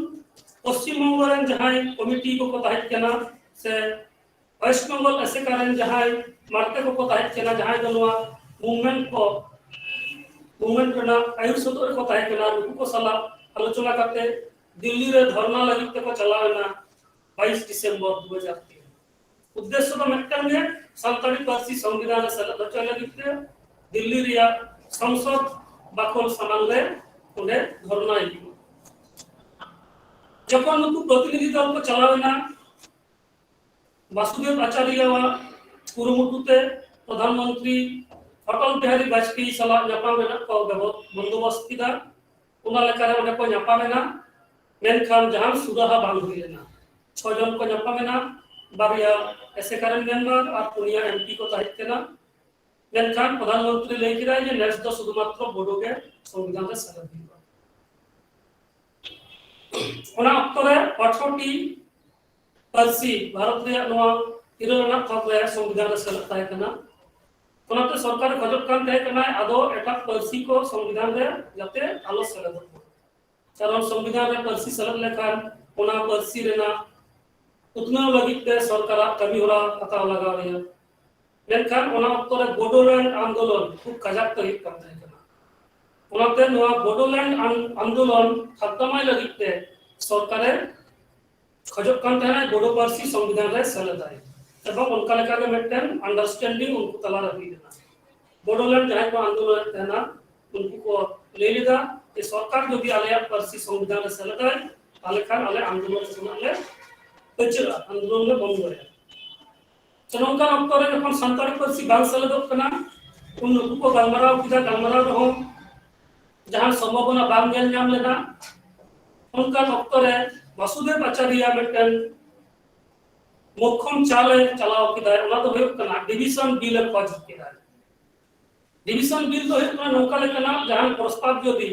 ᱯᱚᱥᱪᱤᱢ ᱵᱚᱝᱜᱚ ᱨᱮᱱ ᱡᱟᱦᱟᱸᱭ ᱠᱚᱢᱤᱴᱤ ᱠᱚᱠᱚ ᱛᱟᱦᱮᱸ ᱠᱟᱱᱟ ᱥᱮ ᱳᱭᱮᱥᱴ ᱵᱮᱝᱜᱚᱞ ᱟᱥᱮᱠᱟ ᱨᱮᱱ ᱡᱟᱦᱟᱸᱭ ᱢᱟᱨᱛᱮ ᱠᱚᱠᱚ ᱛᱟᱦᱮᱸ ᱠᱟᱱᱟ, ᱡᱟᱦᱟᱸᱭ ᱫᱚ ᱱᱚᱣᱟ ᱢᱩᱵᱷᱢᱮᱱᱴ ᱠᱚ, ᱢᱩᱵᱷᱢᱮᱱᱴ ᱨᱮᱱᱟᱜ ᱟᱹᱭᱩᱨ ᱥᱚᱛᱚᱜ ᱨᱮᱠᱚ ᱛᱟᱦᱮᱸ ᱠᱟᱱᱟ, ᱱᱩᱠᱩ ᱠᱚ ᱥᱟᱞᱟᱜ ᱟᱞᱳᱪᱚᱱᱟ ᱠᱟᱛᱮ ᱫᱤᱞᱞᱤ ᱨᱮ ᱫᱷᱚᱨᱱᱟ ᱞᱟᱹᱜᱤᱫ ᱛᱮᱠᱚ ᱪᱟᱞᱟᱣ ᱮᱱᱟ ᱵᱟᱭᱤᱥ ᱰᱤᱥᱮᱢᱵᱚᱨ ᱫᱩ ᱦᱟᱡᱟᱨ ᱛᱤᱱ᱾ ᱩᱫᱽᱫᱮᱥᱥᱚ ᱫᱚ ᱢᱤᱫᱴᱟᱝ ᱜᱮ, ᱥᱟᱱᱛᱟᱲᱤ ᱯᱟᱹᱨᱥᱤ ᱥᱚᱝᱵᱤᱫᱷᱟᱱ ᱨᱮ ᱥᱮᱞᱮᱫ ᱦᱚᱪᱚᱭ ᱞᱟᱹᱜᱤᱫ ᱛᱮ ᱫᱤᱞᱞᱤ ᱨᱮᱭᱟᱜ ᱥᱚᱝᱥᱚᱫ ᱵᱟᱠᱷᱳᱞ ᱥᱟᱢᱟᱝ ᱨᱮ ᱚᱸᱰᱮ ᱫᱷᱚᱨᱱᱟ ᱦᱩᱭᱩᱜᱼᱟ᱾ ᱡᱚᱠᱷᱚᱱ ᱱᱩᱠᱩ ᱯᱨᱚᱛᱤᱱᱤᱫᱷᱤ ᱫᱚᱞ ᱠᱚ ᱪᱟᱞᱟᱣ ᱮᱱᱟ, ᱵᱟᱥᱩᱫᱮᱵ ᱟᱪᱟᱨᱭᱟᱣᱟᱜ ᱠᱩᱨᱩᱢᱩᱴᱩ ᱛᱮ ᱯᱨᱚᱫᱷᱟᱱ ᱢᱚᱱᱛᱨᱤ ᱚᱴᱚᱞ ᱵᱤᱦᱟᱨᱤ ᱵᱟᱡᱽᱯᱮᱭᱤ ᱥᱟᱞᱟᱜ ᱧᱟᱯᱟᱢ ᱨᱮᱱᱟᱜ ᱠᱚ ᱵᱮᱵᱚ-, ᱵᱚᱱᱫᱳᱵᱚᱥᱛ ᱠᱮᱫᱟ᱾ ᱚᱱᱟ ᱞᱮᱠᱟᱨᱮ ᱚᱸᱰᱮ ᱠᱚ ᱧᱟᱯᱟᱢ ᱮᱱᱟ, ᱢᱮᱱᱠᱷᱟᱱ ᱡᱟᱦᱟᱱ ᱥᱩᱨᱟᱦᱟ ᱵᱟᱝ ᱦᱩᱭ ᱞᱮᱱᱟ᱾ ᱪᱷᱚ ᱡᱚᱱ ᱠᱚ ᱧᱟᱯᱟᱢ ᱮᱱᱟ, ᱵᱟᱨᱭᱟ ᱮᱥᱮᱠᱟ ᱨᱮᱱ ᱢᱮᱢᱵᱟᱨ ᱟᱨ ᱯᱩᱱᱭᱟ ᱮᱢᱯᱤ ᱠᱚ ᱛᱟᱦᱮᱸ ᱠᱟᱱᱟ᱾ ᱢᱮᱱᱠᱷᱟᱱ ᱯᱨᱚᱫᱷᱟᱱ ᱢᱚᱱᱛᱨᱤ ᱞᱟᱹᱭ ᱠᱮᱫᱟᱭ ᱡᱮ ᱱᱮᱥ ᱫᱚ ᱥᱩᱫᱷᱩᱢᱟᱛᱨᱚ ᱵᱳᱰᱳ ᱜᱮ ᱥᱚᱝᱵᱤᱫᱷᱟᱱ ᱨᱮ ᱥᱮᱞᱮᱫ ᱦᱩᱭᱩᱜᱼᱟ᱾ ᱚᱱᱟ ᱚᱠᱛᱚ ᱨᱮ ᱟᱴᱷᱨᱚ ᱴᱤ ᱯᱟᱹᱨᱥᱤ, ᱵᱷᱟᱨᱚᱛ ᱨᱮᱭᱟᱜ ᱱᱚᱣᱟ ᱤᱨᱟᱹᱞ ᱟᱱᱟᱜ ᱛᱷᱚᱠ ᱨᱮ ᱥᱚᱝᱵᱤᱫᱷᱟᱱ ᱨᱮ ᱥᱮᱞᱮᱫ ᱛᱟᱦᱮᱸ ᱠᱟᱱᱟ᱾ ᱚᱱᱟᱛᱮ ᱥᱚᱨᱠᱟᱨ ᱮ ᱠᱷᱚᱡᱚᱜ ᱠᱟᱱ ᱛᱟᱦᱮᱸ ᱠᱟᱱᱟ ᱟᱫᱚ ᱮᱴᱟᱜ ᱯᱟᱹᱨᱥᱤ ᱠᱚ ᱥᱚᱝᱵᱤᱫᱷᱟᱱ ᱨᱮ ᱡᱟᱛᱮ ᱟᱞᱚ ᱥᱮᱞᱮᱫᱚᱜ ᱢᱟ, ᱠᱟᱨᱚᱱ ᱥᱚᱝᱵᱤᱫᱷᱟᱱ ᱨᱮ ᱯᱟᱹᱨᱥᱤ ᱥᱮᱞᱮᱫ ᱞᱮᱠᱷᱟᱱ ᱚᱱᱟ ᱯᱟᱹᱨᱥᱤ ᱨᱮᱱᱟᱜ ᱩᱛᱱᱟᱹᱣ ᱞᱟᱹᱜᱤᱫ ᱛᱮ ᱥᱚᱨᱠᱟᱨᱟᱜ ᱠᱟᱹᱢᱤ ᱦᱚᱨᱟ ᱦᱟᱛᱟᱣ ᱞᱟᱜᱟᱣ ᱮᱭᱟ᱾ ᱢᱮᱱᱠᱷᱟᱱ ᱚᱱᱟ ᱚᱠᱛᱚ ᱨᱮ ᱵᱳᱰᱳᱞᱮᱱᱰ ᱟᱱᱫᱳᱞᱚᱱ ᱠᱷᱩᱵ ᱠᱟᱡᱟᱠ ᱛᱮ ᱦᱩᱭᱩᱜ ᱠᱟᱱ ᱛᱟᱦᱮᱸ ᱠᱟᱱᱟ᱾ ᱚᱱᱟᱛᱮ ᱱᱚᱣᱟ ᱵᱳᱰᱳᱞᱮᱱᱰ ᱟᱱ-, ᱟᱱᱫᱳᱞᱚᱱ ᱠᱷᱟᱛᱢᱟᱭ ᱞᱟᱹᱜᱤᱫ ᱛᱮ ᱥᱚᱨᱠᱟᱨᱮ ᱠᱷᱚᱡᱚᱜ ᱠᱟᱱ ᱛᱟᱦᱮᱱᱟᱭ ᱵᱳᱰᱳ ᱯᱟᱹᱨᱥᱤ ᱥᱚᱝᱵᱤᱫᱷᱟᱱ ᱨᱮ ᱥᱮᱞᱮᱫᱟᱭ, ᱮᱵᱚᱝ ᱚᱱᱠᱟ ᱞᱮᱠᱟᱜᱮ ᱢᱤᱫᱴᱮᱱ ᱟᱱᱰᱟᱨᱥᱴᱮᱱᱰᱤᱝ ᱩᱱᱠᱩ ᱛᱟᱞᱟᱨᱮ ᱦᱩᱭ ᱞᱮᱱᱟ᱾ ᱵᱳᱰᱳᱞᱮᱱᱰ ᱡᱟᱦᱟᱸᱭ ᱠᱚ ᱟᱱᱫᱳᱞᱚᱱᱮᱫ ᱛᱟᱦᱮᱱᱟ, ᱩᱱᱠᱩ ᱠᱚ ᱞᱟᱹᱭ ᱞᱮᱫᱟ ᱡᱮ ᱥᱚᱨᱠᱟᱨ ᱡᱩᱫᱤ ᱟᱞᱮᱭᱟᱜ ᱯᱟᱹᱨᱥᱤ ᱥᱚᱝᱵᱤᱫᱷᱟᱱ ᱨᱮ ᱥᱮᱞᱮᱫᱟᱭ, ᱛᱟᱦᱚᱞᱮ ᱠᱷᱟᱱ ᱟᱞᱮ ᱟᱱᱫᱳᱞᱚᱱ ᱠᱷᱚᱱᱟᱜ ᱞᱮ ᱯᱟᱹᱪᱟᱹᱜᱼᱟ, ᱟᱱᱫᱳᱞᱚᱱ ᱞᱮ ᱵᱚᱱᱫᱚᱭᱟ᱾ ᱛᱚ, ᱱᱚᱝᱠᱟᱱ ᱚᱠᱛᱚ ᱨᱮ ᱡᱚᱠᱷᱚᱱ ᱥᱟᱱᱛᱟᱲᱤ ᱯᱟᱹᱨᱥᱤ ᱵᱟᱝ ᱥᱮᱞᱮᱫᱚᱜ ᱠᱟᱱᱟ, ᱩᱱ ᱱᱩᱠᱩ ᱠᱚ ᱜᱟᱞᱢᱟᱨᱟᱣ ᱠᱮᱫᱟ, ᱜᱟᱞᱢᱟᱨᱟᱣ ᱨᱮᱦᱚᱸ ᱡᱟᱦᱟᱱ ᱥᱚᱢᱵᱷᱟᱵᱚᱱᱟ ᱵᱟᱝ ᱧᱮᱞ ᱧᱟᱢ ᱞᱮᱱᱟ᱾ ᱚᱱᱠᱟᱱ ᱚᱠᱛᱚ ᱨᱮ ᱵᱟᱥᱩᱫᱮᱵ ᱟᱪᱟᱨᱭᱟ ᱢᱤᱫᱴᱮᱱ ᱢᱚᱠᱠᱷᱚᱢ ᱪᱟᱞ ᱮ ᱪᱟᱞᱟᱣ ᱠᱮᱫᱟᱭ, ᱚᱱᱟ ᱫᱚ ᱦᱩᱭᱩᱜ ᱠᱟᱱᱟ ᱰᱤᱵᱷᱤᱥᱚᱱ ᱵᱤᱞ ᱮ ᱠᱷᱚᱡᱽ ᱠᱮᱫᱟᱭ᱾ ᱰᱤᱵᱷᱤᱥᱚᱱ ᱵᱤᱞ ᱫᱚ ᱦᱩᱭᱩᱜ ᱠᱟᱱᱟ ᱱᱚᱝᱠᱟ ᱞᱮᱠᱟᱱᱟᱜ ᱡᱟᱦᱟᱱ ᱯᱨᱚᱥᱛᱟᱵ ᱡᱩᱫᱤ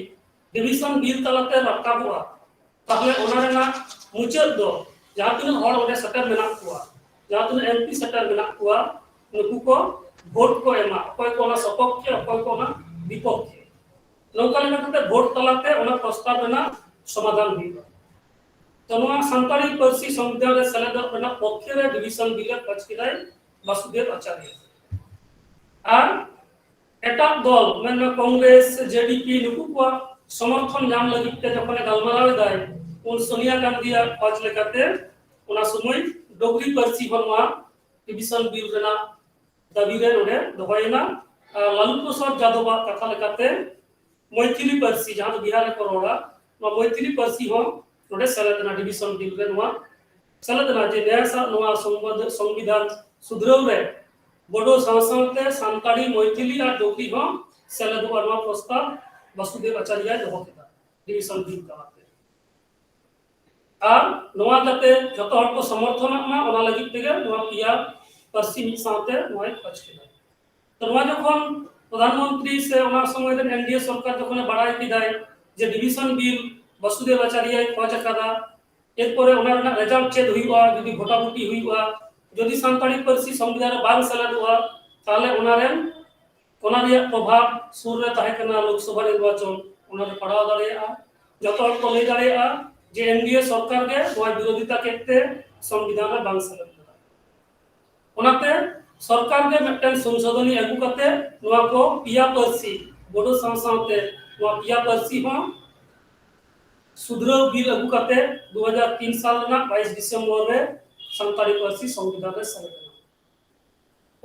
ᱰᱤᱵᱷᱤᱥᱚᱱ ᱵᱤᱞ ᱛᱟᱞᱟᱛᱮ ᱨᱟᱠᱟᱵᱚᱜᱼᱟ, ᱛᱟᱦᱞᱮ ᱚᱱᱟ ᱨᱮᱱᱟᱜ ᱢᱩᱪᱟᱹᱫ ᱫᱚ ᱡᱟᱦᱟᱸ ᱛᱤᱱᱟᱹᱜ ᱦᱚᱲ ᱚᱸᱰᱮ ᱥᱮᱴᱮᱨ ᱢᱮᱱᱟᱜ ᱠᱚᱣᱟ, ᱡᱟᱦᱟᱸ ᱛᱤᱱᱟᱹᱜ ᱮᱢᱯᱤ ᱥᱮᱴᱮᱨ ᱢᱮᱱᱟᱜ ᱠᱚᱣᱟ, ᱱᱩᱠᱩ ᱠᱚ ᱵᱷᱳᱴ ᱠᱚ ᱮᱢᱟ, ᱚᱠᱚᱭ ᱠᱚ ᱚᱱᱟ ᱥᱚᱯᱚᱠᱠᱷᱮ, ᱚᱠᱚᱭ ᱠᱚ ᱚᱱᱟ ᱵᱤᱯᱚᱠᱠᱷᱮ᱾ ᱱᱚᱝᱠᱟ ᱞᱮᱠᱟ ᱠᱟᱛᱮ ᱵᱷᱳᱴ ᱛᱟᱞᱟᱛᱮ ᱚᱱᱟ ᱯᱨᱚᱥᱛᱟᱵ ᱨᱮᱱᱟᱜ ᱥᱚᱢᱟᱫᱷᱟᱱ ᱦᱩᱭᱩᱜᱼᱟ᱾ ᱛᱚ, ᱱᱚᱣᱟ ᱥᱟᱱᱛᱟᱲᱤ ᱯᱟᱹᱨᱥᱤ ᱥᱚᱝᱵᱤᱫᱷᱟᱱ ᱨᱮ ᱥᱮᱞᱮᱫᱚᱜ ᱨᱮᱱᱟᱜ ᱯᱚᱠᱠᱷᱮ ᱨᱮ ᱰᱤᱵᱷᱤᱥᱚᱱ ᱵᱤᱞ ᱮ ᱠᱷᱚᱡᱽ ᱠᱮᱫᱟᱭ ᱵᱟᱥᱩᱫᱮᱵ ᱟᱪᱟᱨᱭᱚ᱾ ᱟᱨ ᱮᱴᱟᱜ ᱫᱚᱞ, ᱢᱮᱱᱢᱮ ᱠᱚᱝᱜᱨᱮᱥ, ᱡᱮᱰᱤᱯᱤ, ᱱᱩᱠᱩ ᱠᱚᱣᱟᱜ ᱥᱚᱢᱚᱨᱛᱷᱚᱱ ᱧᱟᱢ ᱞᱟᱹᱜᱤᱫ ᱛᱮ ᱡᱚᱠᱷᱚᱱᱮ ᱜᱟᱞᱢᱟᱨᱟᱣ ᱮᱫᱟᱭ, ᱩᱱ ᱥᱳᱱᱤᱭᱟ ᱜᱟᱱᱫᱷᱤᱭᱟᱜ ᱠᱷᱚᱡᱽ ᱞᱮᱠᱟᱛᱮ ᱚᱱᱟ ᱥᱚᱢᱚᱭ ᱰᱳᱜᱽᱨᱤ ᱯᱟᱹᱨᱥᱤ ᱦᱚᱸ ᱱᱚᱣᱟ ᱰᱤᱵᱷᱤᱥᱚᱱ ᱵᱤᱞ ᱨᱮᱱᱟᱜ ᱫᱟᱹᱵᱤ ᱨᱮ ᱱᱚᱰᱮ ᱫᱚᱦᱚᱭᱮᱱᱟ᱾ ᱟᱨ ᱞᱟᱞᱩ ᱯᱨᱚᱥᱟᱫᱽ ᱡᱟᱫᱚᱵᱟᱜ ᱠᱟᱛᱷᱟ ᱞᱮᱠᱟᱛᱮ ᱢᱚᱭᱛᱷᱤᱞᱤ ᱯᱟᱹᱨᱥᱤ, ᱡᱟᱦᱟᱸ ᱫᱚ ᱵᱤᱦᱟᱨ ᱨᱮᱠᱚ ᱨᱚᱲᱟ, ᱱᱚᱣᱟ ᱢᱚᱭᱛᱷᱤᱞᱤ ᱯᱟᱹᱨᱥᱤ ᱦᱚᱸ ᱱᱚᱰᱮ ᱥᱮᱞᱮᱫ ᱮᱱᱟ ᱰᱤᱵᱷᱤᱥᱚᱱ ᱵᱤᱞ ᱨᱮ᱾ ᱱᱚᱣᱟ ᱥᱮᱞᱮᱫ ᱮᱱᱟ ᱡᱮ ᱱᱮᱭᱟ ᱥᱟ-, ᱱᱚᱣᱟ ᱥᱚᱝᱵᱤᱫᱷ-, ᱥᱚᱝᱵᱤᱫᱷᱟᱱ ᱥᱩᱫᱷᱨᱟᱹᱣ ᱨᱮ ᱵᱳᱰᱳ ᱥᱟᱶ ᱥᱟᱶᱛᱮ ᱥᱟᱱᱛᱟᱲᱤ, ᱢᱚᱭᱛᱷᱤᱞᱤ ᱟᱨ ᱰᱳᱜᱽᱨᱤ ᱦᱚᱸ ᱥᱮᱞᱮᱫᱚᱜᱼᱟ᱾ ᱱᱚᱣᱟ ᱯᱨᱚᱥᱛᱟᱵ ᱵᱟᱥᱩᱫᱮᱵ ᱟᱪᱟᱨᱭᱟᱭ ᱫᱚᱦᱚ ᱠᱮᱫᱟ ᱰᱤᱵᱷᱤᱥᱚᱱ ᱵᱤᱞ ᱛᱟᱞᱟᱛᱮ᱾ ᱟᱨ ᱱᱚᱣᱟ ᱡᱟᱛᱮ ᱡᱚᱛᱚ ᱦᱚᱲ ᱠᱚ ᱥᱚᱢᱚᱨᱛᱷᱚᱱᱟᱜ ᱢᱟ, ᱚᱱᱟ ᱞᱟᱹᱜᱤᱫ ᱛᱮᱜᱮ ᱱᱚᱣᱟ ᱯᱮᱭᱟ ᱯᱟᱹᱨᱥᱤ ᱢᱤᱫ ᱥᱟᱶᱛᱮ ᱱᱚᱣᱟᱭ ᱠᱷᱚᱡᱽ ᱠᱮᱫᱟ᱾ ᱛᱚ, ᱱᱚᱣᱟ ᱡᱚᱠᱷᱚᱱ ᱯᱨᱚᱫᱷᱟᱱ ᱢᱚᱱᱛᱨᱤ ᱥᱮ ᱚᱱᱟ ᱥᱚᱢᱚᱭ ᱨᱮᱱ ᱮᱱᱰᱤᱮ ᱥᱚᱨᱠᱟᱨ ᱡᱚᱠᱷᱚᱱᱮ ᱵᱟᱲᱟᱭ ᱠᱮᱫᱟᱭ ᱡᱮ ᱰᱤᱵᱷᱤᱥᱚᱱ ᱵᱤᱞ ᱵᱟᱥᱩᱫᱮᱵ ᱟᱪᱟᱨᱭᱟᱭ ᱠᱷᱚᱡᱽ ᱟᱠᱟᱫᱟ, ᱮᱨᱯᱚᱨᱮ ᱚᱱᱟ ᱨᱮᱱᱟᱜ ᱨᱮᱡᱟᱞᱴ ᱪᱮᱫ ᱦᱩᱭᱩᱜᱼᱟ, ᱡᱩᱫᱤ ᱵᱷᱳᱴᱟᱵᱷᱩᱴᱤ ᱦᱩᱭᱩᱜᱼᱟ, ᱡᱩᱫᱤ ᱥᱟᱱᱛᱟᱲᱤ ᱯᱟᱹᱨᱥᱤ ᱥᱚᱝᱵᱤᱫᱷᱟᱱ ᱨᱮ ᱵᱟᱝ ᱥᱮᱞᱮᱫᱚᱜᱼᱟ, ᱛᱟᱦᱚᱞᱮ ᱚᱱᱟ ᱨᱮᱱ, ᱚᱱᱟ ᱨᱮᱭᱟᱜ ᱯᱨᱚᱵᱷᱟᱵᱽ ᱥᱩᱨ ᱨᱮ ᱛᱟᱦᱮᱸ ᱠᱟᱱᱟ ᱞᱳᱠᱥᱚᱵᱷᱟ ᱱᱤᱨᱵᱟᱪᱚᱱ, ᱚᱱᱟ ᱨᱮ ᱯᱟᱲᱟᱣ ᱫᱟᱲᱮᱭᱟᱜᱼᱟ᱾ ᱡᱚᱛᱚ ᱦᱚᱲ ᱠᱚ ᱞᱟᱹᱭ ᱫᱟᱲᱮᱭᱟᱜᱼᱟ ᱡᱮ ᱮᱱᱰᱤᱮ ᱥᱚᱨᱠᱟᱨ ᱜᱮ ᱱᱚᱣᱟ ᱵᱤᱨᱳᱫᱷᱤᱛᱟ ᱠᱮᱫ ᱛᱮ ᱥᱚᱝᱵᱤᱫᱷᱟᱱ ᱨᱮ ᱵᱟᱝ ᱥᱮᱞᱮᱫ ᱞᱮᱱᱟ᱾ ᱚᱱᱟᱛᱮ ᱥᱚᱨᱠᱟᱨ ᱜᱮ ᱢᱤᱫᱴᱮᱱ ᱥᱚᱝᱥᱳᱫᱷᱚᱱᱤ ᱟᱹᱜᱩ ᱠᱟᱛᱮ ᱱᱚᱣᱟ ᱠᱚ ᱯᱮᱭᱟ ᱯᱟᱹᱨᱥᱤ, ᱵᱳᱰᱳ ᱥᱟᱶ ᱥᱟᱶᱛᱮ ᱱᱚᱣᱟ ᱯᱮᱭᱟ ᱯᱟᱹᱨᱥᱤ ᱦᱚᱸ ᱥᱩᱫᱷᱨᱟᱹᱣ ᱵᱤᱞ ᱟᱹᱜᱩ ᱠᱟᱛᱮ ᱫᱩ ᱦᱟᱡᱟᱨ ᱛᱤᱱ ᱥᱟᱞ ᱨᱮᱱᱟᱜ ᱵᱟᱭᱤᱥ ᱰᱤᱥᱮᱢᱵᱚᱨ ᱨᱮ ᱥᱟᱱᱛᱟᱲᱤ ᱯᱟᱹᱨᱥᱤ ᱥᱚᱝᱵᱤᱫᱷᱟᱱ ᱨᱮ ᱥᱮᱞᱮᱫ ᱮᱱᱟ᱾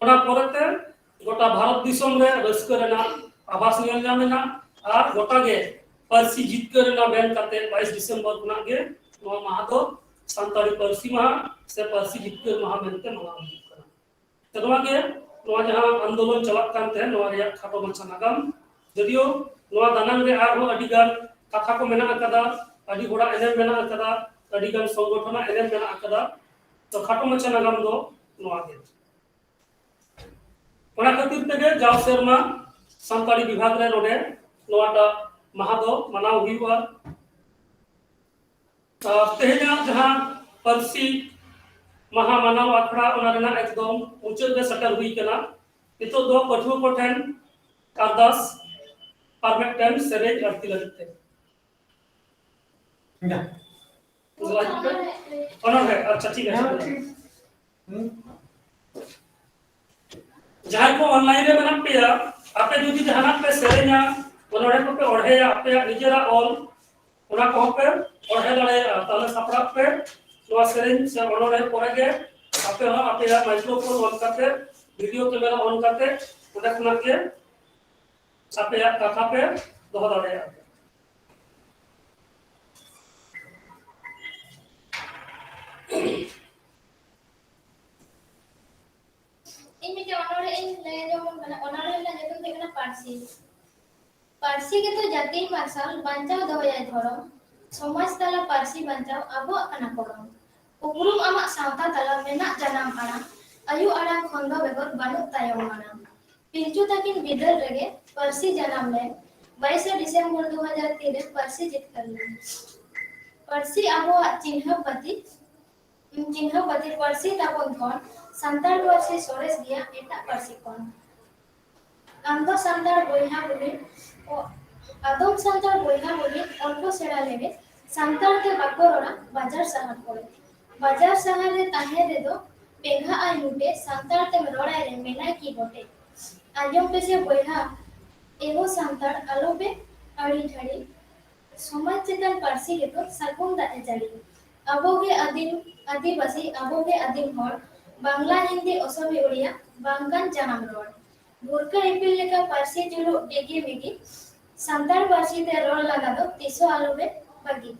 ᱚᱱᱟ ᱯᱚᱨᱮᱛᱮ ᱜᱚᱴᱟ ᱵᱷᱟᱨᱚᱛ ᱫᱤᱥᱚᱢ ᱨᱮ ᱨᱟᱹᱥᱠᱟᱹ ᱨᱮᱱᱟᱜ ᱟᱵᱷᱟᱥ ᱧᱮᱞ ᱧᱟᱢ ᱮᱱᱟ ᱟᱨ ᱜᱚᱴᱟ ᱜᱮ ᱯᱟᱹᱨᱥᱤ ᱡᱤᱛᱠᱟᱹᱨ ᱮᱱᱟ ᱢᱮᱱ ᱠᱟᱛᱮ ᱵᱟᱭᱤᱥ ᱰᱤᱥᱮᱢᱵᱚᱨ ᱠᱷᱚᱱᱟᱜ ᱜᱮ ᱱᱚᱣᱟ ᱢᱟᱦᱟ ᱫᱚ ᱥᱟᱱᱛᱟᱲᱤ ᱯᱟᱹᱨᱥᱤ ᱢᱟᱦᱟ ᱥᱮ ᱯᱟᱹᱨᱥᱤ ᱡᱤᱛᱠᱟᱹᱨ ᱢᱟᱦᱟ ᱢᱮᱱᱛᱮ ᱢᱟᱱᱟᱣ ᱦᱩᱭᱩᱜ ᱠᱟᱱᱟ᱾ ᱛᱚ ᱱᱚᱣᱟ ᱜᱮ, ᱱᱚᱣᱟ ᱡᱟᱦᱟᱸ ᱟᱱᱫᱳᱞᱚᱱ ᱪᱟᱞᱟᱜ ᱠᱟᱱ ᱛᱟᱦᱮᱸᱫ, ᱱᱚᱣᱟ ᱨᱮᱭᱟᱜ ᱠᱷᱟᱴᱚ ᱢᱟᱪᱷᱟ ᱱᱟᱜᱟᱢ᱾ ᱡᱚᱫᱤᱭᱳ ᱱᱚᱣᱟ ᱫᱟᱱᱟᱝ ᱨᱮ ᱟᱨᱦᱚᱸ ᱟᱹᱰᱤ ᱜᱟᱱ ᱠᱟᱛᱷᱟ ᱠᱚ ᱢᱮᱱᱟᱜ ᱟᱠᱟᱫᱟ, ᱟᱹᱰᱤ ᱦᱚᱲᱟᱜ ᱮᱱᱮᱢ ᱢᱮᱱᱟᱜ ᱟᱠᱟᱫᱟ, ᱟᱹᱰᱤ ᱜᱟᱱ ᱥᱚᱝᱜᱚᱴᱷᱚᱱᱟᱜ ᱮᱱᱮᱢ ᱢᱮᱱᱟᱜ ᱟᱠᱟᱫᱟ᱾ ᱛᱚ ᱠᱷᱟᱴᱚ ᱢᱟᱪᱷᱟ ᱱᱟᱜᱟᱢ ᱫᱚ ᱱᱚᱣᱟ ᱜᱮ᱾ ᱚᱱᱟ ᱠᱷᱟᱹᱛᱤᱨ ᱛᱮᱜᱮ ᱡᱟᱣ ᱥᱮᱨᱢᱟ ᱥᱟᱱᱛᱟᱲᱤ ᱵᱤᱵᱷᱟᱜᱽ ᱨᱮ ᱱᱚᱰᱮ ᱱᱚᱣᱟᱴᱟᱜ ᱢᱟᱦᱟ ᱫᱚ ᱢᱟᱱᱟᱣ ᱦᱩᱭᱩᱜᱼᱟ᱾ ᱟᱨ ᱛᱮᱦᱮᱧᱟᱜ ᱡᱟᱦᱟᱸ ᱯᱟᱹᱨᱥᱤ ᱢᱟᱦᱟ ᱢᱟᱱᱟᱣ ᱟᱠᱷᱲᱟ, ᱚᱱᱟ ᱨᱮᱱᱟᱜ ᱮᱠᱫᱚᱢ ᱢᱩᱪᱟᱹᱫ ᱨᱮ ᱥᱮᱴᱮᱨ ᱦᱩᱭ ᱠᱟᱱᱟ᱾ ᱱᱤᱛᱚᱜ ᱫᱚ ᱯᱟᱹᱴᱷᱩᱣᱟᱹ ᱠᱚ ᱴᱷᱮᱱ ᱟᱨᱫᱟᱥ ᱟᱨ ᱢᱤᱫᱴᱮᱱ ᱥᱮᱨᱮᱧ ᱟᱹᱲᱛᱤ ᱞᱟᱹᱜᱤᱫ ᱛᱮ᱾ ᱚᱱᱚᱬᱦᱮ, ᱟᱪᱪᱷᱟ, ᱴᱷᱤᱠ ᱟᱪᱷᱮ᱾ ᱡᱟᱦᱟᱸᱭ ᱠᱚ online ᱨᱮ ᱢᱮᱱᱟᱜ ᱯᱮᱭᱟ, ᱟᱯᱮ ᱡᱩᱫᱤ ᱡᱟᱦᱟᱱᱟᱜ ᱯᱮ ᱥᱮᱨᱮᱧᱟ, ᱚᱱᱚᱬᱦᱮ ᱠᱚᱯᱮ ᱚᱬᱦᱮᱭᱟ, ᱟᱯᱮᱭᱟᱜ ᱱᱤᱡᱮᱨᱟᱜ ᱚᱞ, ᱚᱱᱟ ᱠᱚᱦᱚᱸ ᱯᱮ ᱚᱬᱦᱮ ᱫᱟᱲᱮᱭᱟᱜᱼᱟ᱾ ᱛᱟᱦᱞᱮ ᱥᱟᱯᱲᱟᱜ ᱯᱮ, ᱱᱚᱣᱟ ᱥᱮᱨᱮᱧ ᱥᱮ ᱚᱱᱚᱬᱦᱮ ᱯᱚᱨᱮ ᱜᱮ ᱟᱯᱮ ᱦᱚᱸ ᱟᱯᱮᱭᱟᱜ microphone on ᱠᱟᱛᱮ, video camera on ᱠᱟᱛᱮ, ᱚᱸᱰᱮ ᱠᱷᱚᱱᱟᱜ ᱜᱮ ᱟᱯᱮᱭᱟᱜ ᱠᱟᱛᱷᱟ ᱯᱮ ᱫᱚᱦᱚ ᱫᱟᱲᱮᱭᱟᱜᱼᱟ᱾ ᱤᱧ ᱢᱤᱫᱴᱮᱱ ᱚᱱᱚᱬᱦᱮ ᱤᱧ ᱞᱟᱹᱭ ᱟᱸᱡᱚᱢ ᱟᱵᱚᱱ ᱠᱟᱱᱟ᱾ ᱚᱱᱚᱬᱦᱮ ᱨᱮᱱᱟᱜ ᱧᱩᱛᱩᱢ ᱫᱚ ᱦᱩᱭᱩᱜ ᱠᱟᱱᱟ ᱯᱟᱹᱨᱥᱤ᱾ ᱯᱟᱹᱨᱥᱤ ᱜᱮᱛᱚ ᱡᱟᱹᱛᱤ ᱢᱟᱨᱥᱟᱞ, ᱵᱟᱧᱪᱟᱣ ᱫᱚᱦᱚᱭᱟᱭ ᱫᱷᱚᱨᱚᱢ᱾ ᱥᱚᱢᱟᱡᱽ ᱛᱟᱞᱟ ᱯᱟᱹᱨᱥᱤ ᱵᱟᱧᱪᱟᱣ ᱟᱵᱚᱣᱟᱜ ᱠᱟᱱᱟ ᱠᱚᱨᱚᱢ᱾ ᱩᱯᱨᱩᱢ ᱟᱢᱟᱜ ᱥᱟᱶᱛᱟ ᱛᱟᱞᱟ ᱢᱮᱱᱟᱜ ᱡᱟᱱᱟᱢ ᱟᱲᱟᱝ, ᱟᱭᱳ ᱟᱲᱟᱝ ᱠᱷᱚᱱ ᱫᱚ ᱵᱮᱜᱚᱨ ᱵᱟᱹᱱᱩᱜ ᱛᱟᱭᱚᱢ ᱢᱟᱲᱟᱝ᱾ ᱯᱤᱞᱪᱩ ᱛᱟᱹᱠᱤᱱ ᱵᱤᱫᱟᱹᱞ ᱨᱮᱜᱮ ᱯᱟᱹᱨᱥᱤ ᱡᱟᱱᱟᱢ ᱞᱮᱱ, ᱵᱟᱭᱤᱥᱮ ᱰᱤᱥᱮᱢᱵᱚᱨ ᱫᱩ ᱦᱟᱡᱟᱨ ᱛᱤᱱ ᱨᱮ ᱯᱟᱹᱨᱥᱤ ᱡᱤᱛᱠᱟᱹᱨ ᱞᱮᱱ᱾ ᱯᱟᱹᱨᱥᱤ ᱟᱵᱚᱣᱟᱜ ᱪᱤᱱᱦᱟᱹ ᱯᱟᱹᱛᱤ, ᱪᱤᱱᱦᱟᱹ ᱯᱟᱹᱛᱤ ᱯᱟᱹᱨᱥᱤ ᱛᱟᱵᱚᱱ ᱫᱷᱚᱱ, ᱥᱟᱱᱛᱟᱲ ᱯᱟᱹᱨᱥᱤ ᱥᱚᱨᱮᱥ ᱜᱮᱭᱟ ᱮᱴᱟᱜ ᱯᱟᱹᱨᱥᱤ ᱠᱷᱚᱱ᱾ ᱟᱢ ᱫᱚ ᱥᱟᱱᱛᱟᱲ ᱵᱚᱭᱦᱟ ᱵᱩᱦᱤᱱ, ᱚ, ᱟᱫᱚᱢ ᱥᱟᱱᱛᱟᱲ ᱵᱚᱭᱦᱟ ᱵᱩᱦᱤᱱ ᱚᱞ ᱠᱚ ᱥᱮᱬᱟ ᱞᱮᱜᱮ, ᱥᱟᱱᱛᱟᱲ ᱛᱮ ᱵᱟᱠᱚ ᱨᱚᱲᱟ ᱵᱟᱡᱟᱨ ᱥᱟᱦᱟᱨ ᱠᱚᱨᱮ᱾ ᱵᱟᱡᱟᱨ ᱥᱟᱦᱟᱨ ᱨᱮ ᱛᱟᱦᱮᱸ ᱨᱮᱫᱚ ᱯᱮᱸᱜᱷᱟᱜ ᱟᱭ ᱢᱩᱴᱮ, ᱥᱟᱱᱛᱟᱲ ᱛᱮᱢ ᱨᱚᱲᱟᱭ ᱨᱮ ᱢᱮᱱᱟᱭ ᱠᱤ ᱵᱚᱴᱮ᱾ ᱟᱸᱡᱚᱢ ᱯᱮᱥᱮ ᱵᱚᱭᱦᱟ, ᱮᱦᱳ ᱥᱟᱱᱛᱟᱲ ᱟᱞᱚᱯᱮ ᱟᱹᱲᱤ ᱴᱷᱟᱹᱲᱤ, ᱥᱚᱢᱟᱡᱽ ᱪᱮᱛᱟᱱ ᱯᱟᱹᱨᱥᱤ ᱜᱮᱛᱚ ᱥᱟᱹᱜᱩᱱ ᱫᱟᱜ ᱮ ᱡᱟᱹᱲᱤ᱾ ᱟᱵᱚᱜᱮ ᱟᱹᱫᱤᱢ, ᱟᱹᱫᱤᱵᱟᱹᱥᱤ, ᱟᱵᱚᱜᱮ ᱟᱹᱫᱤᱢ ᱦᱚᱲ, ᱵᱟᱝᱞᱟ, ᱦᱤᱱᱫᱤ, ᱚᱥᱚᱢᱤ, ᱩᱲᱤᱭᱟ, ᱵᱟᱝ ᱠᱟᱱ ᱡᱟᱱᱟᱢ ᱨᱚᱲ᱾ ᱵᱷᱩᱨᱠᱟᱹ ᱤᱯᱤᱞ ᱞᱮᱠᱟ ᱯᱟᱹᱨᱥᱤ ᱡᱩᱞᱩᱜ ᱰᱤᱜᱤ ᱢᱤᱜᱤ, ᱥᱟᱱᱛᱟᱲ ᱯᱟᱹᱨᱥᱤ ᱛᱮ ᱨᱚᱲ ᱞᱟᱜᱟ ᱫᱚ ᱛᱤᱥ ᱦᱚᱸ ᱟᱞᱚ ᱯᱮ ᱵᱟᱹᱜᱤ᱾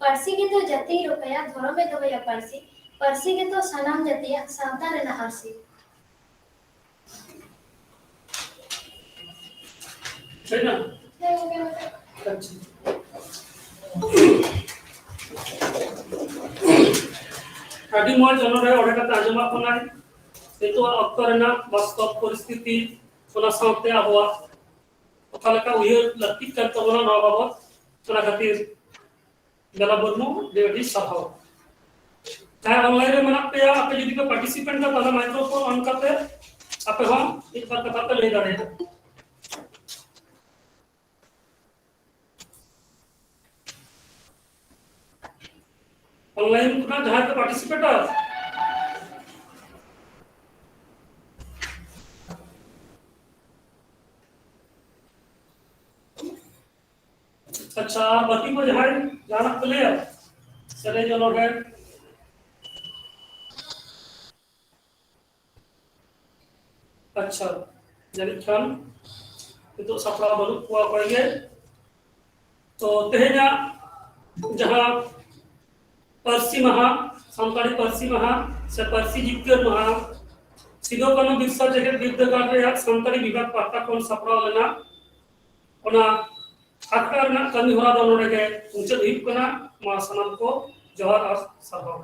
ᱯᱟᱹᱨᱥᱤ ᱜᱮᱛᱚ ᱡᱟᱹᱛᱤᱭ ᱨᱚᱯᱷᱟᱭᱟ, ᱫᱷᱚᱨᱚᱢᱮ ᱫᱚᱦᱚᱭᱟ ᱯᱟᱹᱨᱥᱤ᱾ ᱯᱟᱹᱨᱥᱤ ᱜᱮᱛᱚ ᱥᱟᱱᱟᱢ ᱡᱟᱹᱛᱤᱭᱟᱜ ᱥᱟᱶᱛᱟ ᱨᱮᱱᱟᱜ ᱟᱹᱨᱥᱤ᱾ ᱦᱩᱭᱱᱟ? ᱟᱪᱪᱷᱟ᱾ ᱟᱹᱰᱤ ᱢᱚᱡᱽ ᱚᱱᱚᱬᱦᱮ ᱚᱸᱰᱮ ᱠᱟᱛᱮ ᱟᱸᱡᱚᱢᱟᱜ ᱵᱚᱱᱟᱭ᱾ ᱱᱤᱛᱚᱜ ᱚᱠᱛᱚ ᱨᱮᱱᱟᱜ ᱵᱟᱥᱛᱚᱵ ᱯᱚᱨᱤᱥᱛᱷᱤᱛᱤ, ᱚᱱᱟ ᱥᱟᱶᱛᱮ ᱟᱵᱚᱣᱟᱜ ᱚᱠᱟ ᱞᱮᱠᱟ ᱩᱭᱦᱟᱹᱨ ᱞᱟᱹᱠᱛᱤᱜ ᱠᱟᱱ ᱛᱟᱵᱚᱱᱟ ᱱᱚᱣᱟ ᱵᱟᱵᱚᱛ, ᱚᱱᱟ ᱠᱷᱟᱹᱛᱤᱨ ᱵᱮᱞᱟ ᱢᱩᱨᱢᱩ, ᱟᱹᱰᱤ ᱟᱹᱰᱤ ᱥᱟᱨᱦᱟᱣ᱾ ᱡᱟᱦᱟᱸᱭ online ᱨᱮ ᱢᱮᱱᱟᱜ ᱯᱮᱭᱟ, ᱟᱯᱮ ᱡᱩᱫᱤ ᱯᱮ participant ᱠᱷᱟᱱ, ᱛᱟᱦᱞᱮ microphone on ᱠᱟᱛᱮ ᱟᱯᱮ ᱦᱚᱸ ᱢᱤᱫ ᱵᱟᱨ ᱠᱟᱛᱷᱟ ᱯᱮ ᱞᱟᱹᱭ ᱫᱟᱲᱮᱭᱟᱜᱼᱟ᱾ Online ᱠᱷᱚᱱᱟᱜ ᱡᱟᱦᱟᱸᱭ ᱯᱮ participate ᱟ, ᱟᱪᱪᱷᱟ, ᱟᱨ ᱵᱟᱹᱠᱤ ᱠᱚ ᱡᱟᱦᱟᱸᱭ ᱡᱟᱦᱟᱱᱟᱜ ᱠᱚ ᱞᱟᱹᱭᱟ, ᱥᱮᱨᱮᱧ ᱚᱱᱚᱬᱦᱮ? ᱟᱪᱪᱷᱟ, ᱡᱟᱹᱱᱤᱡ ᱠᱷᱟᱱ ᱱᱤᱛᱚᱜ ᱥᱟᱯᱲᱟᱣ ᱵᱟᱹᱱᱩᱜ ᱠᱚᱣᱟ ᱚᱠᱚᱭ ᱜᱮ᱾ ᱛᱚ, ᱛᱮᱦᱮᱧᱟᱜ ᱡᱟᱦᱟᱸ ᱯᱟᱹᱨᱥᱤ ᱢᱟᱦᱟ, ᱥᱟᱱᱛᱟᱲᱤ ᱯᱟᱹᱨᱥᱤ ᱢᱟᱦᱟ ᱥᱮ ᱯᱟᱹᱨᱥᱤ ᱡᱤᱛᱠᱟᱹᱨ ᱢᱟᱦᱟ, ᱥᱤᱫᱩ ᱠᱟᱹᱱᱦᱩ ᱵᱤᱨᱥᱟ ᱡᱮᱜᱮᱛ ᱵᱤᱨᱫᱟᱹᱜᱟᱲ ᱨᱮᱭᱟᱜ ᱥᱟᱱᱛᱟᱲᱤ ᱵᱤᱵᱷᱟᱜᱽ ᱯᱟᱦᱴᱟ ᱠᱷᱚᱱ ᱥᱟᱯᱲᱟᱣ ᱞᱮᱱᱟ, ᱚᱱᱟ ᱟᱠᱷᱲᱟ ᱨᱮᱱᱟᱜ ᱠᱟᱹᱢᱤ ᱦᱚᱨᱟ ᱫᱚ ᱱᱚᱰᱮ ᱜᱮ ᱢᱩᱪᱟᱹᱫ ᱦᱩᱭᱩᱜ ᱠᱟᱱᱟ᱾ ᱢᱟ ᱥᱟᱱᱟᱢ ᱠᱚ ᱡᱚᱦᱟᱨ ᱟᱨ ᱥᱟᱨᱦᱟᱣ᱾